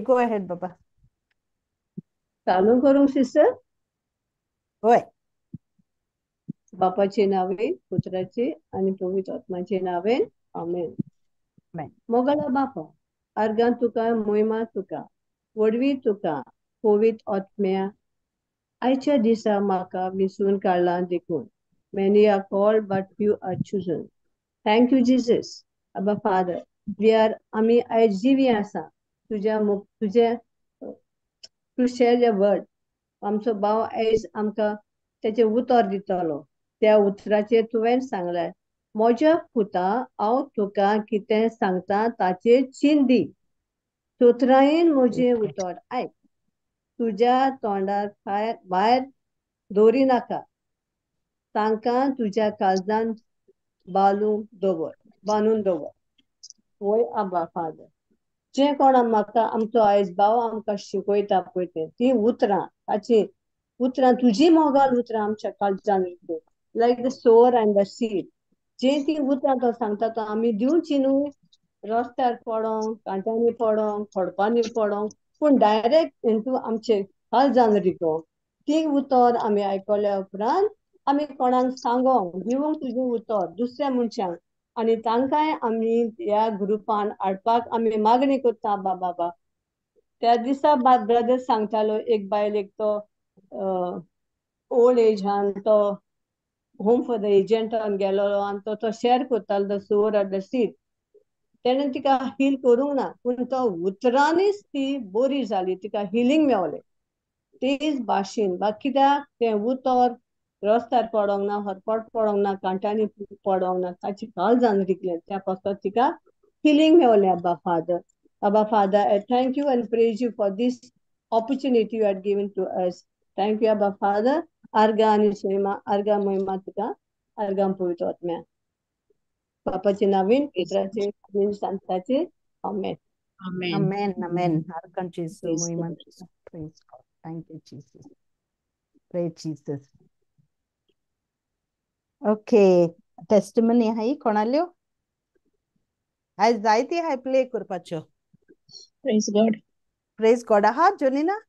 Go ahead बाबा. चालू करूं सिस्टर? होय. बापाचे नावे, पुत्राचे आणि पवित्र आत्माचे नावे, आमेन. मोगला बापा, अर्गां तुका, मोहिमा तुका, वडवी तुका, पवित्र आत्म्या, आयच्या दिसा म्हाका विसरून काडला देखून. Many are called but few are chosen. Thank you Jesus. Abba Father, we are आमी आयज जिवी आसा तुज्या तुजे टू शेअर your word. आमचो भाव आयज आमकां तेचें उतर दितलो. त्या उतराचेर तुवें सांगलें, म्हज्या पुता हांव तुका कितें सांगता ताचेर चिंत दी, चतुरायेन म्हजें उतर आयक, तुज्या तोंडार भायर दवरी नाका, तांकां तुज्या काळजान बालून दवर, बांदून दवर. वय आबा फादर, जें कोण म्हाका आमचो आयज भाव आमकां शिकयता पळय तें ती उतरां, ताची उतरां तुजी मोगाल उतरां आमच्या काळजान like the sower and the seed. जे ती उतरां तो सांगता तो आमी दिवची न्हू, रस्त्यार पडोंक, कांट्यांनी पडोंक, खडपांनी पडोंक, पूण डायरेक्ट इंटू आमचे काळजान रिगोंक. ती उतर आमी आयकल्या उपरांत आमी कोणाक सांगोंक दिवंक तुजें उतर दुसऱ्या मनशांक, आनी तांकांय आमी ह्या ग्रुपान हाडपाक आमी मागणी करता. बाबा त्या दिसा ब्रदर सांगतालो, एक बायल एक तो ओल्ड एजान तो होम फॉर the एजंटान गेलोलो आनी तो तो शेअर करतालो the sower or the seed. तेणें तिका हील करूंक ना, पूण तो उतरांनीच ती बरी जाली, तिका हिलींग मेवलें. तेच भाशेन कित्याक तें उतर रस्त्यार पडोंक ना, हरपट पडोंक ना, कांट्यांनी पडोंक ना, ताची काळजान रिगलें, त्या पासत तिका healing मेवलें. Abba Father, Abba Father, I thank you and praise you for this opportunity you had given to us. Thank you Abba Father. आर्गा आनी सोयमा, आर्गा महिमा तुका, आर्गा पवित्र आत्म्या, बापाचे नावीन, पुत्राचे संताचे, आमेन. Amen, amen. आर्गां जेजू, महिमा जेजू. Praise God. Thank you Jesus. Praise Jesus. Okay, testimony आहाय कोणाल्यो? आयज जायती आहाय प्ले करपाच्यो. प्रेज गॉड. प्रेज गॉड आहा जोनिना?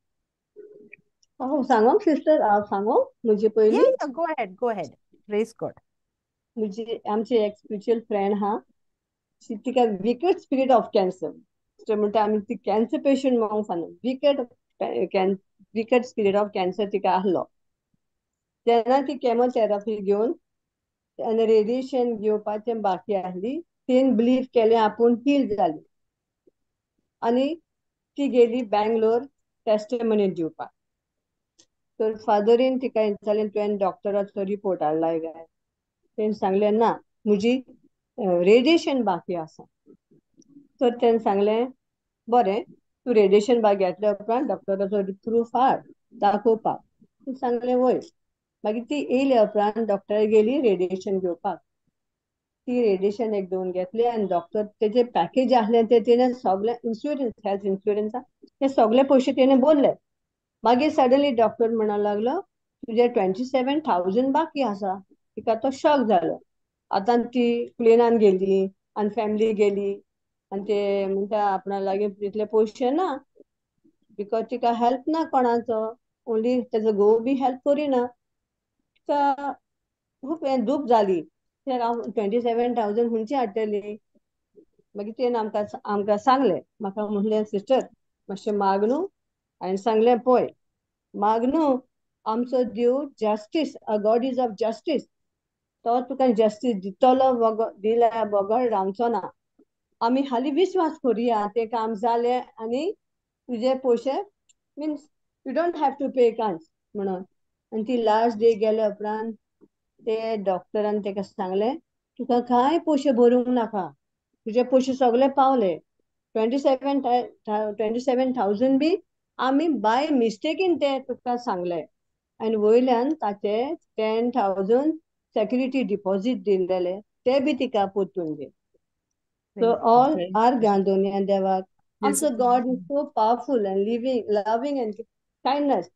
हांव सांगो सिस्टर, हांव सांगो म्हजे पयलीं. Go ahead, go ahead. Praise God. म्हजी आमची एक स्पिरिच्युअल फ्रेंड आहा, तिका विकेड स्पिरीट ऑफ कॅन्सर म्हणटा आमी, ती कॅन्सर पेशंट म्हणूंक फावना, विकेड स्पिरीट ऑफ कॅन्सर तिका आहलो. तेन्ना ती केमोथेरपी घेवन आनी रेडिएशन घेवपाचें बाकी आहली. तिणें बिलीव केलें आपूण हील जाली आनी ती गेली बेंगलोर टेस्टिमनी दिवपाक. तर फादरीन तिका विचारलें, तुवें डॉक्टराचो रिपोर्ट हाडला काय? तेणें सांगलें ना, म्हजी रेडिएशन बाकी आसा. तर तेणें सांगलें बरें, तूं रेडिएशन बाकी घेतल्या उपरांत डॉक्टराचो प्रूफ हाड दाखोवपाक. तिणें सांगलें वय. मागीर ती येयल्या उपरांत डॉक्टर गेली रेडिएशन घेवपाक. ती रेडिएशन एक दोन घेतली आनी डॉक्टर तेजे पॅकेज आहलें ते तिणें सगळें इन्शुरन्स, हेल्थ इन्शुरन्स, ते सगळे पयशे तिणें भरले. मागीर सडनली डॉक्टर म्हणूंक लागलो तुजे 27,000 बाकी आसा. तिका तो शॉक जालो. आतां ती प्लेनान गेली आनी फॅमिली गेली आनी ते म्हणटा आपणा लागीं तितले पयशे ना, because तिका हेल्प ना कोणाचो, ओन्ली तेजो घोव बी हेल्प करिना. तिका खूब हें दूख जाली. हांव 27,000 खंयची हाडटली? मागीर तिणें आमकां आमकां सांगलें, म्हाका म्हणलें सिस्टर मातशें माग न्हू. हांवें सांगलें पळय माग न्हू, आमचो देव justice, a God is of justice, तो तुका जस्टीस दितलो, बगर दिल्या बगर रावचो ना. आमी हालीं विस्वास करुया तें काम जालें आनी तुजे पयशे means you don't have to pay कांयच म्हणून. आनी ती लास्ट डे गेल्या उपरांत ते डॉक्टरान ताका सांगलें तुका कांय पयशे भरूंक नाका, तुजे पयशे सगळे पावले. 27,000 बी आमी बाय मिस्टेकीन ते तुका सांगले. आनी वयल्यान ताचे 10,000 सेक्युरिटी डिपॉझीट दिल्लेले ते बी तिका परतून दी. सो ऑल are गांधोनिया देवाक. आमचो God is so powerful and living, loving and kindness.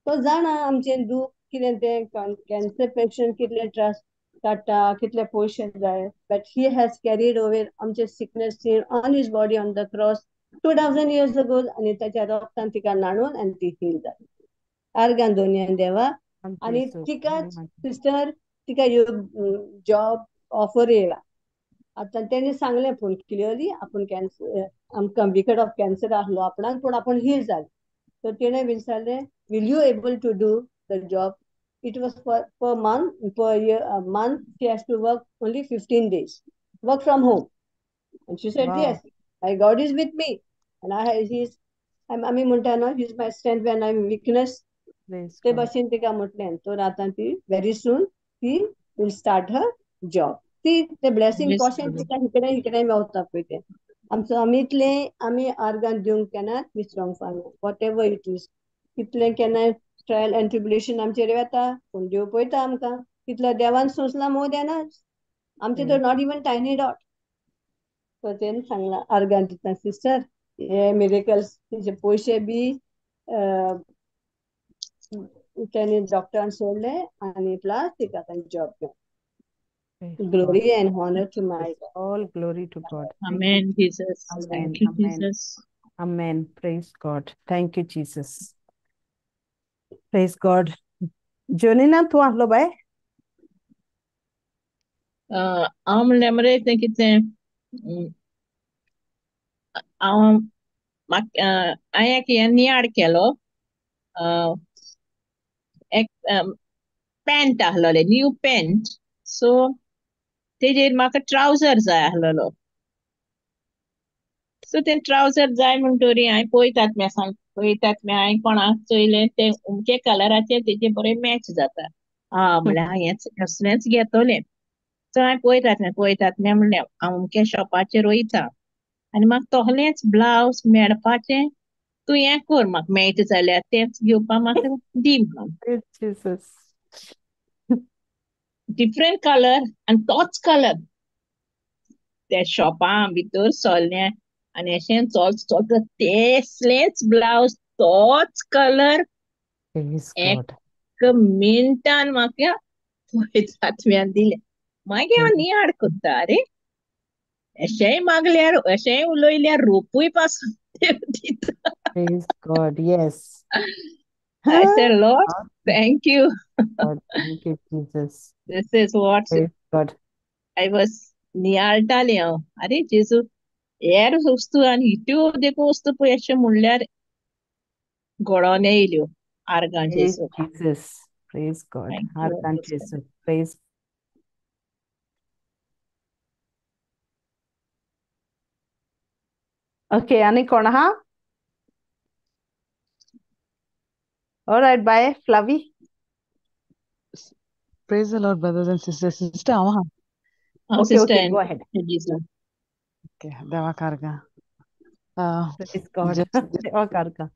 तो जाणा आमचें दूख कितें तें, कॅन्सर पेशंट कितले त्रास काडटा, कितले पयशे जाय, but he has carried over आमचे sickness on his body on the cross. 2000 years ago आनी ताच्या रोगतान तिका न्हाणून आनी ती हील जाली. आर्गान दोनयान देवा. आनी तिका सिस्टर तिका जॉब ऑफर येयला. आतां तेणी सांगलें पूण क्लियरली आपूण कॅन्सर, आमकां विकट ऑफ कॅन्सर आसलो आपणाक, पूण आपूण हील जाली. सो तिणें विचारलें, will you able to do the job? It was per month, per year, month she has to work only 15 days, work from home. And she said, yes, my God is with me. And आमी म्हणटा न्हू, he is my strength when I am weakness. ते भाशेन तिका म्हटलें. तर आतां ती व्हेरी सून ती will start her job. ती ते ब्लेसिंग कशें तिका इकडे इकडे मेवता पळय तें. आमचो आमी इतलें आमी आर्गान दिवंक केन्नाच विसरोंक फावना. What ever it is, कितलें केन्नाय ट्रायल एंड ट्रिब्युलेशन आमचेर येता, पूण देव पळयता आमकां. तितलो देवान सोंसला मोर देनाच आमचें तर not even tiny dot. So तेणें सांगलां आर्गान दिता सिस्टर, हे मिरेकल्स तेजे पयशे बी तेणी डॉक्टरान सोडले आनी प्लस तिका तांणी जॉब मेळ्ळो. Glory and honor to my God. All glory to God. Amen, Jesus. Amen. Thank you, Amen. Jesus. Amen. Praise God. Thank you, Jesus. Praise God. Jonina, तूं आसलो बाय? हांव म्हणल्यार मरे तें कितें, हांव म्हाका हांवें एक हें नियाळ केलो, एक पॅन्ट आसलोलें, न्यू पॅन्ट. सो तेजेर म्हाका ट्रावजर जाय आसलेलो. सो ते ट्रावजर जाय म्हणटरी हांवें पळयतात म्या सांग पळयतात म्या हांवें कोणाक चोयलें ते अमके कलराचे तेजे बरें मॅच जाता. आ म्हणल्यार हांव हेंच असलेंच घेतलें. सो हांवें पळयतात म्या पळयतात म्या म्हणलें हांव अमके शॉपाचेर वयता आनी म्हाका तसलेंच ब्लावज मेळपाचें, तूं हें कर, म्हाका मेळटा जाल्यार तेंच घेवपा म्हाका दी म्हणून. डिफरंट कलर आनी तोच कलर. त्या शॉपा भितर सरलें आनी अशें चल चलता तेसलेंच ब्लावज तोच कलर. एक मिनटान म्हाका पळयतात दिलें. मागीर हांव नियाळ करता, अरे अशेंय मागल्यार अशेंय उलयल्यार रोपूय पासून दिता. Praise God, yes. I said, Lord, thank you. God, thank you, Jesus. This is what Praise God. I was नियाळटालें हांव. अरे जेजू, हेर वस्तू आनी इत्यो देखून वस्तू पळय अशें म्हणल्यार घडोवन येयल्यो. आर्गां जेजू. Jesus. Praise God. आर्गां जेजू. Praise. Okay, आनी कोण आहा? All right, bye, Flavi. Praise the Lord, brothers and sisters. Sister, Amaha. Okay, sister, okay, go ahead. Okay, Deva Karga. Praise God. Deva Karga.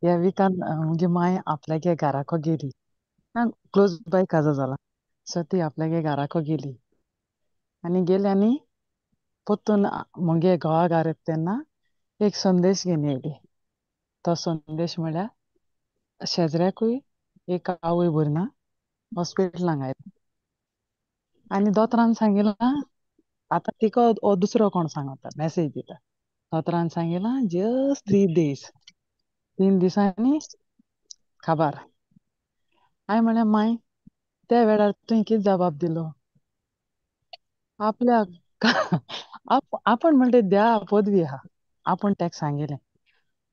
ह्या विकान मुगे माय आपल्यागे घराको गेली, क्लोज बाय काजा जाला. सो ती आपल्यागे घराको गेली आनी गेली आनी परतून मुगे घोवा घार येता तेन्ना एक संदेश घेवन येयली. तो संदेश म्हळ्यार शेजऱ्याकूय एक आवय बरी ना, हॉस्पिटलांक आयली आनी दोतोरान सांगिलां, आतां तिका हो दुसरो कोण सांगता मॅसेज दिता. दोतोरान सांगिलां जस्ट 3 days, 3 दिसांनी खबर. हांवें म्हणलें, माय त्या वेळार तुवें कितें जबाब दिलो? आपल्याक आपण म्हणटे द्या पदवी आहा, आपूण ताका सांगिलें.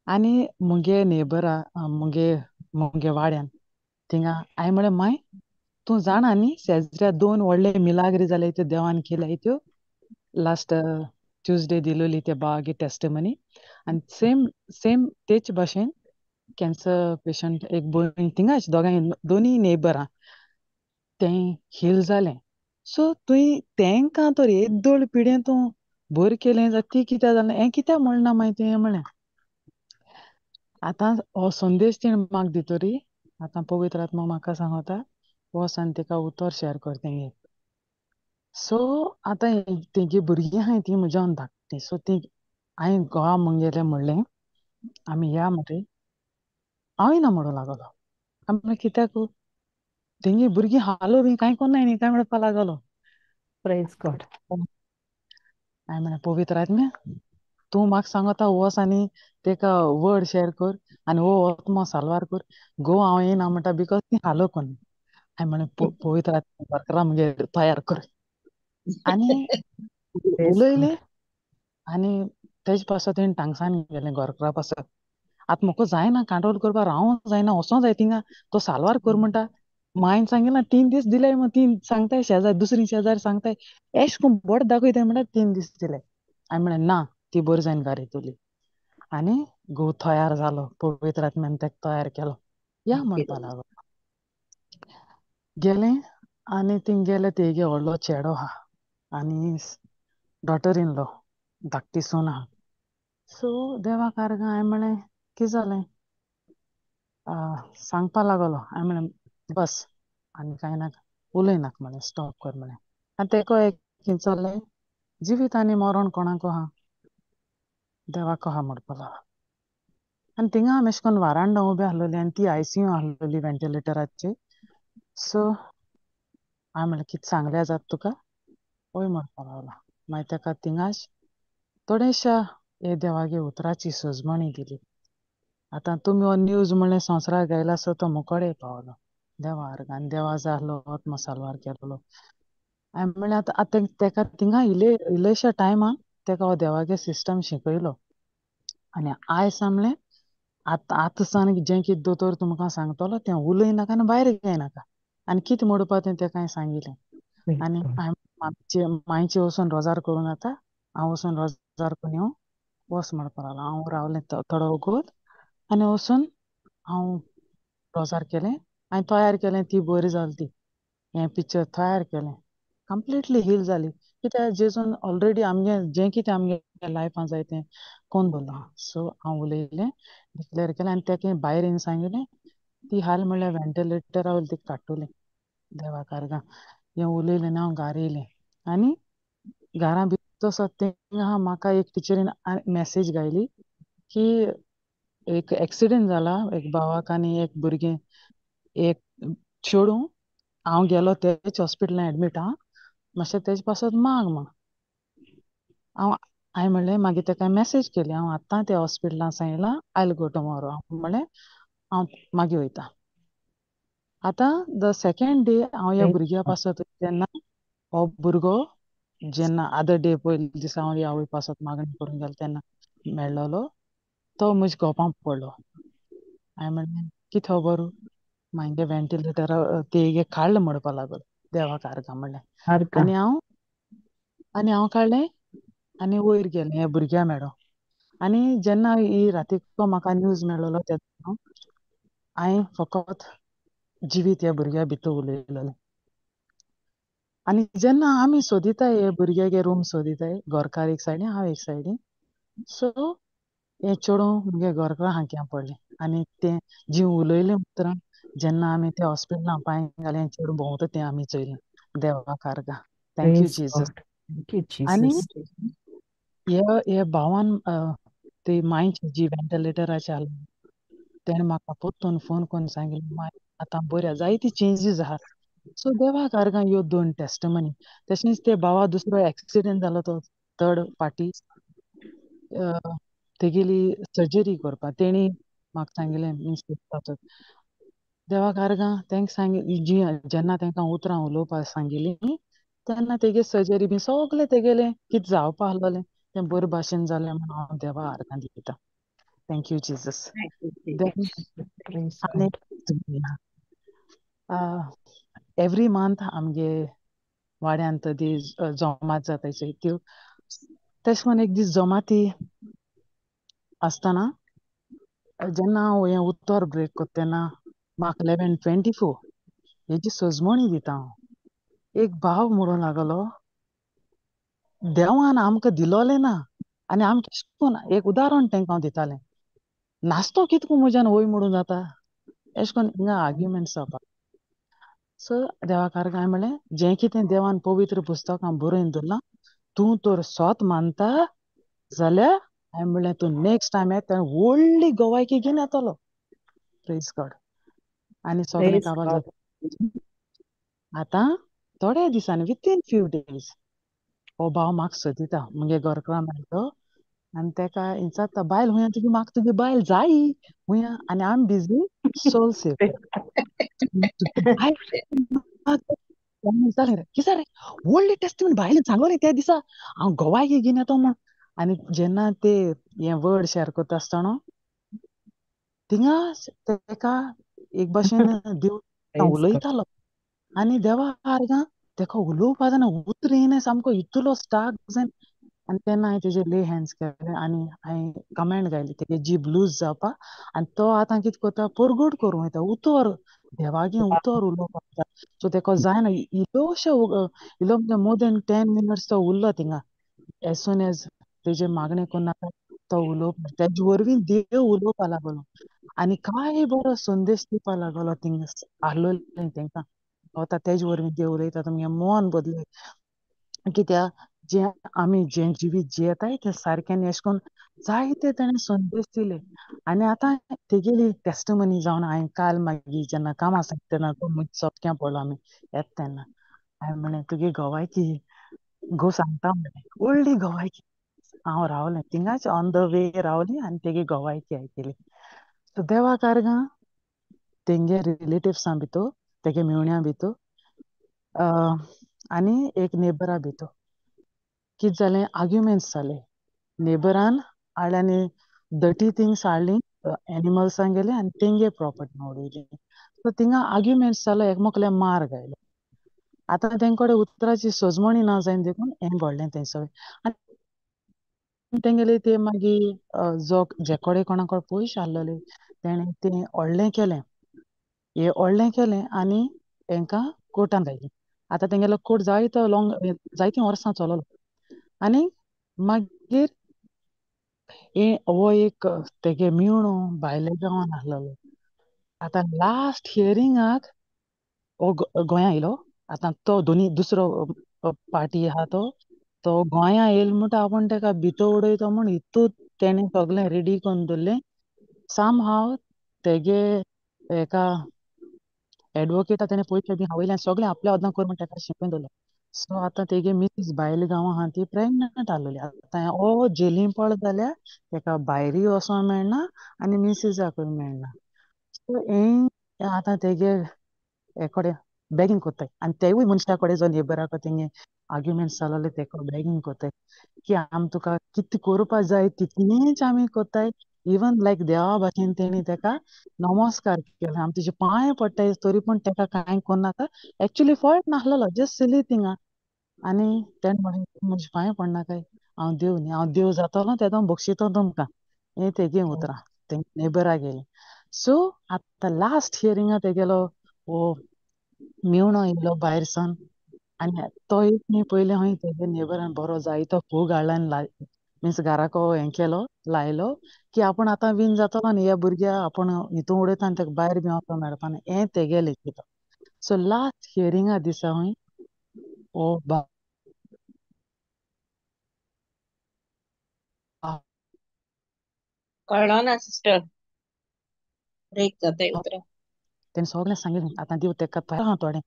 आनी मुगे नेबरा मुगे मुगे वाड्यान थिंगा हांवें म्हणलें, माय तूं जाणा न्ही शेजऱ्या 2 व्हडले मिलाग्री जाले त्यो देवान केल्या त्यो लास्ट ट्युजडे दिलोली ते बागी टेस्टमनी. आनी सेम सेम तेच भाशेन कॅन्सर पेशंट एक भयण थिंगाच दोगांय दोनूय नेबरां तें हील जालें. सो तुवें तेंकां तर येदोळ पिडें तूं बरें केलें जाल्यार ती कित्याक जालें हें कित्याक म्हणना मागीर तुवें म्हणलें. आतां हो संदेश तेणें म्हाका दितरी आतां पवित्र आत्मा म्हाका सांगता वच आनी तिका उतर शेअर कर तेंगेर. सो आतां तेगे भुरगीं आहाय तीं म्हज्यान धाकटीं. सो ती हांवें घोवा मुगेलें म्हणलें आमी या मरे, हांवूय ना म्हणूंक लागलो. हांवें म्हणलें कित्याक तेंगे भुरगीं हालो बी कांय कोन्नाय न्ही काय म्हणपा लागलो. Praise God. हांवें म्हणलें पवित्र आत्म्या तूं म्हाका सांगता वच आनी तेका वर्ड शेअर कर आनी हो आत्मो साल्वार कर, गो हांव येना म्हणटा because ती हालो कोन्न. हांवें म्हणलें पवित्र आत्मा घरकारा मुगे तयार कर आनी उलयलें. आनी तेजे पासत तेणें टांगसान गेलें घरकारा पासत. आतां म्हाका जायना कंट्रोल करपाक, रावोंक जायना, वचोंक जाय थिंगा, तो साल्वार कर म्हणटा. मायन सांगिना 3 दीस दिले म्हण, 3 सांगताय शेजार, दुसरी शेजार सांगताय एश कोन्न बोट दाखयताय म्हणटा 3 दीस दिले. हांवें म्हणलें ना ती बरी जायन गाडी तुली. आनी घोव तयार जालो, पवित्र आत्म्यान तेका तयार केलो. या म्हणपा लागलो. गेलें आनी थिंग गेलें, तेगे व्हडलो चेडो आहा आनी डॉटर इन लॉ धाकटी सून आहा. सो देवाक आर्गां हांवें म्हणलें कितें जालें सांगपा लागलो. हांवें म्हणलें बस आनी कांय नाका, उलय नाका म्हणलें, स्टॉप कर म्हणलें. आनी तेको एक कितें चल्लें, जिवीत आनी मरण कोणाक आहा, देवाक आहा म्हणपा लागलो. आनी थिंगा आमी अशें करून वारांडा उबे आसलोली आनी ती आयसीयू आसलोली व्हेंटिलेटराचेर. सो हांवें म्हणलें कितें सांगल्यार जाता तुका, वय म्हणपा लागलो. मागीर तेका थिंगाच थोडेशा हे देवागे उतराची सजमणी दिली. आतां तुमी हो न्यूज म्हणलें संवसाराक गायला, सो तो मुकोडे पावलो देवा आर्गां. आनी देवा जालो आत्मो साल्वार केलो. हांवें म्हणलें आतां आतां तेका थिंगा इल्ले इल्लेशा टायमाक तेका हो देवागे सिस्टम शिकयलो. आनी आयज म्हणलें आतां आतां सावन जें कितें दोतोर तुमकां सांगतलो तें उलय नाका आनी भायर घेयनाका आनी कितें म्हणपा तें तेका हांवें सांगिल्लें. आनी हांवें मांयचे वचून रोजार करून जाता, हांव वचून रोजार करून येवं वच म्हणपा लागलो. हांव रावलें थोडो वगत आनी वचून हांव रोजार केलें आनी तयार केलें, ती बरी जाली, ती हें पिक्चर तयार केलें, कंप्लिटली हील जाली. कित्याक जेजून ऑलरेडी आमगे जें कितें आमगे लायफान जाय तें कोण दवरलां. सो हांव उलयलें, डिक्लेर केलें आनी तेका भायर येवन सांगिल्लें ती हाल म्हणल्यार व्हेंटिलेटरा वयली ती काडटली देवाक आर्गां. हें उलयलें आनी हांव घरा येयलें. आनी घरा भितर तसो थिंगा म्हाका एक टिचरीन मॅसेज घायली की एक एक्सिडेंट जाला एक भावाक आनी एक भुरगें एक चेडूं, हांव गेलो तेच हॉस्पिटलान एडमीट आहा, मातशें तेजे पासत माग म्हण. हांव हांवें म्हणलें मागीर तेका मॅसेज केली, हांव आतां त्या हॉस्पिटलान सांगिलां, I will go tomorrow. हांव म्हणलें हांव मागीर वयता. आतां the second day हांव ह्या भुरग्या पासत तेन्ना हो भुरगो जेन्ना आदर डे पयले दिसा हांव ह्या आवय पासत मागणी करूंक गेलो तेन्ना मेळ्ळो तो म्हज्या गोपां पडलो. हांवें म्हणलें कितें खबर, मागीर व्हेंटिलेटर ते काडलें म्हणपा लागलो देवाक आर्गां म्हणलें. आनी हांव काडलें आनी वयर गेलें ह्या भुरग्या मेळो. आनी जेन्ना ही रातीको म्हाका न्यूज मेळ्ळो तेन्ना हांवें फकत जिवीत ह्या भुरग्या भितर उलयलें. आनी जेन्ना आमी सोदिताय हे भुरग्यागे रूम सोदिताय, घरकार एक सायडीन हांव एक सायडीन, सो हें चेडूं मुगे घरकार हांक्यां पडलें. आनी तें जीं उलयलें उतरां जेन्ना आमी त्या हॉस्पिटलान पांय घालें, हें चेडूं भोंवता तें आमी चोयलें. देवाक आर्गां. Thank you Jesus. आनी हे भावान ते मांयची जी व्हेंटिलेटराचे आसली तेणें म्हाका परतून फोन करून सांगिल्लें माय आतां बऱ्या जायती चेंजीस आहा. सो देवाक आर्गां ह्यो 2 टेस्टमनी. तशेंच ते भावा दुसरो एक्सिडेंट जालो तो थर्ड पार्टी तेगेली सर्जरी करपाक तेणी म्हाका सांगिल्लें मिन्स देवाक आर्गां तेंका सांग जी जेन्ना तेंकां उतरां उलोवपाक सांगिल्लीं तेन्ना तेगे सर्जरी बी सगळें तेगेलें कितें जावपा आसलेलें तें बरे भाशेन जालें म्हण हांव देवा आर्गां दिता. Thank you Jesus. Every month आमगे वाड्यांत ती जमात जाता त्यो, तशें करून एक दीस जमाती आसतना जेन्ना हांव हें उतर ब्रेक करता तेन्ना म्हाका 11:24 हेजी सजमणी दिता हांव. एक भाव म्हणूंक लागलो देवान आमकां दिलोलें ना आनी आमकां अशें करून एक उदाहरण तेंकां हांव दितालें, नाचतो कितको म्हज्यान वय म्हणून जाता अशें करून हिंगा आर्ग्युमेंट जावपाक. सो देवाक आर्गां हांवें म्हणलें जें कितें देवान पवित्र पुस्तकां बरोवन दवरलां तूं तर सोत मानता जाल्यार हांवें म्हणलें तूं नेक्स्ट टायम येता व्हडली गोवायकी घेवन येतलो. Praise God. आनी सगळें काबार जाता. आतां थोड्या दिसांनी विथीन फ्यू डेज हो भाव म्हाका सोदिता, मुगे घरकारा मेळटलो, आनी तेका विचारता बायल हुंया तुजी, म्हाका तुजी बायल जायी हुंया, आनी आम बिजी सोल सेव. कितें रे व्हडली टेस्टिमनी बायलेन सांगलें त्या दिसा हांव गोवाय घेवन येतो म्हण. आनी जेन्ना ते हें वर्ड शेअर करता आसतना थिंगा तेका एक भाशेन देव उलयतालो आनी देवा आर्गां तेका उलोवपा जायना, उतर येयना, सामको इतलो स्टाक जायन. आनी तेन्ना हांवें तेजेर ले हँड्स केले आनी हांवें कमेंट घाली तेगे जीब लूज जावपा. आनी तो आतां कितें करता, परगट करूं वयता, उतर देवागे उतर उलोवपाक जाय. सो तेका जायना इल्लोशे इल्लो म्हणजे मोर देन 10 मिनट्स तो उरलो थिंगा. एज सून एज तेजे मागणें करून नाका तो उलोवपा, तेजे वरवीं देव उलोवपा लागलो आनी काय बरो संदेश दिवपा लागलो थिंगा आहलोलें तेंकां. आतां तेजे वरवीं देव उलयता, तुमगें मन बदले कित्याक जें आमी जें जिवीत जियेताय तें सारकें एशें करून जायते तेणें संदेश दिले. आनी आतां तेगेली टेस्टिमनी जावन हांवें काल मागीर जेन्ना काम आसा तेन्ना तो चोपक्यां पडलो आमी येता तेन्ना हांवें म्हणलें तुगे गोवायकी गो सांगता म्हणलें, व्हडली गोवायकी. हांव रावलें थिंगाच ऑन the way रावलें आनी तेगे गोवायकी आयकली. सो देवा कारगां तेंगे रिलेटिव्सां भितर, तेगे मेवण्या भितर आनी एक नेबरा भितर कितें जालें, आर्ग्युमेंट्स जाले. नेबरान हाडले आनी डर्टी थिंग्स हाडली एनिमल्सां गेले आनी तेंगे प्रॉपर्टी उडयली. सो थिंगा आर्ग्युमेंट्स जालो, एकमेकल्या मार घायलो. आतां तेंचे कडेन उतराची सजमणी ना जायन देखून हें घडलें तें सगळें. आनी तेंगेले ते मागीर जो जे कडेन कोणा कडेन पयशे आहलेले तेणें तें व्हडलें केलें, हें व्हडलें केलें आनी तेंकां कोर्टान घायली. आतां तेंगेलो कोर्ट जायतो लॉंग जायतीं वर्सां चललो. आनी मागीर हो एक तेगे मेवणो भायल्या गांवान आहलोलो. आतां लास्ट हियरिंगाक हो गोंया येयलो. आतां तो दोनी दुसरो पार्टी आहा तो तो गोंया येयलो म्हणटा आपूण तेका भितर उडयतो म्हूण इतू तेणें सगळें रेडी करून दवरलें. साम हांव तेगे एका एडवोकेटा तेणें पयशे बी वयल्यान सगळें आपल्या वदां कर म्हण तेका शिकोवन दवरलो. सो आतां तेगे मिसीस भायल गांवां आहा ती प्रेग्नंट आहलोली. आतां हो जेलीन पडलो जाल्यार तेका भायरूय वचोंक मेळना आनी मिसीसाकूय मेळना. सो हें आतां तेगे एकोडे बॅगींग कोत्ताय आनी तेवूय मनशा कडेन जो नेबराक तेंगे आर्ग्युमेंट जालोले तेका बॅगींग कोत्ताय की आम तुका कितें करपा जाय तितलेंच आमी कोत्ताय. इवन लायक देवा भाशेन तेणी तेका नमस्कार केलो, आमी तेजे पांय पडटाय तरी पूण तेका कांय करनाका. एक्चुली फॉल्ट नासलेलो, जस्ट सिली थिंगा. आनी तेणें म्हणलें म्हजे पांय पडनाकाय, हांव देव न्ही, हांव देव जातलो तेदो बक्षितो तुमकां, हें तेगे उतरां तेंगे नेबरा गेली. सो आतां लास्ट हियरिंगा तेगेलो हो मेवणो येयलो भायर सान आनी तो एक न्ही पयलें खंय तेगे नेबरान बरो जायतो फूग हाडला आनी मिन्स घराको हें केलो लायलो की आपूण आतां वीन जातलो न्ही ह्या भुरग्या आपूण हितून उडयता आनी तेका भायर बी वचोंक मेळपा ना, हें तेगेलें कितें. सो लास्ट हियरिंगा दिसा खंय हो कळ्ळो ना सिस्टर, ब्रेक जाता उतरां. तेणें सगळें सांगिल्लें आतां देव तेका आहा थोडें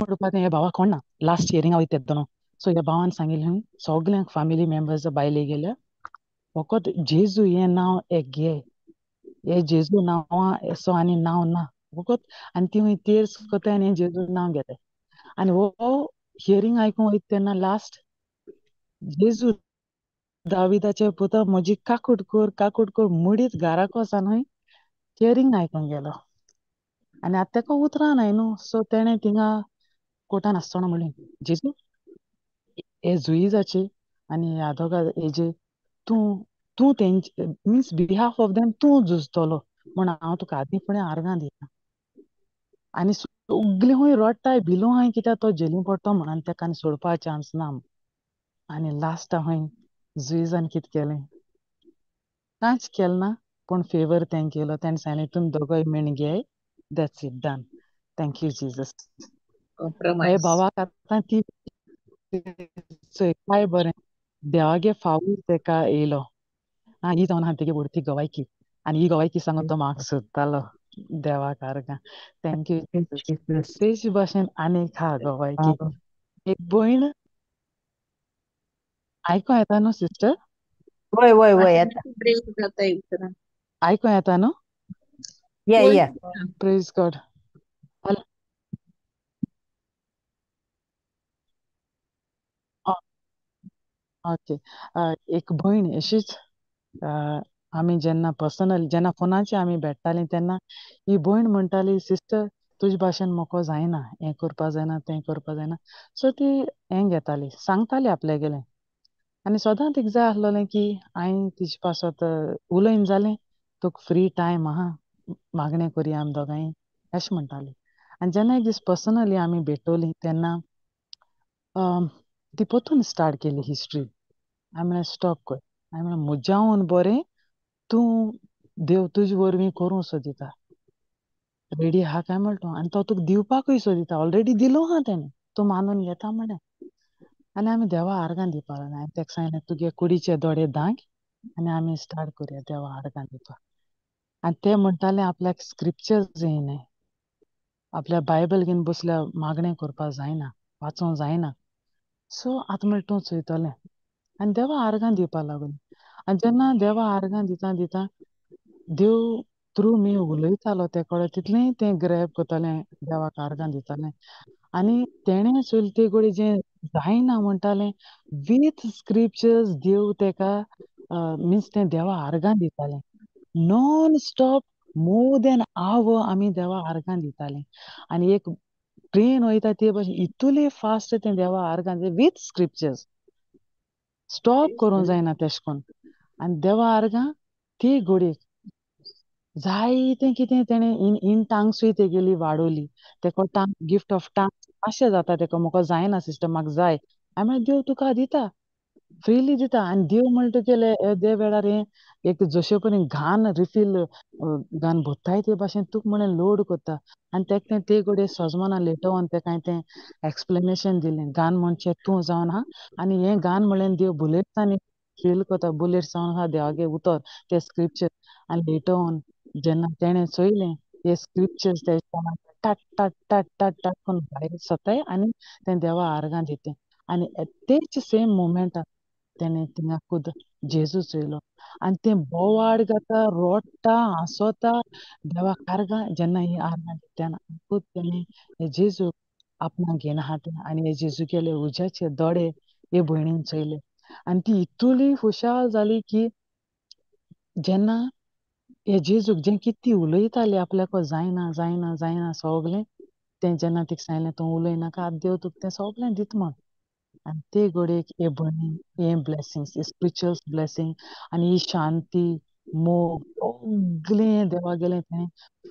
म्हणपाक हे भावाक कोण ना लास्ट हियरिंगा वयता तेदोना. सो ह्या भावान सांगिल्लें सगल्यांक फॅमिली मेंबर्स भायले गेल्या फकत जेजू हें नांव एक घे, हे जेजू नांवा असो आनी नांव ना फकत. आनी ती तेर्स करताय आनी जेजू नांव घेताय. आनी हो हियरींग आयकूंक वयता तेन्ना लास्ट जेजू दाविदाचे पुता म्हजी काकूट कर काकूट कर मुडीत घराक वचून न्हय हियरींग आयकूंक गेलो. आनी आतां तेका उतरां नाय न्हू. सो तेणें थिंगा कोर्टान आसतना म्हणलें जेजू हे जुईजाचे आनी ह्या दोगा हेजे तूं तूं तेंचे मिन्स बिहाफ ऑफ देम तूं झुजतलो म्हण हांव तुका आदीं फुडें आर्गां दिता. आनी सगलीं खंय रडटाय भिलो हांवें कित्याक तो जेलीन पडटलो म्हण आनी तेका आनी सोडपा चान्स ना. आनी लास्टा खंय जुईजान कितें केलें, कांयच केलें ना पूण फेवर तें केलो. तेणें सांगलें तुमी दोगोय मेण घेय, that's it done, thank you Jesus. हे भावाक आतां ती काय बरें देवागे फावूर तेका येयलो. आं ही जावन आहा तेगे उडती गवायकी आनी ही गवायकी सांगून तो म्हाका सोदतालो देवाक आर्गां. Thank you. तेज भाशेन आनीक आहा गवायकी एक भयण. आयको येता न्हू सिस्टर? वय वय वय येता. ब्रेक जाता उतरां. आयको येता न्हू? या वय. या. Praise God. Okay. एक भयण अशीच आमी जेन्ना पर्सनल जेन्ना फोनाचेर आमी भेट्टाली तेन्ना ही भयण म्हणटाली, सिस्टर तुजे भाशेन म्हाका जायना, हें करपा जायना, तें करपा जायना. सो ती हें घेताली, सांगताली आपल्यागेलें. आनी सदां तिका जाय आसलोलें की हांवें तिजे पासत उलयन जालें, तुका फ्री टायम आहा, मागणें करया आमी दोगांय, अशें म्हणटाली. आनी जेन्ना एक दीस पर्सनली आमी भेटोली तेन्ना ती परतून स्टार्ट केली हिस्ट्री. हांवें म्हणलें स्टॉप कर. हांवें म्हणलें म्हज्याहून बरें तूं देव तुजे वरवीं करूंक सोदिता, रेडी आहा काय म्हणटा तूं, आनी तो तुका दिवपाकूय सोदिता, ऑलरेडी दिलो आहा तेणें, तूं मानून घेता म्हणलें. आनी आमी देवा आर्गां दिवपा लागले. हांवें ताका सांगलें तुगे कुडीचे दोळे धांक आनी आमी स्टार्ट करुया देवा आर्गां दिवपाक. आनी ते म्हणटाले आपल्याक स्क्रिप्चर्स येयनाय, आपल्या बायबल घेवन बसल्या मागणें करपाक जायना, वाचोंक जायना. सो आतां म्हणलें तूं चोयतलें. आनी देवा आर्गां दिवपाक लागली. आनी जेन्ना देवा आर्गां दिता दिता देव थ्रू मी उलयतालो ते कडेन तितलेंय तें ग्रॅब करतालें, देवाक आर्गां दितालें. आनी तेणें चोयलें ते घडये जें जायना म्हणटालें वीथ स्क्रिप्चर्स देव तेका मिन्स तें देवा आर्गां दितालें non stop more than our आमी देवा आर्गां दितालें. आनी एक ट्रेन वयता ते भशेन इतुले फास्ट तें देवा आर्गां वीथ स्क्रिप्चर्स, स्टॉप करूंक जायना तेश कोन. आनी देवा आर्गां ती घडयेक जायतें कितें तेणें इन टांग्सूय तेगेली वाडोवली. तेका टांग गिफ्ट ऑफ टांग्स अशें जाता तेका, म्हाका जायना सिस्टर, म्हाका जाय. हांवें म्हणलें देव तुका दिता, फ्रीली दिता. आनी देव म्हणटा तुगेले ते वेळार हें एक जशें परी घाण रिफील घाण भरताय ते भाशेन तुका म्हणलें लोड करता. आनी तेका तें ते घडये सजमना लेटर ऑन तेका हांवें तें एक्सप्लेनेशन दिलें, घाण म्हणचें तूं जावन आहा आनी हें घाण म्हणलें देव बुलेट्सांनी फील करता, बुलेट्स जावन आहा देवागे उतर तें स्क्रिप्चर. आनी लेटर ऑन जेन्ना तेणें चोयलें हे स्क्रिप्चर्स ते टाट टाट टाट टाट टाट करून भायर सरताय आनी तें देवा आर्गां दितें. आनी तेच सेम मुमेंटाक तेणें थिंगा खुद जेजू चोयलो आनी तें बोवाळ जाता, रोडटा, हांसोता देवाक आर्गां. जेन्ना ही आर्गां दिता तेन्ना खुद तेणें जेजू आपणाक घेवन आहा तें आनी हे जेजू गेले उज्याचे दोळे हे भयणीन चोयले. आनी ती इतुली खुशाल जाली की जेन्ना हे जेजूक जें कितें ती उलयताली आपल्याक जायना जायना जायना सगलें तें जेन्ना तिका सांगलें तूं उलयनाका, आतां देव तुका तें सगलें दिता म्हण. आनी ते घडयेक हे भयणीन हे ब्लेसिंग्स, हे स्पिरिच्युअल ब्लेसिंग आनी ही शांती, मोग सगलें देवा गेलें तें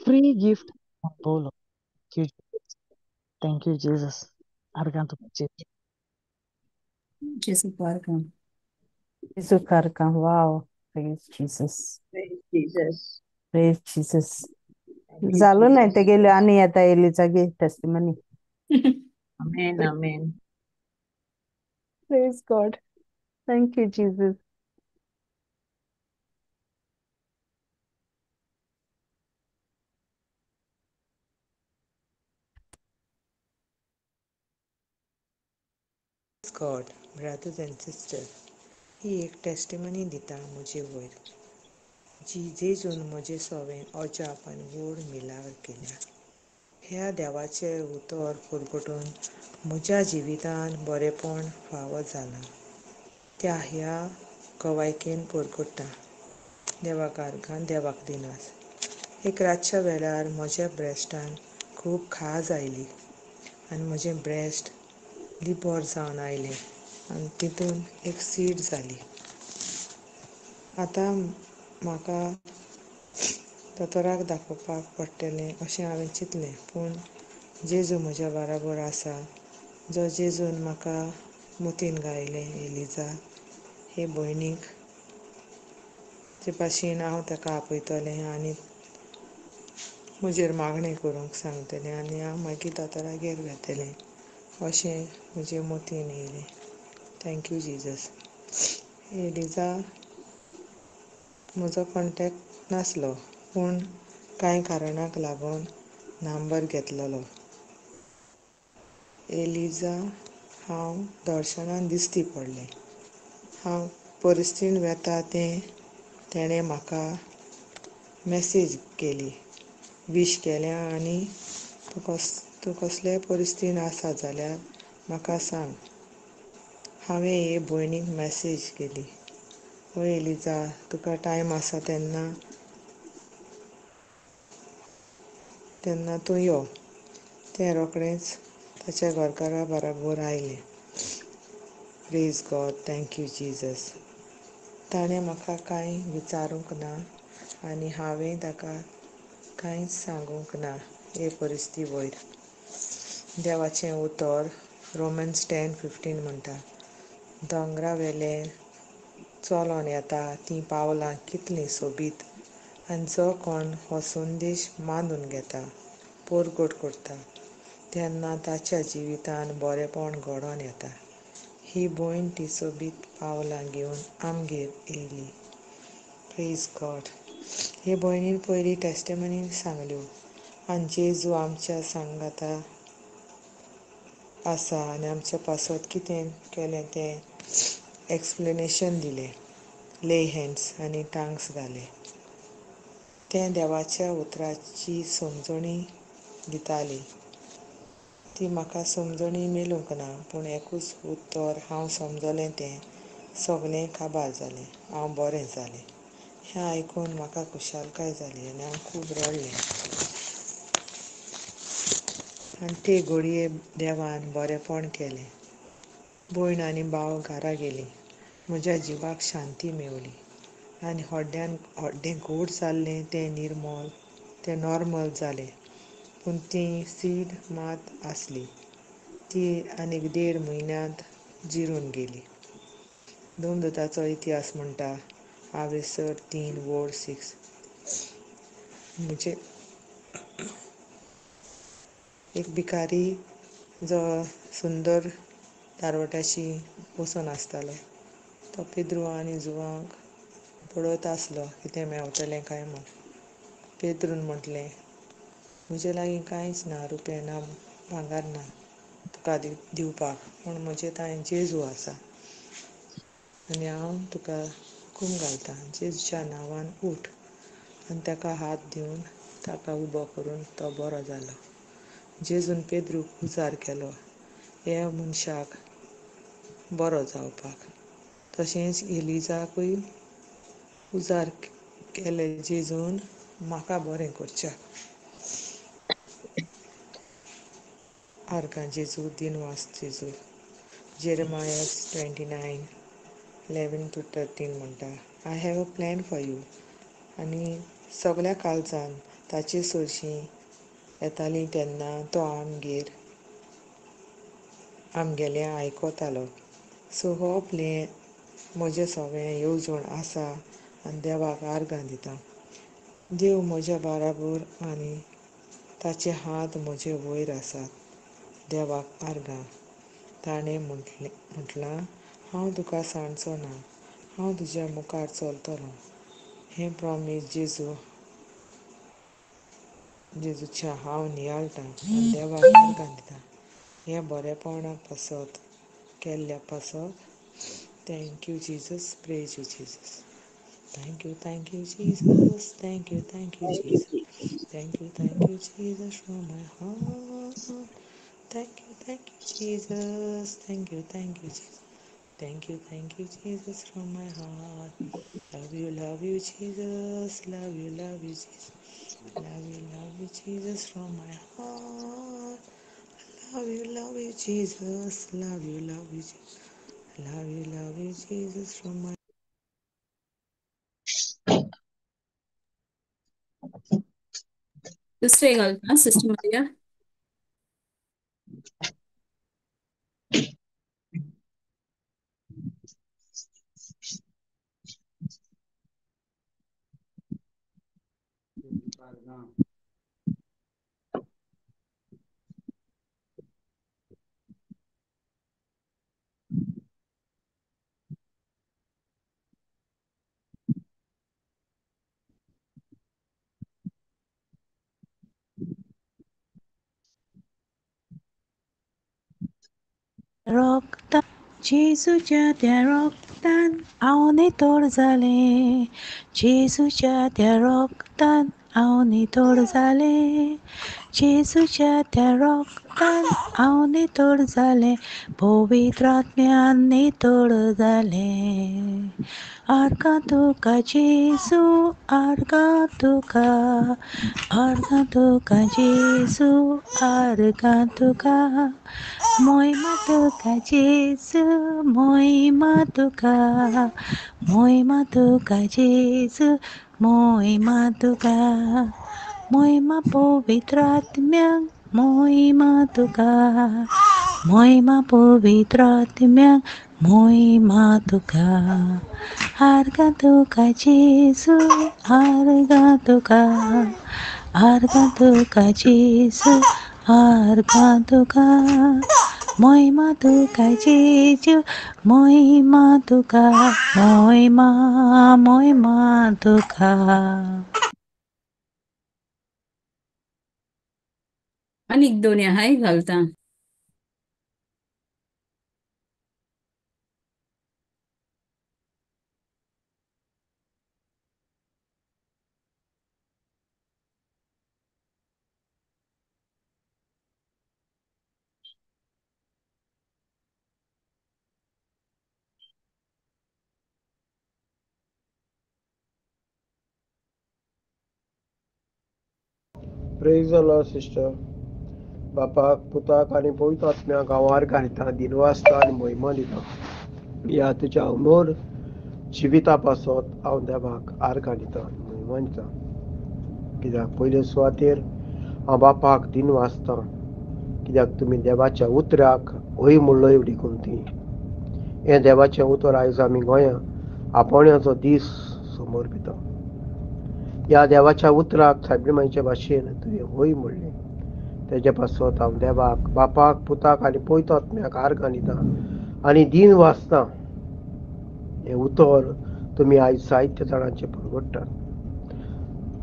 फ्री गिफ्ट अणभवलो. Thank you Jesus. आर्गां तुका जेजू आर्गां. जेजू आर्गां. वाव, praise Jesus. Praise Jesus. Praise Jesus. जालो ना तेगेल्यो आनी येता एलिजागे testimony. Amen, amen. Praise God. Thank you Jesus. God, brothers and sisters, ही एक टेस्टिमनी दिता म्हजे वयर जी जेजून म्हजे सोवें अजाप आनी व्हड मिलाग्र केल्या. ह्या देवाचें उतर पुरगटून म्हज्या जिवितान बरेपण फावो जालां त्या ह्या गवायकेन पुरगुट्टा. देवाक आर्गां, देवाक दिनास. एक रातच्या वेळार म्हज्या ब्रेस्टान खूब खाज आयली आनी म्हजें ब्रेस्ट लिबोर जावन आयलें आनी तितून एक सीट जाली. आतां म्हाका दोतोराक दाखोवपाक पडटलें अशें हांवें चिंतलें, पूण जेजू म्हज्या बराबर आसा, जो जेजून म्हाका मोतीन गायलें एलिजा हे भयणीक ते भाशेन हांव ताका आपयतलें आनी म्हजेर मागणें करूंक सांगतलें आनी हांव मागीर दोतोरागेर वेतलें अशें म्हजे मोतीन येयलें. Thank you Jesus. Eliza म्हजो कॉन्टेक्ट नासलो, पूण कांय कारणाक लागून नंबर घेतलेलो. एलिजा हांव दर्शनान दिश्टी पडलें. हांव परिस्थितीन वेता तें तेणें म्हाका मॅसेज केली, वीश केल्या आनी तूं कसलेय परिस्थितीन आसा जाल्यार म्हाका सांग. हांवें हे भयणीक मॅसेज केली, ओ एलिजा, तुका टायम आसा तेन्ना तेन्ना तूं यो. तें रोखडेंच ताच्या घरकारा बराबर आयलें. Praise God, thank you Jesus. ताणें म्हाका कांय विचारूंक ना आनी हांवें ताका कांयच सांगूंक ना हे परिस्थिती वयर. देवाचें उतर रोमन्स 10:15 म्हणटा, दोंगरा वेले चलोन येता तीं पावलां कितलीं सोबीत, आनी जो कोण हो संदेश मानून घेता, परगट करता, तेन्ना ताच्या जिवितान बरेपण घडोवन येता. ही भयण ती सोबीत पावलां घेवन आमगेर येयली. Praise God. हे भयणीन पयली टेस्टमनी सांगल्यो आनी जेजू आमच्या सांगाता आसा आनी आमच्या पासत कितें केलें तें एक्सप्लेनेशन दिलें. ले हँड्स आनी टांग्स घाले. तें देवाच्या उतराची समजणी दिताली. ती म्हाका समजणी मेळूंक ना, पूण एकूच उतर हांव समजलें, तें सगळें काबार जालें, हांव बरें जालें. हें आयकून म्हाका खुशालकाय जाली आनी हांव खूब रडलें. आनी ते घडये देवान बरेंपण केलें. भयण आनी भाव घरा गेलीं. म्हज्या जिवाक शांती मेवली आनी हड्ड्यान हड्डें गोड जाल्लें तें निर्मल तें नॉर्मल जालें. पूण ती सीड मात आसली, ती आनीक 1.5 म्हयन्यांत जिरून गेली. दोमदूताचो इतिहास म्हणटा, आवेसर 3:6. म्हजे एक भिकारी जो सुंदर दारवट्याशी बसून आसतालो, तो पेद्रू आनी जुवांक पळयत आसलो कितें मेवतलें काय म्हूण. पेद्रून म्हटलें, म्हजे लागीं कांयच ना, रुपया ना, भांगर ना तुका दिवपाक, पूण म्हजे तांय जेजू आसा आनी हांव तुका हुकूम घालतां, जेजूच्या नांवान उठ. आनी ताका हात दिवन ताका उबो करून तो बरो जालो. जेजून पेद्रूक उजार केलो ह्या मनशाक बरो जावपाक. तशेंच एलिजाकूय उजार केले जेजून म्हाका बरें करच्याक. आर्गां जेजू, दिनवास जेजू. जेरमायस 29:11-13 म्हणटा, I have a plan for you. आनी सगळ्या काळजान ताचे सरशीं येतालीं तेन्ना तो आमगेर आमगेलें आयकतालो. सो हो प्लॅन म्हजें सगळें येवजण आसा आनी देवाक आर्गां दिता. देव म्हज्या बाराबर आनी ताचे हात म्हजे वयर आसात. देवाक आर्गां. ताणें म्हटलां, हांव तुका सांडचो ना, हांव तुज्या मुखार चलतलो. हें प्रॉमीस जेजू जेजूच्या हांव नियाळटां आनी देवाक आर्गां दिता. हें बरेपणा पासत केल्ल्या पासत thank you Jesus, praise you Jesus. Thank you Jesus, thank you Jesus, thank you Jesus from my heart. Thank you Jesus, thank you Jesus, thank you Jesus from my heart. Love you Jesus, love you Jesus, love you Jesus from my heart. Love you Jesus, love you Jesus, love you Jesus from my. दुसरे घालता sister Maria. रोगता जेजूच्या त्या रोगता रोगतान हांव नितळ जालें, जेजूच्या त्या रोगतान हांव नितळ जालें, जेजूच्या त्या रोगतान हांव नितळ जालें, पवित्र आत्म्यान नितळ जालें. आर्गां तुका जेजू, आर्गां तुका, आर्गां तुका जेजू, आर्गां तुका, मोयमा तुका जेजू, मोयमा तुका, मोयमा तुका जेजू, मोयमा तुका, मोयमा पवित्र आत्म्याक, मोयमा तुका, मोयमा पवित्र आत्म्याक, मोयमा तुका. आर्गां तुका जेजू, आर्गां तुका, आर्गां तुका जेजू, आर्गां तुका, मोयमा तुका जेजू, मोयमा तुका, मोयमा, मोयमा तुका. आनीक दोन हाय घालता. प्रेज the Lord sister. बापाक, पुताक आनी पवित्र आत्म्याक हांव आर्गां दिता, दिनवासता आनी मोहिमा दिता. ह्या तुज्या अमोर जिविता पासत हांव देवाक आर्गां दिता आनी मोहिमा दिता. कित्याक पयले सुवातेर हांव बापाक दिनवासता, कित्याक तुमी देवाच्या उतराक हय म्हणलो एवढी कोणती. हें देवाचें उतर आयज आमी गोंया आपोवण्याचो दीस समोर पिता. ह्या देवाच्या उतराक सायबीमांयचे भाशेन तुवें हय म्हणलें, तेजे पासत हांव देवाक, बापाक, पुताक आनी पवित्र आत्म्याक आर्गां दिता आनी दिन वाचता. हें उतर तुमी आयज जायते जाणांचें परवडटात.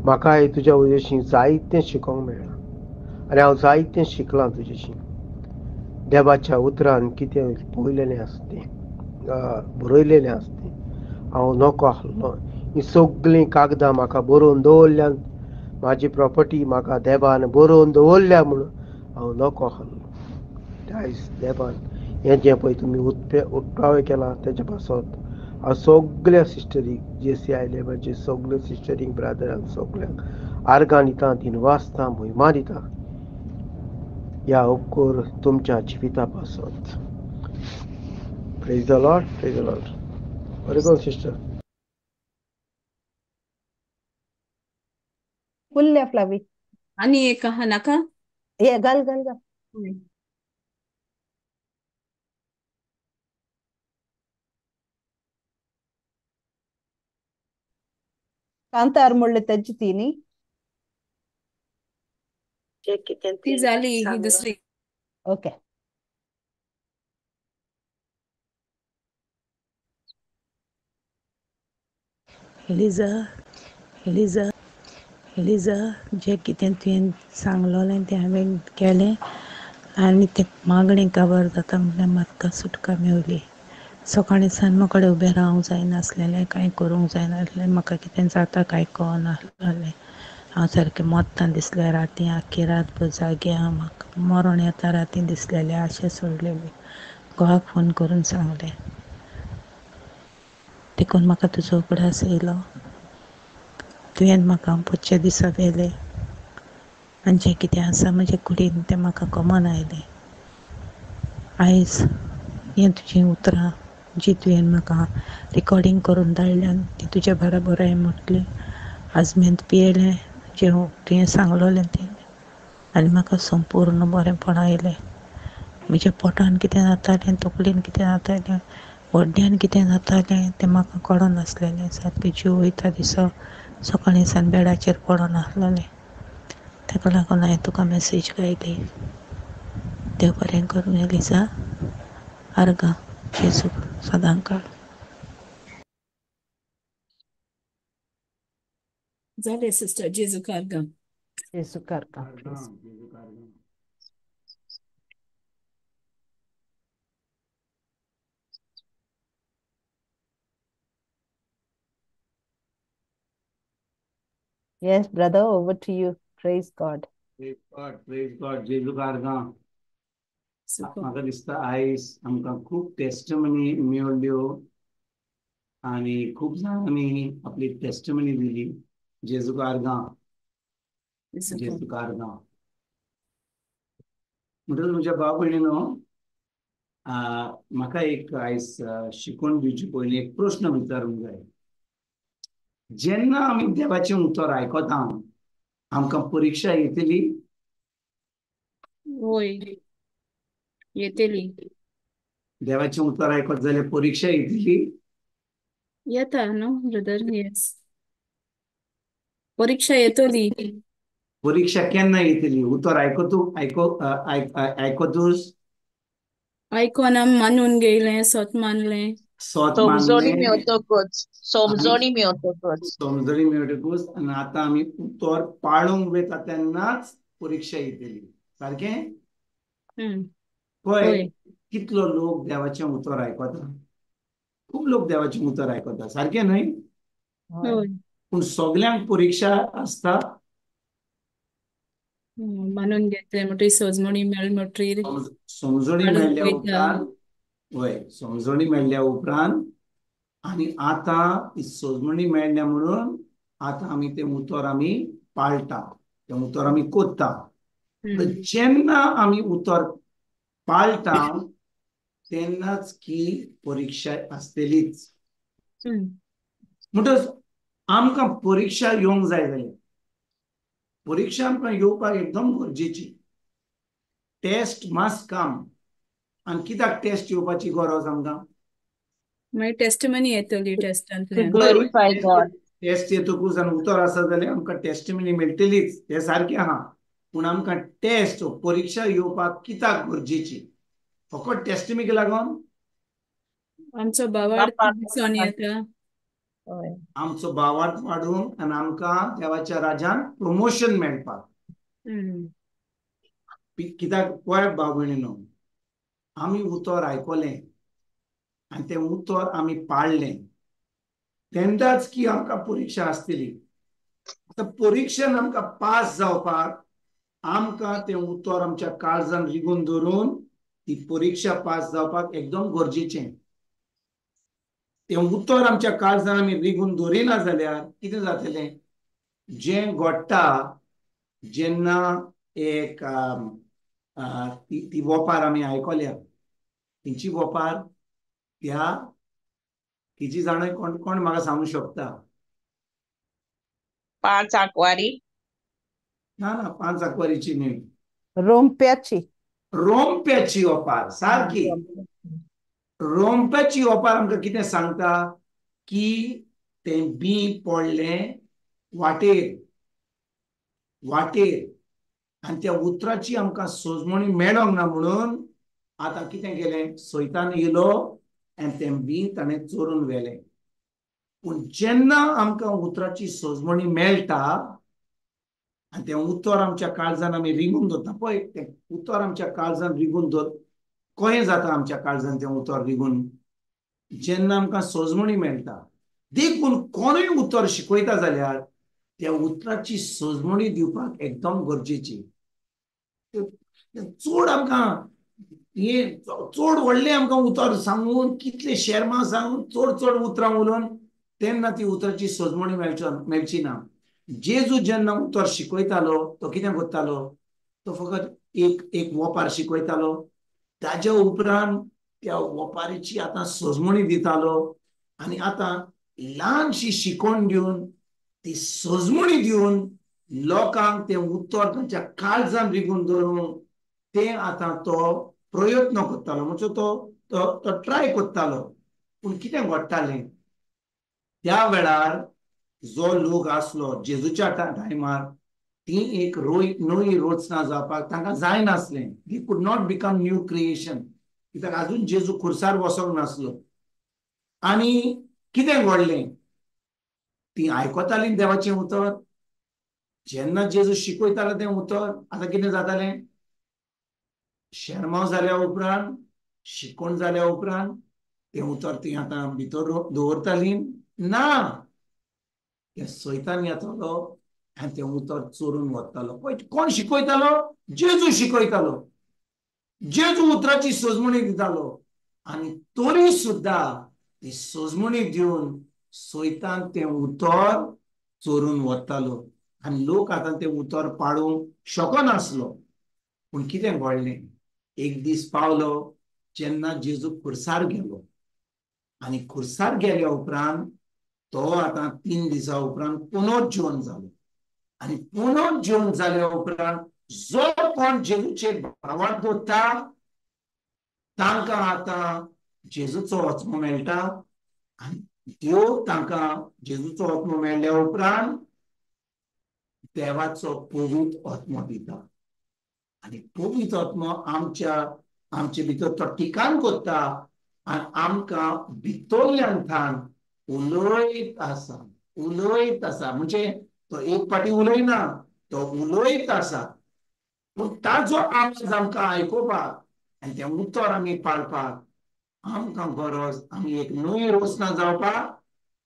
म्हाकाय तुज्या उदेशी जायतें शिकोंक मेळ्ळां आनी हांव जायतें शिकलां तुजेशी. देवाच्या उतरान कितें पळयलेलें आसा तें, बरयलेलें आसा तें हांव नको आसलो. ही सगळीं कागदां म्हाका बरोवन दवरल्यान, म्हाजी प्रॉपर्टी म्हाका देवान बरोवन दवरल्या म्हणून हांव नको आसलो. आयज देवान हें जें पळय तुमी उत्पाव केलां तेजे पासत हांव सगल्या सिस्टरीक, जे सी आयले म्हाजे सगळे सिस्टरींक, ब्रादरांक, सगल्यांक आर्गां दिता, दिनवासता, मोहिमा दिता. ह्या उपकर तुमच्या जिविता पासत. Praise the Lord, praise the Lord. बरें कर सिस्टर. फुल्ल्या फ्लावी. आनी एक आहा नाका? ये घाल घाल घाल. कांतार म्हणले तेजी ती न्ही? ती जाली ही दुसरी. ओके. लिजा, लिजा, लिजा, जें कितें तुवें सांगलोलें तें हांवें केलें आनी तें मागणें काबार जाता म्हणल्यार म्हाका सुटका मेवली. सकाळीं सान म्हाका उबें रावंक जायनासलेलें, कांय करूंक जायनासलें, म्हाका कितें जाता कांय कळनासलें. हांव सारकें मोत्तां दिसलें राती, आख्खी रात जागे हांव, म्हाका मरण येता राती दिसलेलें, आशें सोडलेली. घोवाक फोन करून सांगलें, देखून म्हाका तुजो उगडास येयलो. तुवें म्हाका पोटच्या दिसा व्हेलें आनी जें कितें आसा म्हजे कुडीन तें म्हाका कमन आयलें. आयज हें तुजीं उतरां जी तुवें म्हाका रिकॉर्डींग करून धाडल्यान ती तुज्या बराबर हांवें म्हटली. आजमेंत पियेलें जें तुवें सांगलोलें तें आनी म्हाका संपूर्ण बरेंपण आयलें. म्हज्या पोटान कितें जातालें, तकलेन कितें जातालें, व्हड्ड्यान कितें जातालें तें म्हाका कळनासलेलें. सारकें जीव वयता दिसो सकाळीं सान बेडाचेर पडोन आसलोलें. ताका लागून हांवें तुका मॅसेज घायली. देव बरें करूं एलिजा. आर्गां जेजूक सदां काळ. जालें सिस्टर, जेजूक आर्गां. जेजूक आर्गां. Yes, brother, over to you. Praise God. Praise God, praise God. जेजू कारगां. म्हाका दिसता आयज आमकां खूब टेस्टमनी मेळ्ळ्यो आनी खूब जाणांनी आपली टेस्टमनी दिली. जेजू कारगां, जेजू कारगां. म्हणटकच म्हज्या भाव भयणीनो, म्हाका एक आयज शिकोवन दिवची पयलीं एक प्रश्न विचारूंक जाय. जेन्ना आमी देवाचें उतर आयकता आमकां परिक्षा येतली? वय, येतली. देवाचें उतर आयकत जाल्यार परिक्षा येतली? येता न्हू ब्रदर? येस, परिक्षा येतली. परिक्षा केन्ना येतली? उतर आयकतू आयकतूच आयकोन आमी मानून गेलें, सत मानलें, सत समजणी मानलें मेवतकच, आनी समजणी मेवतकच. समजणी मेळटकूच आनी आतां आमी उतर पाळूंक वयता तेन्नाच परिक्षा येतली. सारकें? पळय वय. कितलो लोक देवाचें उतर आयकता, खूब लोक देवाचें उतर आयकता, सारकें न्हय? हय. पूण सगल्यांक परिक्षा आसता. मानून घेतलें म्हणटकीर सजमणी मेळ्ळी म्हणटकीर समजणी पाळूंक मेळ्ळ्या वयता. उपरांत, वय, समजणी मेळ्ळ्या उपरांत आनी आतां ती सजमणी मेळ्ळ्या म्हणून आतां आमी तें उतर आमी पाळटा, तें उतर आमी कोत्ता. जेन्ना आमी उतर पाळटा तेन्नाच की परिक्षा आसतलीच. म्हणटकच आमकां परिक्षा येवंक जाय जाल्यार परिक्षा आमकां येवपाक एकदम गरजेची. टेस्ट मस्ट काम. आनी कित्याक टेस्ट येवपाची गरज आमकां? मागीर टेस्टमनी येतली टू टेस्टांतल्यान. Glorify God. Test येतकूच आनी उतर आसा जाल्यार आमकां टेस्टमनी मेळटलीच, तें सारकें आहा. पूण आमकां टेस्ट परिक्षा येवपाक कित्याक गरजेची? फकत टेस्टमीक लागून? आमचो भावार्थ बापाक दिसोन येता. हय. आमचो भावार्थ वाडूंक आनी आमकां देवाच्या राजान प्रमोशन मेळपाक. कित्याक पळय भाव भयणीनो, आमी उतर आयकलें आनी तें उतर आमी पाळ्ळें तेन्नाच की आमकां परिक्षा आसतली. आतां परिक्षेन आमकां पास जावपाक आमकां तें उतर आमच्या काळजान रिगून धरून ती परिक्षा पास जावपाक एकदम गरजेचें. तें उतर आमच्या काळजान आमी रिगून दवरिना जाल्यार कितें जातलें? जें घडटा जेन्ना एक ती वोपार आमी आयकल्या, तिची वोपार त्या तिची जाणा कोण कोण म्हाका सांगूंक शकता? 5 आंकवारी. ना ना, 5 आंकवारीची न्हय, रोमप्याची. रोमप्याची ओपार. सारकी रोमप्याची ओपार आमकां कितें सांगता की तें बीं पडलें वाटेर, वाटेर, आनी त्या उतराची आमकां सोजमणी मेळोंक ना म्हणून आतां कितें केलें? सैतान येयलो आनी तें बीं ताणें चोरून व्हेलें. पूण जेन्ना आमकां उतराची सोजमणी मेळटा आनी तें उतर आमच्या काळजान आमी रिगून दवरता, पळय तें उतर आमच्या काळजान रिगून दवर, कशें जाता आमच्या काळजान तें उतर रिगून? जेन्ना आमकां सोजमणी मेळटा. देखून कोणूय उतर शिकयता जाल्यार त्या उतराची सोजमणी दिवपाक एकदम गरजेची. चड आमकां हें चड व्हडलें आमकां उतर सांगून कितले शेर्मां सांगून चड चड उतरां उलोवन तेन्ना ती उतराची सोजमणी मेळची ना. जेजू जेन्ना उतर शिकयतालो तो कितें करतालो? तो फकत एक एक वोपार शिकयतालो, ताज्या उपरांत त्या वोपारीची आतां सोजमणी दितालो आनी आतां ल्हानशी शिकोवन दिवन ती सोजमणी दिवन लोकांक तें उतर तांच्या काळजान रिगून दवरूंक तें आतां तो प्रयत्न करतालो, म्हणजे तो तो ट्राय करतालो. पूण कितें घडटालें त्या वेळार? जो लोक आसलो जेजूच्या टायमार ती एक नवी रचना जावपाक तांकां जायनासलें. They could not become new creation, कित्याक आजून जेजू खुर्सार बसोंक नासलो. आनी कितें घडलें? ती आयकतालीं देवाचें उतर, जेन्ना जेजू शिकयतालो तें उतर, आतां कितें जातालें? शेर्मांव जाल्या उपरांत, शिकोण जाल्या उपरांत तें उतर ती आतां भितर दवरतालीं ना, तें सैतान येतालो आनी तें उतर चोरून वतालो. कोण शिकयतालो? जेजू शिकयतालो. जेजू उतराची सजमणी दितालो आनी तरी सुद्दां ती सजमणी दिवन सैतान तें उतर चोरून वतालो आनी लोक आतां तें उतर पाडूंक शकनासलो. पूण कितें घडलें, एक दीस पावलो जेन्ना जेजू खुर्सार गेलो आनी खुर्सार गेल्या उपरांत तो आतां 3 दिसां उपरांत पुनर्जीवन जालो आनी पुनर्जीवन जाल्या उपरांत जो कोण जेजूचेर भावार्थ दवरता तांकां आतां जेजूचो आत्मो मेळटा आनी देव तांकां जेजूचो आत्मो मेळ्ळ्या उपरांत देवाचो पवित्र आत्मो दिता आनी पवित्र आत्मो आमच्या आमचे भितर तो ठिकाण करता आनी आमकां भितरल्यान थान उलयत आसा, उलयत आसा. म्हणजे तो एक फावटी उलयना, तो उलयत आसा. पूण ताजो आवाज आमकां आयकुपाक आनी तें उतर आमी पाळपाक आमकां गरज, आमी एक नवी रचना जावपाक,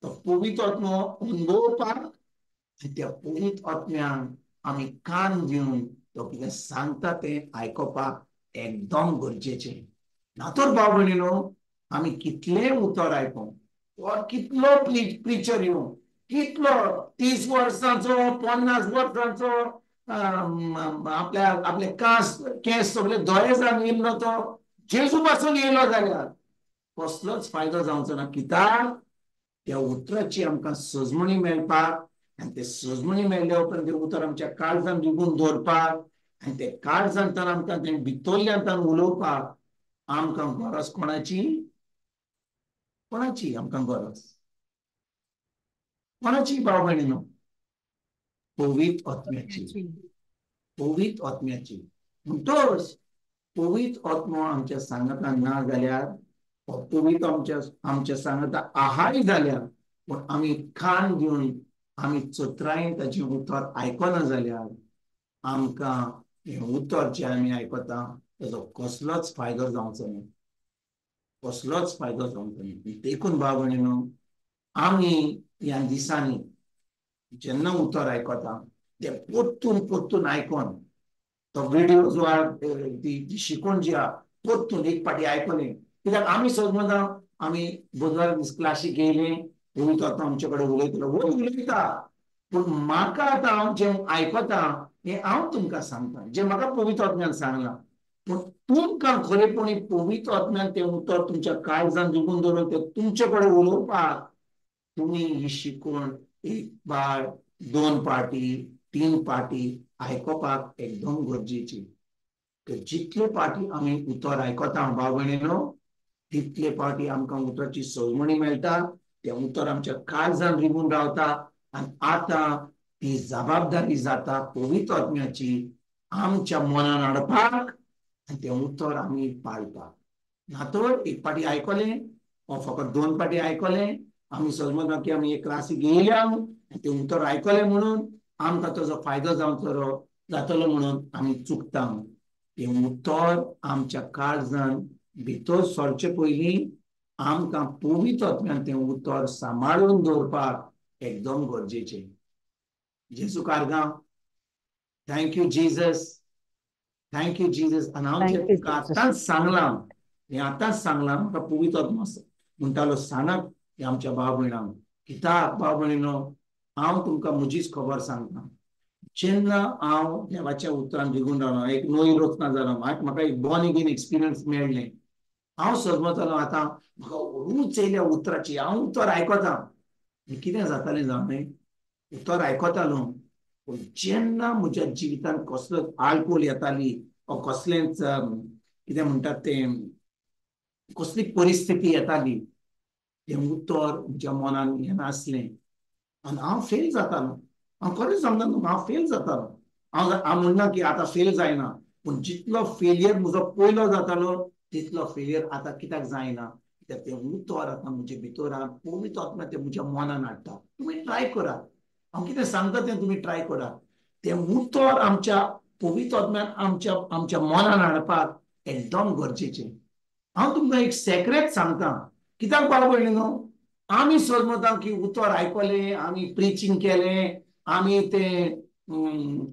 तो पवित्र आत्मो अनुभवपाक आनी त्या पवित्र आत्म्यान आमी कान दिवन तो कितें सांगता तें आयकुपाक एकदम गरजेचें. ना तर भाव भयणीनो, आमी कितलें उतर आयकूं, कितलो प्रिचर येवं, कितलो 30 वर्सांचो 50 वर्सांचो आपल्या आपले कास केंस सगळे दोळे जावन येयलो तो जेजू पासून येयलो जाल्यार कसलोच फायदो जावचो ना. कित्याक त्या उतराची आमकां सजमणी मेळपाक आनी ते सजमणी मेळ्ळ्या उपरांत तें उतर आमच्या काळजान रिगून दवरपाक आनी ते काळजांतल्यान आमकां तें भितरल्यान उलोवपाक आमकां गरज कोणाची? कोणाची आमकां गरज? कोणाची भाव भयणीनो? पवित्र आत्म्याची, पवित्र आत्म्याची. म्हणटच पवित्र आत्मो आमच्या सांगाता ना जाल्यार, पवित्र आमच्या आमच्या सांगाता आहाय जाल्यार, पूण आमी कान दिवन आमी चतुरायेन ताचें उतर आयकना जाल्यार आमकां हें उतर जें आमी आयकता ताचो कसलोच फायदो जावचो ना, कसलोच फायदो जावचो ना. देखून भाव भयणीनो, आमी ह्या दिसांनी जेन्ना उतर आयकता तें परतून परतून आयकोन, तो विडियो जो आहा ती शिकवण जी आहा परतून एक फावटी आयकलें. कित्याक आमी समजता आमी बुधवार दीस क्लासीक येयले, पवित्र आत्मा आमचे कडेन उलयतलो, वय उलयता, पूण म्हाका आतां हांव जें आयकता हें हांव तुमकां सांगता, जें म्हाका पवित्र आत्म्यान सांगलां. पूण तुमकां खरेपणी पवित्र आत्म्यान तें उतर तुमच्या काळजान रिगून दवरून तें तुमचे कडेन उलोवपाक तुमी ही शिकवण 1 बार 2 पार्टी 3 पार्टी आयकुपाक एकदम गरजेची. जितले पार्टी आमी उतर आयकता भाव भयणीनो, तितले पार्टी आमकां उतराची सजमणी मेळटा, तें उतर आमच्या काळजान रिगून रावता आनी आतां ती जबाबदारी जाता पवित्र आत्म्याची आमच्या मनान हाडपाक आनी तें उतर आमी पाळपाक. ना तर एक पार्टी आयकलें वा फकत 2 पार्टी आयकलें, आमी समजता की आमी एक क्लासीक येयल्या आनी तें उतर आयकलें म्हणून आमकां ताजो फायदो जावचो जातलो म्हणून आमी चुकता. तें उतर आमच्या काळजान भितर सरचे पयलीं आमकां पवित्र आत्म्यान तें उतर सांबाळून दवरपाक एकदम गरजेचें. जेजू कारगांव, thank you Jesus, thank you Jesus. आनी हांव तुमकां आतांच सांगलां, हें आतांच सांगलां, म्हाका पवित्र आत्मो म्हणटालो सांगात हें आमच्या भाव भयणांक. कित्याक भाव भयणीनो, हांव तुमकां म्हजीच खबर सांगता. जेन्ना हांव देवाच्या उतरान रिगून रावलो, एक नवी रचना जालो, म्हाका एक बॉर्न अगेन एक्सपिरियन्स मेळ्ळें. हांव समजतालो आतां म्हाका रूच येयल्या उतराची, हांव उतर आयकता. कितें जातालें जाणा, उतर आयकतालो, पूण जेन्ना म्हज्या जिवितांत कसलोच आळकोल येताली वा कसलेंच कितें म्हणटात तें कसली परिस्थिती येताली, तें उतर म्हज्या मनान येनासलें आनी हांव फेल जातालो. हांव खरेंच सांगता तुमकां, हांव फेल जातालो. हांव म्हणना की आतां फेल जायना, पूण जितलो फेलियर म्हजो पयलो जातालो तितलो फेलियर आतां कित्याक जायना, कित्याक तें उतर आतां म्हजे भितर आहा, पवित्र आत्मा तें म्हज्या मनान हाडटा. तुमी ट्राय करात, हांव कितें सांगता तें तुमी ट्राय करात. तें उतर आमच्या पवित्र आत्म्यान आमच्या आमच्या मनान हाडपाक एकदम गरजेचें. हांव तुमकां एक सेक्रेट सांगता. कित्याक भाव भयणीनो, आमी समजता की उतर आयकलें, आमी प्रिचींग केलें, आमी ते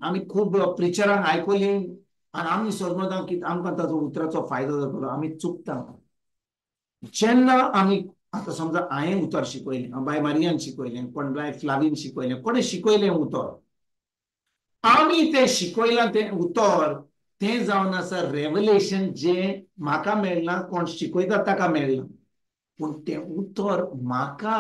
आमी खूब प्रिचरांक आयकली आनी आमी समजता की आमकां ताचो उतराचो फायदो जातलो. आमी चुकता. जेन्ना आमी आतां समजा हांवें उतर शिकयलें, बाय मारियान शिकयलें, कोण बाय फ्लावीन शिकयलें, कोणें शिकयलें उतर, आमी तें शिकयलां तें उतर तें जावन आसा रेवलेशन जें म्हाका मेळना, कोण शिकयता ताका मेळना, पूण तें उतर म्हाका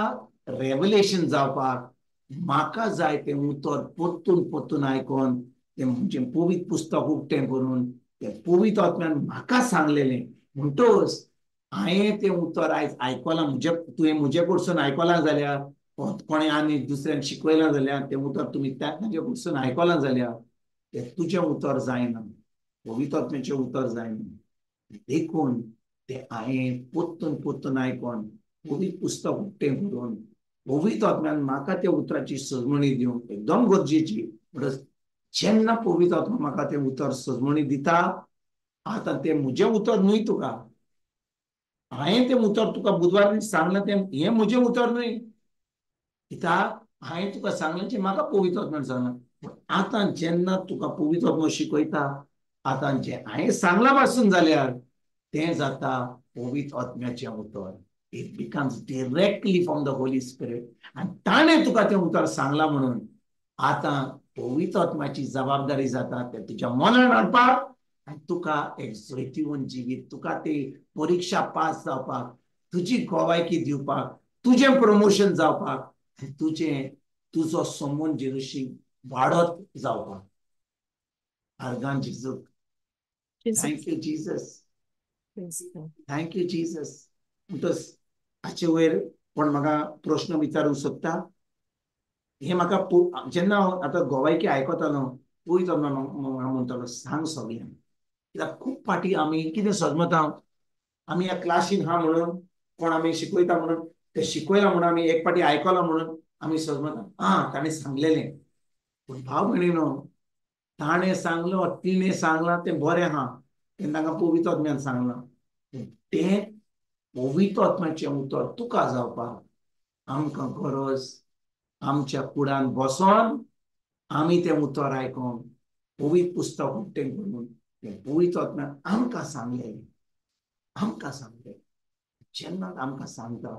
रेवलेशन जावपाक म्हाका जाय तें उतर परतून परतून आयकोन तें म्हजें पवित्र पुस्तक उक्तें करून तें पवित्र आत्म्यान म्हाका सांगलेलें. म्हणटकच हांवें तें उतर आयज आयकलां, म्हजे तुवें म्हजे कडसून आयकलां जाल्यार, कोणें आनी दुसऱ्यान शिकयलां जाल्यार, तें उतर तुमी तांचे कडसून आयकलां जाल्यार तें तुजें उतर जायना, पवित्र आत्म्याचें उतर जायना. देखून तें हांवें परतून परतून आयकोन पवित्र पुस्तक उक्तें करून पवित्र आत्म्यान म्हाका त्या उतराची सजमणी दिवंक एकदम गरजेची. म्हणटकच जेन्ना पवित्र आत्मा म्हाका तें उतर सजमणी दिता, आतां तें म्हजें उतर न्हय तुका, हांवें तें उतर तुका बुधवार दीस सांगलां तें हें म्हजें उतर न्हय, कित्याक हांवें तुका सांगलें जें म्हाका पवित्र आत्म्यान सांगलां. पूण आतां जेन्ना तुका पवित्र आत्मो शिकयता, आतां जें हांवें सांगलां पासून जाल्यार तें जाता पवित्र आत्म्याचें उतर. It becomes directly from the Holy Spirit. आनी ताणें तुका तें उतर सांगलां म्हणून आतां पवित्र आत्म्याची जबाबदारी जाता तें तुज्या मनान हाडपाक आनी तुका एक जैतिवंत जिवीत, तुका ते परिक्षा पास जावपाक, तुजी गोवायकी दिवपाक, तुजें प्रमोशन जावपाक आनी तुजें तुजो संबंद जेजूशी वाडत जावपाक. आर्गां जेजूक. Thank you Jesus, thank you Jesus. म्हणटच हाचे वयर कोण म्हाका प्रश्न विचारूंक सोदता? हें म्हाका जेन्ना हांव आतां गोवायकी आयकतालो पळयत म्हणटालो सांग सगळ्यांक, कित्याक खूब फाटी आमी कितें सजमता, आमी ह्या क्लासीन आहा म्हणून कोण आमी शिकयता म्हणून ते शिकयला म्हणून आमी एक फाटी आयकलां म्हणून आमी सजमता आं ताणें सांगलेलें. पूण भाव भयणीनो, ताणें सांगलो तिणें सांगलां तें बरें आहा, तें तांकां पवित्र आत्म्यान सांगलां, तें पवित्र आत्म्याचें उतर तुका जावपाक आमकां गरज आमच्या कुडान बसोन आमी तें उतर आयकोन पवित्र पुस्तक उक्तें करून तें पवित्र आत्म्यान आमकां सांगलें, आमकां सांगलें. जेन्ना आमकां सांगता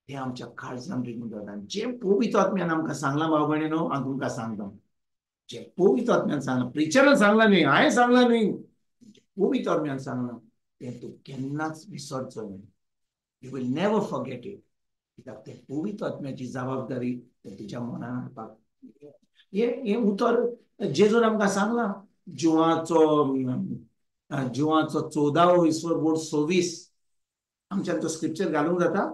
तें आमच्या काळजान रिगून जाता. जें पवित्र आत्म्यान आमकां सांगलां भाव भयणीनो, हांव तुमकां सांगता, जें पवित्र आत्म्यान सांगलां, प्रिचरान सांगलां न्हय, हांवें सांगलां न्हय, पवित्र आत्म्यान सांगलां तें तूं केन्नाच विसरचो न्हय. You will never forget it. कित्याक तें पवित्र आत्म्याची जबाबदारी तें तुज्या मनान हाडपाक. हें उतर जेजून आमकां सांगलां, जिवाचो जिवाचो 14वो ईश्वर बोर्ड 26, आमच्यान तो स्क्रिप्चर घालूंक जाता,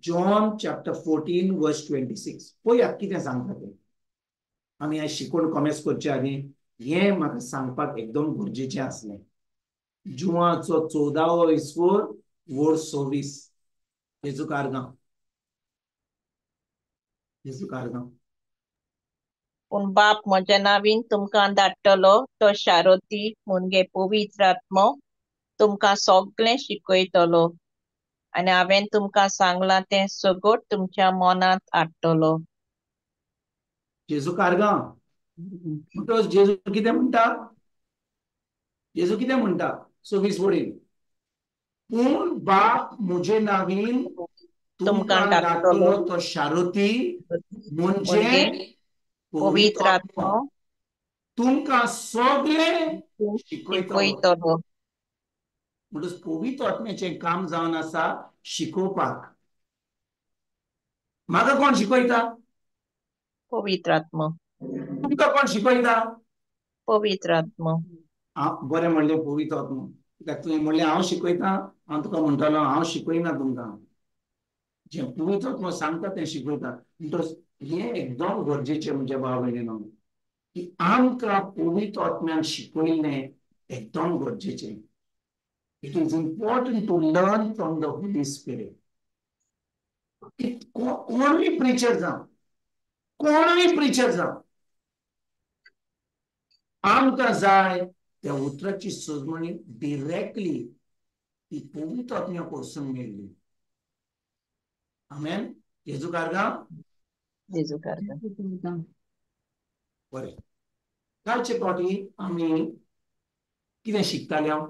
जॉन चॅप्टर 14 वर्स 26. पळयात कितें सांगता तें. आमी आयज शिकोवन कॉमेस करचे आदीं हें म्हाका सांगपाक एकदम गरजेचें आसलें. जुवाचो 14वो ईश्वर वर्स 26. जेजू कारगांव, जेजू कारगांव. पूण बाप म्हज्या नावीन तुमकां धाडटलो तो शारोती मुनगे पवित्र आत्मो तुमकां सगळें शिकयतलो आनी हांवें तुमकां सांगलां तें सगळं तुमच्या मनांत हाडटलो. जेजू कारगांव. म्हणटकच जेजू कितें म्हणटा? जेजू कितें म्हणटा 26 वडील, पूण बाप म्हजे नावीन तुमकां धाडटलो तो शारोती म्हणजे पवित्र आत्मो तुमकां सगळें शिकयतलो. म्हणटकच पवित्र आत्म्याचें काम जावन आसा शिकोवपाक. म्हाका कोण शिकयता? पवित्र आत्मो. तुमकां कोण शिकयता? पवित्र आत्मो. बरें म्हणलें पवित्र आत्मो, कित्याक तुवें म्हणलें हांव शिकयता, हांव तुका म्हणटलो हांव शिकयना तुमकां, जें पवित्र आत्मो सांगता तें शिकयता. म्हणटकच हें एकदम गरजेचें म्हज्या भाव भयणीनो, की आमकां पवित्र आत्म्यान शिकयल्लें एकदम गरजेचें. It is important to learn from the Holy Spirit. कोणूय प्रिचर जावं, कोणूय प्रिचर जावं, आमकां जाय त्या उतराची सजमणी डिरेक्टली ती पवित्र आत्म्या कडसून मेळ्ळी. आमेन. जेजू कारगांव, जेजू कारगांव. बरें, कालचे फावटी आमी कितें शिकताले? हांव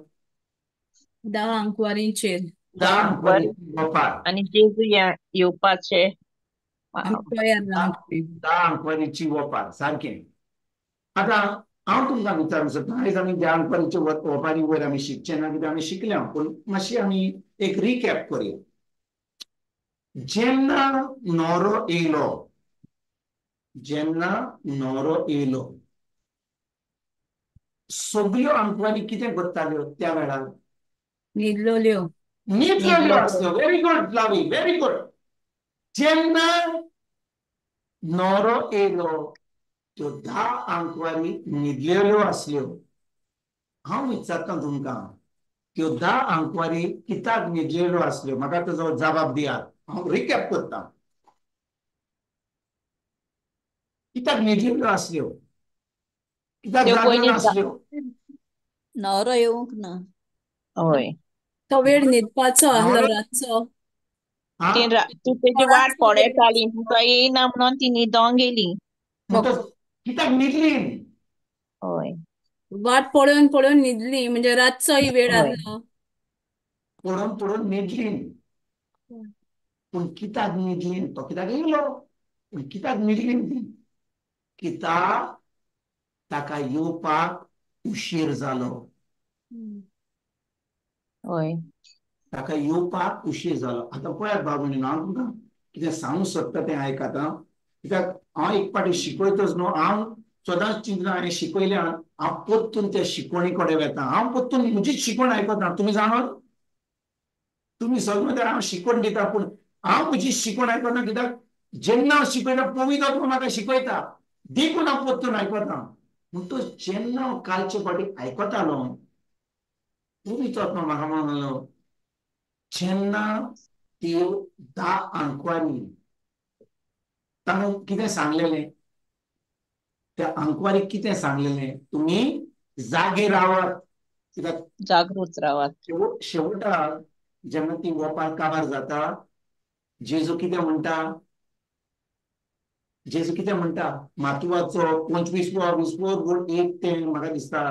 10 आंकवारींचेर. 10 आंकवारी वपार आनी जेजू येवपाचे तयार रावचें. 10 आंकवारीची वपार सारकें. आतां हांव तुमकां विचारूंक सोदता, आयज आमी 10 आंकवारीचे वपारी वयर आमी शिकचे ना, कित्याक आमी शिकले, पूण मातशी आमी एक रिकॅप करुया. जेन्ना न्हवरो येयलो, जेन्ना न्हवरो येयलो, सगल्यो आंकवारी कितें करताल्यो त्या वेळार? न्हिदलोल्यो. न्हिदलोल्यो आसल्यो. व्हेरी गुड लावी, व्हेरी गुड. जेन्ना न्हवरो येयलो त्यो 10 आंकवारी न्हिदलेल्यो आसल्यो. हांव विचारता तुमकां, त्यो 10 आंकवारी कित्याक न्हिदलेल्यो आसल्यो? म्हाका ताजो जबाब दियात. हांव रिकॅप करता. कित्याक न्हिदलेल्यो आसल्यो? कित्याक जाग्यो नासल्यो? न्हवरो येवंक ना. हय, तो वेळ न्हिदपाचो आसलो रातचो. ती तेजी वाट पळयताली, तो येयना म्हणून ती न्हिदोंक गेली. कित्याक न्हिदली? हय, वाट पळोवन पळोवन न्हिदली, म्हणजे रातचोय वेळ आसलो. पळोवन पळोवन न्हिदली. पूण कित्याक न्हिदली? तो कित्याक येयलो, पूण कित्याक न्हिदली ती? कित्याक ताका येवपाक उशीर जालो. हय, ताका येवपाक उशीर जालो. आतां पळयात बाबू, हांव तुमकां कितें सांगूंक सोदता तें आयकात. कित्याक हांव एक फावटी शिकयतच न्हू, हांव सदांच चिंतना हांवें शिकयल्यान हांव परतून त्या शिकवणी कडेन वता. हांव परतून म्हजीच शिकवण आयकता. तुमी जाणात, तुमी सगळें म्हणल्यार हांव शिकवण दिता, पूण हांव म्हजी शिकवण आयकना. कित्याक जेन्ना हांव शिकयता पवित्र आत्मो म्हाका शिकयता, देखून हांव परतून आयकता. म्हणटच जेन्ना हांव कालचे फावटी आयकतालो, पवित्र आत्मो म्हाका म्हणलो, जेन्ना त्यो 10 आंकवारी तांकां कितें सांगलेलें, त्या आंकवारीक कितें सांगलेलें? तुमी जागे रावात, कित्याक जागृत रावात. शेवटाक जेन्ना ती वपार काबार जाता, जेजू कितें म्हणटा? जेजू कितें म्हणटा? मातुवाचो 25वो 20वो गोल 1 ते म्हाका दिसता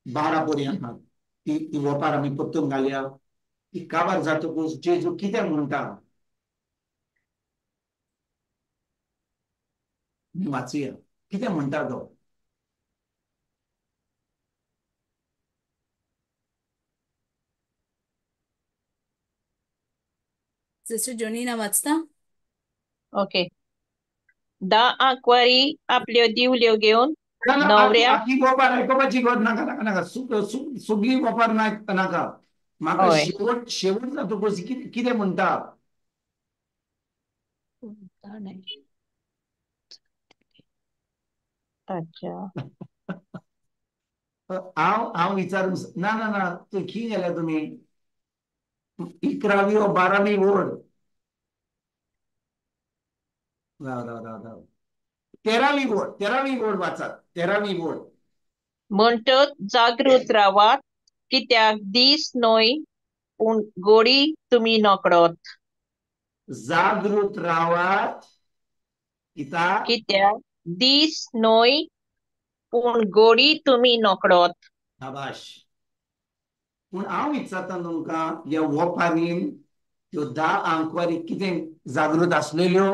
12 पर्यंत ती ती वपार आमी परतून घालया. ती काबार जातकूच जेजू कितें म्हणटा वाचूया. कितें म्हणटा तो? सिस्टर जोनीना वाचता? ओके. 10 आंकवारी आपल्यो दिवल्यो घेवन न्हवऱ्याक वपार आयकुपाची गरज नाका, नाका नाका, सगळी वपार नाका. म्हाका शेवट शेवट जातकूच कितें म्हणटा? अच्छा, हांव हांव विचारूंक ना ना ना, तूं खंय गेल्या तुमी? 11वी वो 12वी वोड. राव राव राव राव, 13वी वोड, 13वी वोड वाचात. 13वी वोड. म्हणटच जागृत रावात, कित्याक दीस न्हय पूण गोडी तुमी नकडत. जागृत रावात कित्याक? कित्याक दीस न्हय पूण गोडी तुमी नकडत. शाबाश. पूण हांव विचारता तुमकां, ह्या वपारीन त्यो 10 आंकवारी कितें जागृत आसलेल्यो?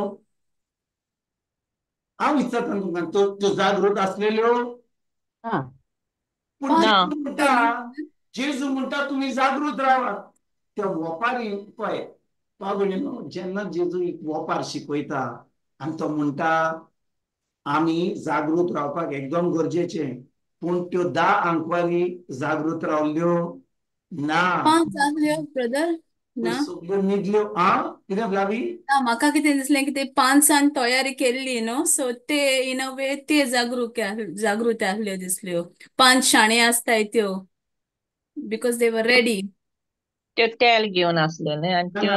हांव विचारता तुमकां, त्यो जागृत आसलेल्यो? पूण जेजू म्हणटा, जेजू म्हणटा तुमी जागृत रावात. त्या वपारीन पळय पावणी, जेन्ना जेजू एक वपार शिकयता आनी तो म्हणटा आमी जागृत रावपाक एकदम गरजेचें, पूण त्यो 10 आंकवारी जागृत रावल्यो ना. 5 आसल्यो ब्रदर ना, सगल्यो न्हिदल्यो. आ कितें फ्लावी? म्हाका कितें दिसलें की ते 5 तयारी केल्ली न्हू, सो ते इन अ वे ते जागृत जागृत आसल्यो दिसल्यो. 5 शाणे आसताय त्यो, because they were ready. त्यो तेल घेवन आसल्यो न्हय आनी त्यो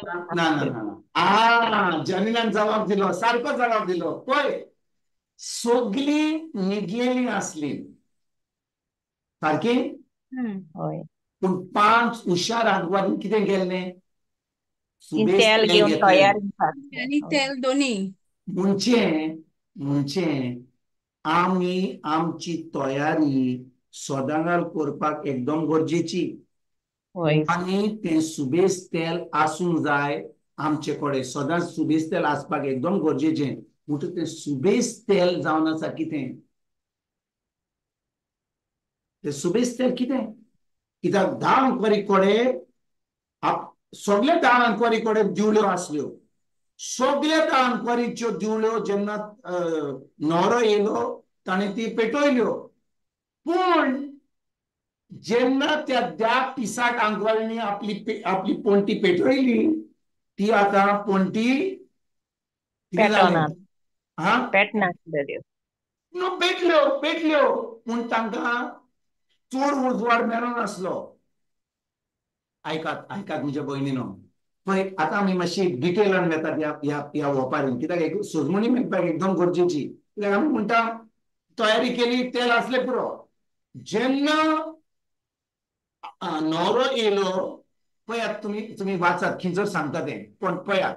ना ना ना, आ जनीनान जबाब दिलो, सारको जबाब दिलो. पळय, सगळीं न्हिदलेलीं आसलीं सारकी, पूण 5 हुशार आंकवारीन कितें केल्लें? तेल घेवन तयार आनी तेल दोनी. म्हणजे म्हणजे आमी आमची तयारी सदांकाळ करपाक एकदम गरजेची आनी तें सुबेज तेल आसूंक जाय आमचे कडेन. सदांच सुबेज तेल आसपाक एकदम गरजेचें. म्हणटकच तें सुबेज तेल जावन आसा कितें, तें सुबेज तेल कितें, कित्याक 10 अंकवारी कडेन सगळे 10 अंकवारी कडेन दिवल्यो आसल्यो. सगळ्या 10 अंकवारीच्यो दिवल्यो जेन्ना न्हवरो येयलो ताणें ती पेटयल्यो. पूण जेन्ना त्या 10 पिसाट आंकवारींनी आपली आपली पणटी पेटयली ती आतां पणटी पेटल्यो पेटल्यो पूण तांकां चड उजवाड मेळूंक नासलो. आयकात आयकात म्हज्या भयणीनो, पळय आतां आमी मातशी डिटेलान वेतात ह्या ह्या ह्या वपारीन, कित्याक एक सजमणी मेळपाक एकदम गरजेची. कित्याक आमी म्हणटा तयारी केली तेल आसलें पुरो. जेन्ना न्हवरो येयलो पळयात, तुमी तुमी वाचात खंयसर सांगता तें, पण पळयात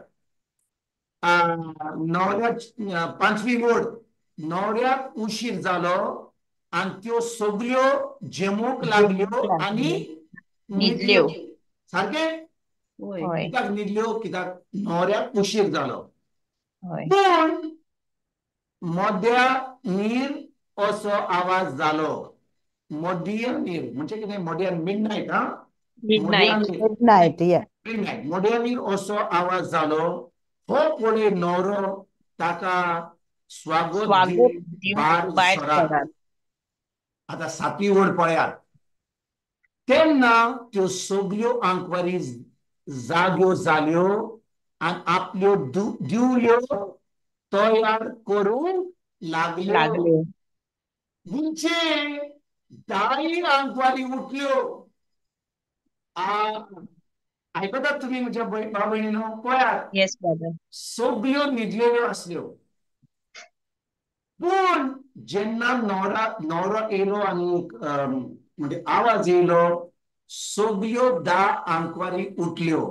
न्हवऱ्या 5वी वड, न्हवऱ्याक उशीर जालो आनी त्यो सगल्यो जेमूंक लागल्यो आनी न्हिदल्यो. सारकें, कित्याक न्हिदल्यो? कित्याक न्हवऱ्याक उशीर जालो. पूण मद्या नीर असो आवाज जालो. मदिया नीर म्हणजे कितें? मदिया मिडनायट. हा, मिडनायट, मिडनायट. मदिया नीर असो आवाज जालो. हो पळय न्हवरो ताका स्वागत भायर सरात. आतां 7वी वड पळयात. तेन्ना त्यो सगल्यो आंकवारी जाग्यो जाल्यो आनी आपल्यो दिवल्यो तयार करूंक लागल्यो. म्हणजे 10 आंकवारी उठल्यो. आयकतात तुमी म्हज्या भाव भयणीनो? पळयात सगल्यो न्हिदलेल्यो आसल्यो. पूण जेन्ना न्हवरा न्हवरो येयलो आनी म्हणजे आवाज येयलो, सगल्यो 10 आंकवारी उठल्यो.